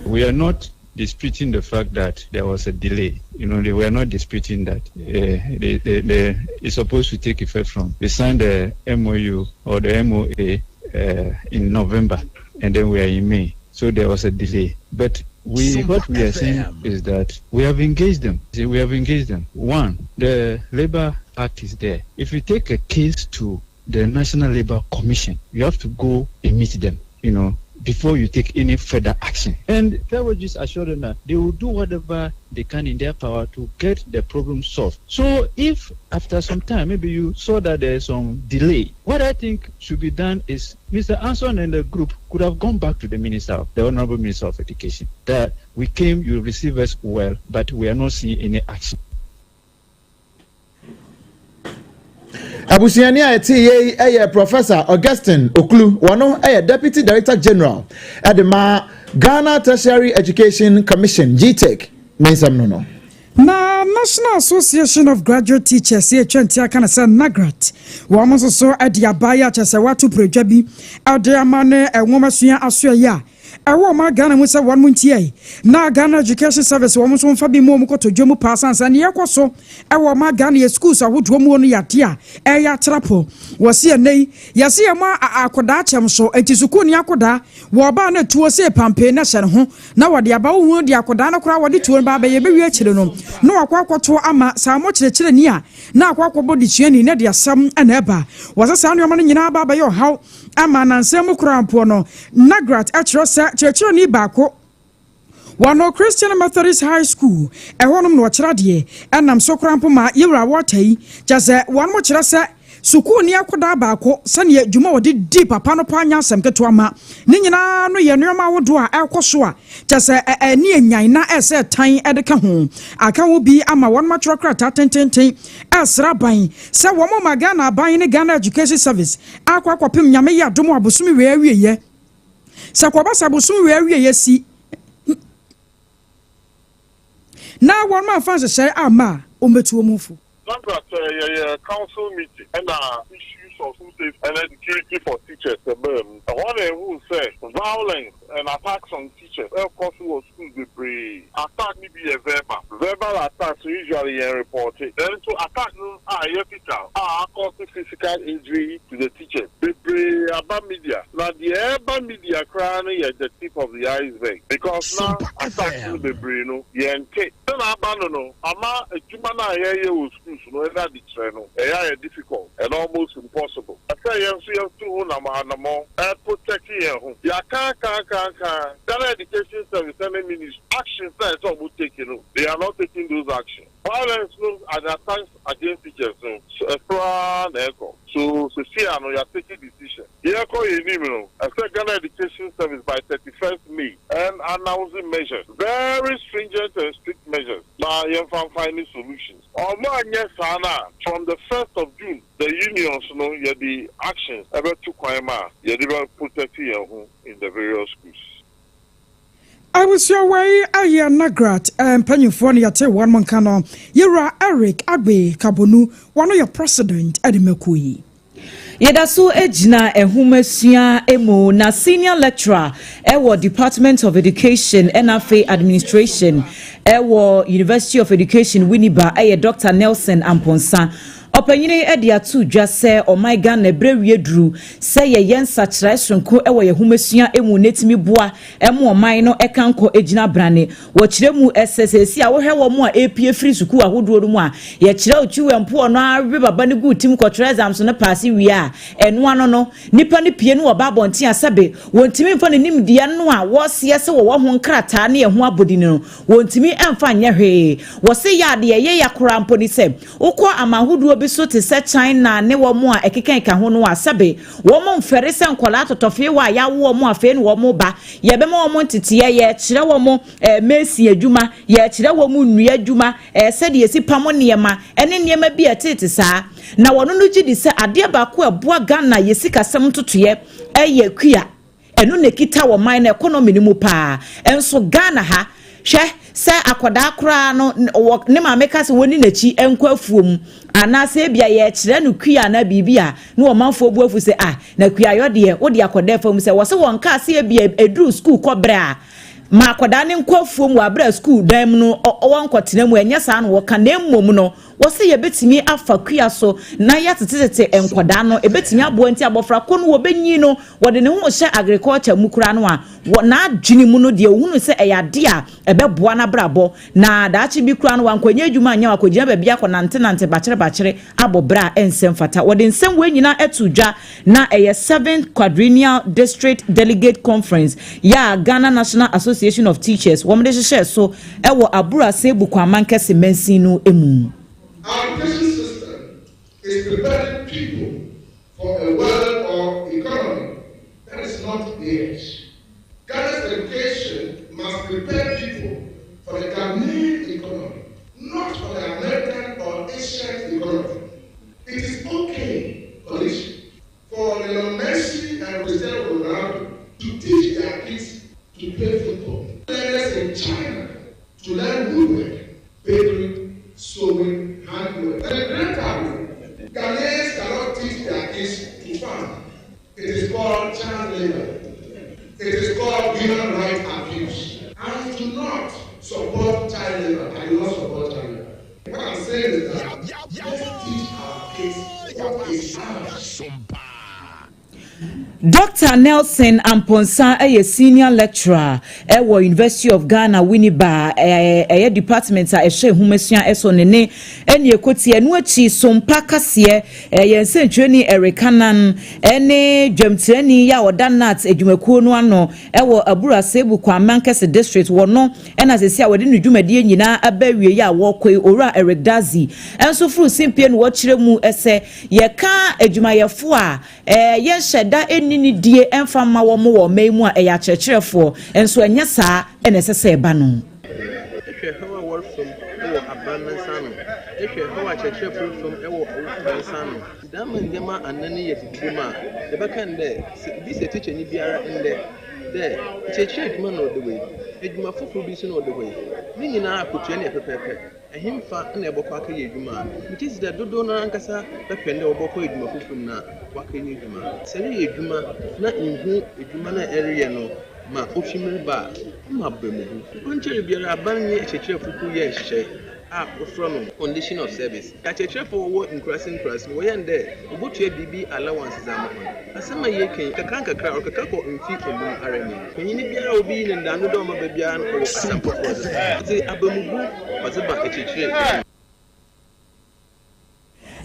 We are not disputing the fact that there was a delay. You know, they were not disputing that. Uh, they, they, they, it's supposed to take effect from. They signed the MOU or the MOA uh, in November, and then we are in May. So there was a delay. But we what we are saying is that we have engaged them. See, we have engaged them. One, the Labor Act is there. If you take a case to the National Labor Commission, you have to go and meet them, you know, before you take any further action. And Fair Wages assured them that they will do whatever they can in their power to get the problem solved. So if after some time, maybe you saw that there is some delay, what I think should be done is Mr. Anson and the group could have gone back to the minister, the Honorable Minister of Education, that we came, you receive us well, but we are not seeing any action. Abusuani a ɛte yei yɛ Professor Augustine Oklu, wɔno yɛ Deputy Director General de ma Ghana Tertiary Education Commission, GTEC, ne nsɛm no no. Na National Association of Graduate Teachers yɛ atwa nti aka no sɛ NAGRAT, wɔn nso so de aba yi akyɛ sɛ wɔato piradwa bi de ama ne nwomasua asoɛeɛ a ɛwɔ ɔman Ghana mu sɛ wɔn ntiae na Ghana Education Service wɔn nso mfa bi mu wɔn kɔtɔ mu paa san sɛ nea ɛkɔ so ɛwɔ ɔman Ghana yɛ schools ahodoɔ mu no yɛ adeɛ a ɛyɛ atrapɔ. Wɔsi ɛnɛ yi yɛsi yɛ ma akɔdaa kyɛm so eti sukuu ni akɔdaa wɔ ɔbaa no tuo sɛ pampee na hyɛ ne ho na wɔde aba wohu de akɔdaa no koraa wɔde tuo no ba abɛyɛ bɛwie akyire no na wakɔ akɔto ama saa mo kyerɛkyerɛni a na akɔ akɔbɔ desuani na de asɛm na ɛba. Wɔsɛ saa nneɛma no nyinaa ba abɛyɛ ɔhaw ama nansa mu koraa mpo no, Nagrat kyerɛ sɛ kyerɛkyerɛni baako wɔ no Christian Methodist High School, ɛhɔnom na ɔkyerɛ adeɛ, ɛnam so koraa mpo ma yɛwura Walter yi, kyerɛ sɛ wɔnom kyerɛ sɛ sukuuni akwadaa baako sɛdeɛ dwuma a wɔde di papa no paa nyɛ asɛm ketewa ma ne nyinaa no yɛ nneɛma ahodoɔ a ɛrekɔ so a kyerɛ sɛ ɛne anyan na ɛsɛ tan de ka ho aka ho bi ama wɔnom atwerɛ krataa tententen ɛresrɛ aban sɛ wɔn ma Ghana aban ne Ghana Education Service akɔ akɔpem Nyame yɛ adom a bosome wei awieɛ. Sɛ kɔba sɛ bosome wei awieɛ si na wɔn amfa nhyehyɛe amma a, wɔbɛtu wɔn fo. Sandra sɛ yɛyɛ council meeting ɛna issues of school safety and security for teachers ɛbaa mu. Ɛhɔ na yɛhuu sɛ violence and attacks on teachers ɛrekɔ so wɔ schools bebree. Attack no bi yɛ verbal. Verbal attacks no usually yɛn repɔte. Nanso attack no a ɛyɛ physical a akɔse physical injury to the teachers bebree aba media. Na deɛ ɛreba media koraa no yɛ the tip of the iceberg because na attacks no bebree no yɛnte. Sɛnea aba no no ama adwuma no a yɛreyɛ wɔ schools no ɛda adi kyerɛ no ɛyɛ ayɛ difficult and almost impossible. Ɛsɛ yɛn nso yɛtu ho nam anamɔn protect yɛn ho. Yɛaka aka aka aka Ghana Education Service ɛne Ministry actions na ɛsɛ wɔn take no they are not taking those actions. Violence no and attacks against teachers no ɛsoro ara na ɛkɔ. So seesei ano yɛ take decision. Yɛrekɔ yɛn anim no, ɛsɛ Ghana Education Service by 31st May and announce measures, very stringent and strict measures na yɛmfa mfa ne solutions. Ɔmo anyɛ saa no a, from the 1st of June, the unions no yɛde actions ɛbɛto kwan ma yɛde bɛ protect yɛn ho in the various schools. Abusua wei ayɛ Nagrat mpanyinfoɔ no yɛte wɔn nka no yɛwura Eric Agbe Kabonu wɔn yɛ president de makuo yi. Yɛda so gyina nhomasua mu na senior lecturer ɛwɔ Department of Education ɛna afei Administration ɛwɔ University of Education Winneba ɛyɛ Dr. Nelson Amponsa. Ɔpanyin de ato dwa sɛ ɔman Ghana berɛ wie duru sɛ yɛyɛ nsakyerae soronko wɔ yɛn nhomasua mu na ɛtumi boa ma ɔman no kankɔ gyina brane. Wɔkyerɛ mu sɛ seesei a wohwɛ wɔn a ɛrepue firi sukuu ahodoɔ no mu a, yɛkyerɛ wo Twi mpoɔ no ara we baba no gu tim kɔtwerɛ exams no paase wie a, ɛno ano no, nipa no pue no wɔba abɔnten a sɛbe wɔntumi mfa ne nimdeɛ no a wɔseɛ sɛ wɔwɔ ho nkrataa ne ɛho abɔdini no, wɔntumi mfa nyɛ hwee. Wɔse yɛ a deɛ ɛyɛ ya koraa mpo ne sɛ, Wokɔ aman hodoɔ bi so te sɛ China ne wɔn a ɛkekakeka ho no a, sɛbe wɔn mfɛre sɛ nkwadaa atɔtɔfeewa a yɛawo wɔn afei na wɔn ba. Yɛbɛma wɔn nteteɛ, yɛrekyerɛ wɔn eh, mason adwuma, yɛrekyerɛ wɔn nnua adwuma, eh, sɛdeɛ yɛsi pam nneɛma, ne nneɛma bi a ɛtete saa. Na wɔn no gye di sɛ adeɛ baako a ɛboa Ghana yɛ sikasɛm ntotoeɛ yɛ kua. Ɛno na ɛkita ɔman no economy no mu paa. Nso Ghana ha, hwɛ sɛ akwadaa koraa no wɔ ne maame ka sɛ wɔnni n'akyi nkɔ afuom anaasɛ ebia yɛrekyerɛ no kua anaa biribi a na ɔmanfoɔ bu afu sɛ ah na kuayɔ deɛ wode akwadaa fam sɛ wɔse wɔn kaa sɛ ebia ɛduru sukuu kɔ berɛ a ma akwadaa no nkɔ afuom wɔ aberɛ a sukuu dan mu no wɔnkɔtena mu ɛnyɛ saa na wɔka na mmom no Wɔse yɛbɛtumi afa kua so na yɛatetetete nkwadaa no, ɛbɛtumi aboa nti abɔfra ko no wɔbɛnyin no wɔde ne ho rehyɛ agriculture mu koraa no a, wɔ n'adwene mu no deɛ ɔhunu sɛ ɛyɛ adeɛ a ɛbɛboa n'abrabɔ na daakye bi koraa no wankɔnya adwuma anyɛ wakɔgyina baabi akɔnantenante bakyerebakyere abɔ bra a ɛnsɛ mfata. Wɔde nsɛm wei nyinaa too dwa na ɛyɛ Seventh Quadrennial District Delegate Conference yɛ a Ghana National Association of Teachers wɔde hyehyɛɛ so wɔ Abura Asebu Kwamankɛse mansin no mu. Our education system is preparing people for a world or economy that is not theirs. Ghana's education must prepare people for the Ghanaian economy, not for the American or Asian economy. It is okay, colleagues, for Lionel Messi and Cristiano Ronaldo to teach their kids to play football. Learners in China to learn woodwork, bakery, sewing, handwork. And regrettably, Ghanaians cannot teach their kids to farm. It is called child labor. It is called human rights abuse. I do not support child labor. I do not support child labor. What I'm saying is that let's teach our kids what is ours. Dɔkta Nelson Amponsah yɛ Senior Lecturer wɔ University of Ghana, Winneba, ɛyɛ department a ɛhwɛ nhomasua so ne ne ɛne ɛkɔti. Ɛno akyi Sompa Kaseɛ, yɛn nsɛntwerɛni Eric Annan ne dwamtirani a ɔda NAT adwumakuo no ano wɔ Abura Asebu Kwamankɛse District, wɔno na sɛsi a wɔde ne dwumadie nyinaa aba awieɛ a wɔrekɔ yi, Owura Eric Dadzie nso foro simpie na wɔkyerɛ mu sɛ yɛka adwumayɛfoɔ a Yɛnhyɛ da nni nidie mfa mma wɔn wɔ ɔman yi mu a ɛyɛ akyerɛkyerɛfoɔ, nso ɛnyɛ saa na ɛsɛ sɛ ɛba no. Ehwɛ haw a wɔrefa mu wɔ aban no nsa ano. Ehwɛ haw a akyerɛkyerɛfo refa mu wɔ awofo hɔn nsa ano. Dɛm ndzɛmba anan yi yɛ dze bɔ mu a, yɛbɛka no dɛ sɛ ibisa tsikyanyi biara ndɛ dɛ nkyerɛkyerɛ edwuma na ɔda hɔ yi, edwuma fofor bi so na ɔda hɔ yi, ne nyina akotua no yɛ pɛpɛɛpɛr. Ɛhenfa na ebɔkɔ akɛyɛ edwuma a? Megye dzi dɛ dodow no ara ankasa bɛpɛ dɛ wɔbɔkɔ edwuma fofor mu na wɔakɛyɛ edwuma. Sɛ ereyɛ edwuma na innhu edwuma no a ereyɛ no ma ofi mu reba a, ɔma abamubu. Ɔnnkyɛr biara aban nye akyerɛkyerɛfo kuw yɛɛ nhyehyɛɛ a wɔfrɛ no Condition of Service. Akyerɛkyerɛfo a wɔwɔ nkuraase nkuraase no, wɔyɛɛ no dɛ wobotua biribi allowance dze ama hɔn. Asɛm a yɛreka yi, nkakrankakra, ɔrekeka kɔ mfe enum ara ni. Panyin biara a obeyi ne ndaano dɛ ɔma ba biara no, ɔwɔ asɛm fofor a ɔdze ba. Ɔdze abamubu ɔdze ba akyerɛkyerɛ edwuma.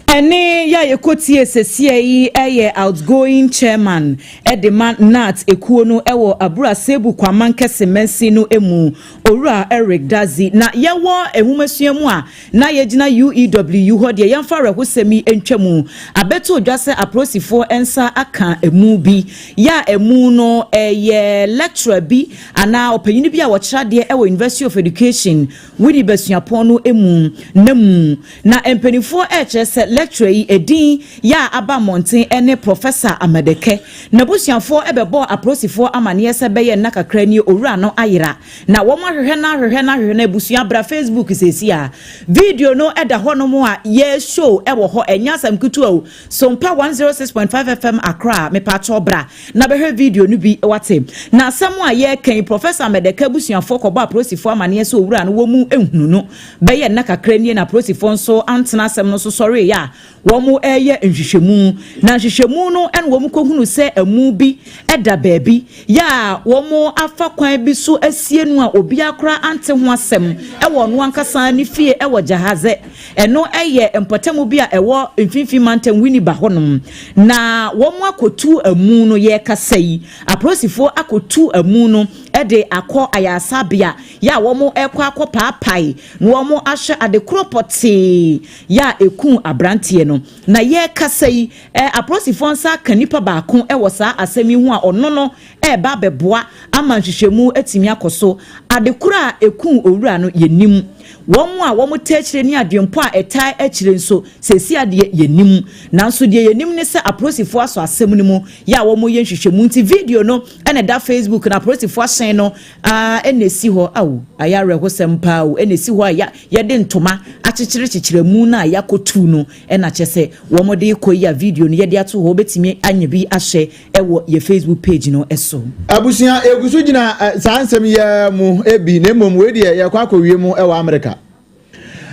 Ɛnne yi a yɛkɔtie sesia yi yɛ outgoing chairman de ma NAT ekuo no wɔ Abura Sebu Kwamankɛse mansin no mu, Owura Eric Dadzie. Na yɛwɔ nwomasua mu a na yɛgyina UEW hɔ deɛ yɛmfa awerɛhosɛm yi ntwa mu. Abɛto dwa sɛ apolisifoɔ nsa aka ɛmu bi. Yɛ a ɛmu no ɛyɛ lecturer bi anaa ɔpanyin bi a ɔkyerɛ adeɛ wɔ University of Education, Winneba Suapɔn no mu na mu. Na mpanimfoɔ rekyerɛ sɛ lecturer yi edin yɛ a aba mmɔnten ne Professor Amadeke. N'abusuafoɔ bɛbɔɔ apolisifoɔ amaneɛ sɛ bɛyɛ nna kakra nie owura no ayera. Na wɔn ahwehwɛ no ahwehwɛ no ahwehwɛ no abusua bra Facebook seesei a video no da hɔnom a yɛ show wɔ hɔ ɛnyɛ asɛm ketewa o. Sompa 106.5 FM Accra mepaakyɛw bra na bɛhwɛ video no bi wate. Na asɛm a yɛreka yi Professor Amedeka abusuafoɔ kɔbɔ apolisifoɔ amaneɛ sɛ owura no wɔn nhunu no bɛyɛ nna kakra nie na apolisifoɔ nso antena asɛm no so sɔreeɛ a. Wɔreyɛ nhwehwɛmu, na nhwehwɛmu no na wɔkɔhunu sɛ amu bi da baabi yɛ a wɔafa kwan bi so asie no a obiara koraa ante ho asɛm wɔ ɔno ankasa ne fie wɔ Jahaze. Ɛno yɛ mpɔtam bi a ɛwɔ Mfimfini Mantam Winneba hɔnom. Na wɔakɔtu amu no, yɛrekasa yi, apolisifoɔ akɔtu amu no de akɔ ayaresabea yɛ a wɔrekɔ akɔpaapae na wɔahwɛ ade korɔ pɔtee yɛ a ɛkuu aberanteɛ no. Na yɛrekasa yi, apolisifoɔ nsa aka nipa baako wɔ saa asɛm yi ho a ɔno no reba abɛboa ama nhwehwɛmu atumi akɔ so. Ade korɔ a ɛkuu owura no, yɛnnim. Wɔn a wɔtaa akyire ne adwempɔ a ɛtaa akyire nso, seesei adeɛ yɛnnim. Nanso deɛ yɛnim ne sɛ apolisifoɔ asɔ asɛm no mu yɛ a wɔreyɛ nhwehwɛmu nti video no na ɛda Facebook na apolisifoɔ ahyɛn no ara na ɛsi hɔ. Ao, ayɛ awerɛhosɛm paa o, ɛna ɛsi hɔ a ya yɛde ntoma akyekyerekyekyere amu no a yɛakɔtu no na kyerɛ sɛ wɔde rekɔ yi a video no yɛde ato hɔ, wobɛtumi anya bi ahwɛ wɔ yɛ Facebook page no so. Abusua, yɛgu so gyina saa nsɛm yi ara mu bi, na mmom wei deɛ yɛrekɔ akɔwie mu wɔ Amerika.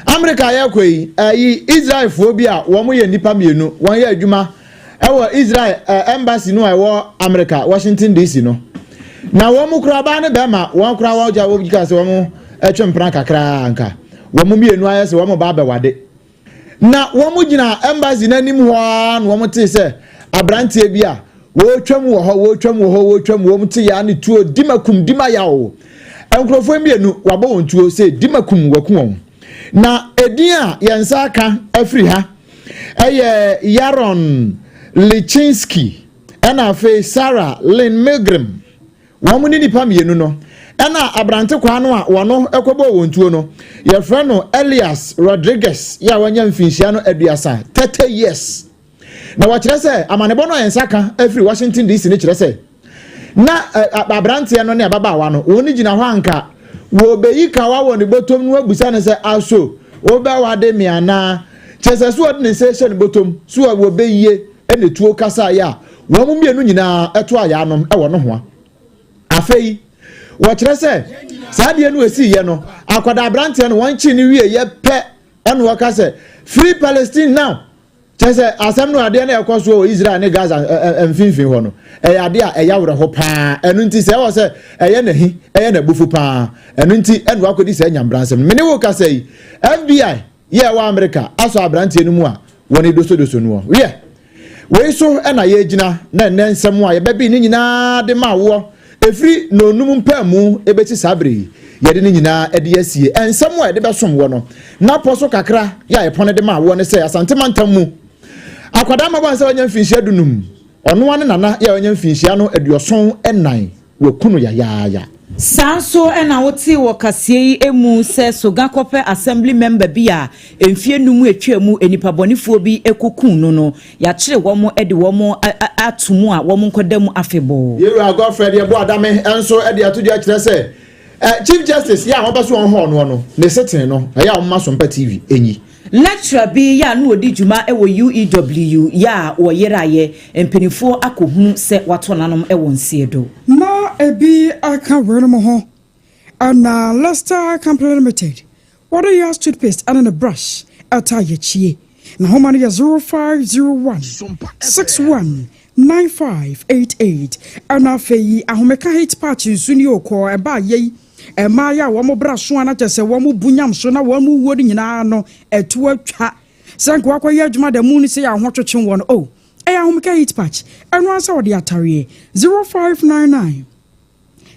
Amerika a yɛrekɔ yi, ɛyi Israelfoɔ bi a wɔn yɛ nnipa mmienu, wɔn yɛ adwuma ɛwɔ Israel embassy no a ɛwɔ Amerika, Washington DC no. Na wɔn kura ɔbaa ne bɛrima, wɔn kura wɔn gya wɔn ka sɛ wɔn ɛtwe mpena kakra anka. Wɔn mmienu ayɛ sɛ wɔn ba abɛwade. Na wɔgyina embassy no anim hɔ ara na wɔtee sɛ aberanteɛ bi a wɔretwam wɔ hɔ, wɔretwam wɔ hɔ, wɔretwam, wɔn te ya ne tuo di makum, di ma yaw. Nkurɔfoɔ mmienu wɔabɔ wɔn tuo sɛ di makum, wɔaku wɔn. Na edin a yɛn nsa aka afiri ha ɛyɛ Yaron Lischinsky ɛna afei Sarah Lynn Milgrim. Wɔn ne nnipa mmienu no. Ɛna aberante kwaa no a wɔno kɔbɔɔ wɔn tuo no, yɛfrɛ no Elias Rodriguez yɛ a wanya mfinhyia no aduasa, 30 years. Na wɔkyerɛ sɛ amanebɔ no a yɛn nsa ka afiri Washington DC no kyerɛ sɛ na aberanteɛ no ne ababaawa no wɔn gyina hɔ anka wɔbɛyi kawa wɔ ne bɔtɔm no abusa no sɛ aso wobɛwade me anaa kyerɛ sɛ so ɔde ne nsa hyɛ ne bɔtɔm so wɔbɛyie ɛna tuo kasaeɛ a wɔn mmienu nyinaa to ayaanom wɔ nohoa. Afei, wɔkyerɛ sɛ saa adeɛ no ɛsiiɛ no, akwadaa aberanteɛ no wɔn kye no wieɛ pɛ ɛna wɔka sɛ free Palestine now. Kyerɛ sɛ asɛm no adeɛ no ɛkɔ soɔ wɔ Israel ne Gaza mfimfini hɔ no, ɛyɛ adeɛ a ɛyɛ awerɛho paa. Ɛno nti sɛ ɛwɔ sɛ ɛyɛ n'ahi, ɛyɛ n'abufu paa. Ɛno nti ɛna wakɔdi saa nyambransɛm no. Me ne wo kasa yi, FBI yɛ ɛwɔ Amerika asɔ aberanteɛ no mu a wɔne dosodoso noɔ. Wiɛ, wei so na yɛgyina na ɛnnɛ nsɛm a yɛbɛbe ne nyinaa de ma woɔ ɛfiri nnɔnnum mpaamu ɛbɛsi saa berɛ yi, yɛde ne nyinaa de asie. Nsɛm a yɛde bɛsom woɔ no, n'apɔ so kakra yɛ a yɛpɔne de maa woɔ ne sɛ Asante mantam mu akwadaa mmabaa sɛ wanya mfinhyia dunum, ɔno ara ne nana yɛ a wanya mfinhyia no 74. Wɔaku no yayaaya. Saa nso na wotee wɔ kaseɛ yi mu sɛ Soga kɔpɛ Assembly member bi a mfeɛ num atwa mu nnipa bɔnefoɔ bi kɔkuu no no, yɛakyere wɔn de wɔn ato mu a wɔn nkɔda mu afebɔɔ. Yɛwura Godfred Yeboah Dame nso de ato dwa kyerɛ sɛ Chief Justice yɛ a wɔbɛso wɔn hɔɔ noɔ no, ne setee no, ɛyɛ a wɔmma Sompa TV nyi. Lecturer bi yɛ a na ɔdi dwuma wɔ UEW yɛ a wɔyeraeɛ, mpaninfoɔ akɔhunu sɛ watɔ n'anom wɔ nseɛ do. Na ebi ka weinom ho na Lester Company Limited, wɔde Yas toothpaste ne ne brush taa yɛn akyie. N'ahoma no yɛ 0501 61 9588. Ɛna afei Ahomeka Heat Patch nso ni o, kɔɔ ɛbaa yei Mmaa yi a wɔn bra so a na kyerɛ sɛ wɔn bu nyam so na wɔn wuo no nyinaa no ɛto atwa sɛ nka wakɔyɛ adwuma da mu no sɛ yɛ ahotwetwe wɔn o oh, ɛyɛ ahomeka heat patch ɛno ara sɛ wɔde atareɛ 0599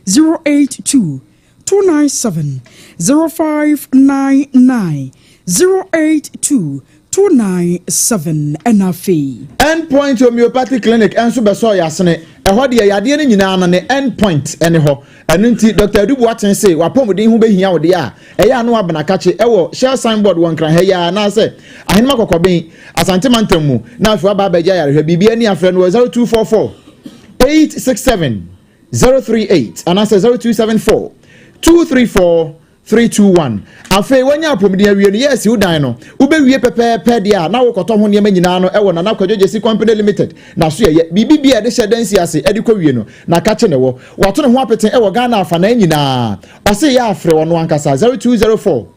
082 297 0599 082 297 ɛna afei. End Point Homeopathic Clinic nso bɛsɔɔ yɛn asene. Ɛhɔ deɛ, yadeɛ no nyinaa no, ne end point ne hɔ. Ɛno nti, Dɔkta Adu Boateng se w'apɔmuden ho bɛhia wo deɛ a, ɛyɛ a na woabena kakye wɔ Shell signboard wɔ Nkran ha yi ara anaasɛ Ahenema Kɔkɔben, Asante Mantam mu, na afei woaba abɛgye ayarehwɛ. Biribi ani a, frɛ no wɔ 0244 867 038 anaasɛ 0274 234 3 2 1 Afei woanya apɔmuden awie no, yɛ asi wo dan no. Wobɛwie pɛpɛɛpɛ deɛ a, na wokɔtɔ ho nneɛma nyinaa no wɔ Nana Kwadwo Gyasi Company Limited n'asoɛeɛ. Biribi biara a yɛde hyɛ dansi ase de kɔwie no, n'akakye na ɛwɔ. Wato ne ho apete wɔ Ghana afanaa nyinaa. Ɔse yɛ a frɛ ɔno ankasa 0204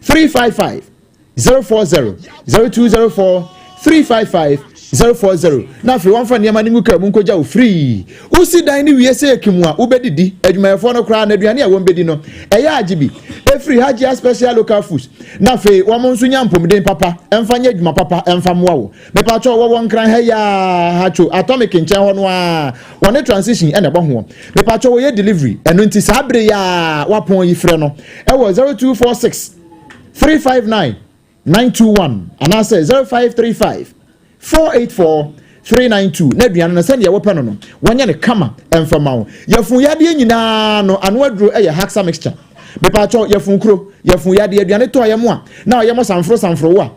355 040 0204. 355 040 na afei wɔmfa nneɛma no ngu kaa mu nkɔgya wo firii. Wosi dan no wie sɛ ekim a, wobɛdidi. Adwumayɛfoɔ no koraa no, aduane a wɔbɛdi no, ɛyɛ agye bi. Ɛfiri Hajia Special Local Foods na afei wɔn nso nya mpomden papa mfa nyɛ adwuma papa mfa mmoa wo. Mepakyɛw, wɔwɔ Nkran ha yi ara, Hatcho Atomic nkyɛn hɔ no ara, wɔne Transition na ɛbɔ ho. Mepakyɛw, wɔyɛ delivery, ɛno nti saa bere yi ara wapɔn yi frɛ no wɔ 0246 359 921 anaasɛ 0535 484 392 na aduane no sɛdeɛ wopɛ no no wɔnyɛ no kama ɛmfa ma wo. Yafunu yadeɛ nyinaa no ano aduro yɛ Haxa mixture. Mepaakyɛw yafunu kuro, yafunu yadeɛ, aduane tɔ yam a na ɔyɛ mo sanforo sanforo wo a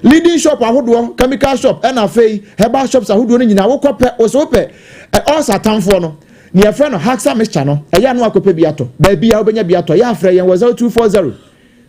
leading shop ahodoɔ, chemical shop ɛna afei herbal shops ahodoɔ no nyinaa wokɔ pɛ wo sɛ wopɛ ɔɔsa atamfoɔ no nea yɛfrɛ no Haxa mixture no ɛyɛ ano akɔpɛ bi atɔ baabi a wobɛnya bi atɔ yɛ afrɛ yɛn wɔ 0240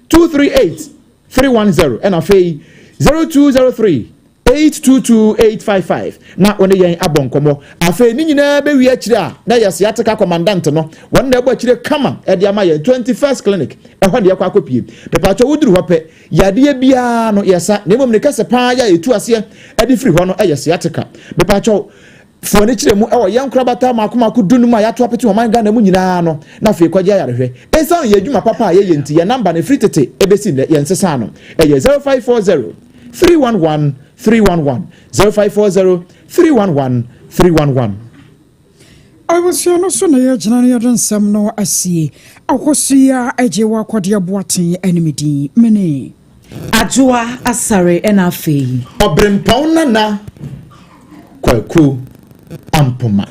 238 310 ɛna afei 0203 822 855 na wɔne yɛn abɔ nkɔmmɔ. Afei ne nyinaa bɛwie akyire a na yɛ sciatica commandant no wɔn na ɛbɔ akyire kama ɛde ama yɛn 21st clinic ɛhɔ na yɛkɔ akɔpie. Mepatwɛ woduru hɔ pɛ yadeɛ biara no yɛsa na mmom ne kɛse paa yɛ a ɛtu aseɛ ɛde firi hɔ no ɛyɛ sciatica. Mepatwɛ Fa w'ani kyerɛ mu wɔ yɛn nkorabata mmaako mmaako dunum a yɛato apete ɔman Ghana mu nyinaa no, na afei kɔgye ayarehwɛ. Esiane yɛn adwuma papa a yɛyɛ nti, yɛn namba no, ɛfiri tete bɛsi nnɛ, yɛnsesaa no. Ɛyɛ 0540 311 311, 0540 311 311. Abusua no so na yɛgyina na yɛde nsɛm no asie. Akosua Agyewa Kɔdeɛ Boateng ne me din. Mene. Adwoa Asare ɛna afei. Ɔbrempɔn Nana Kwaku Ampoma.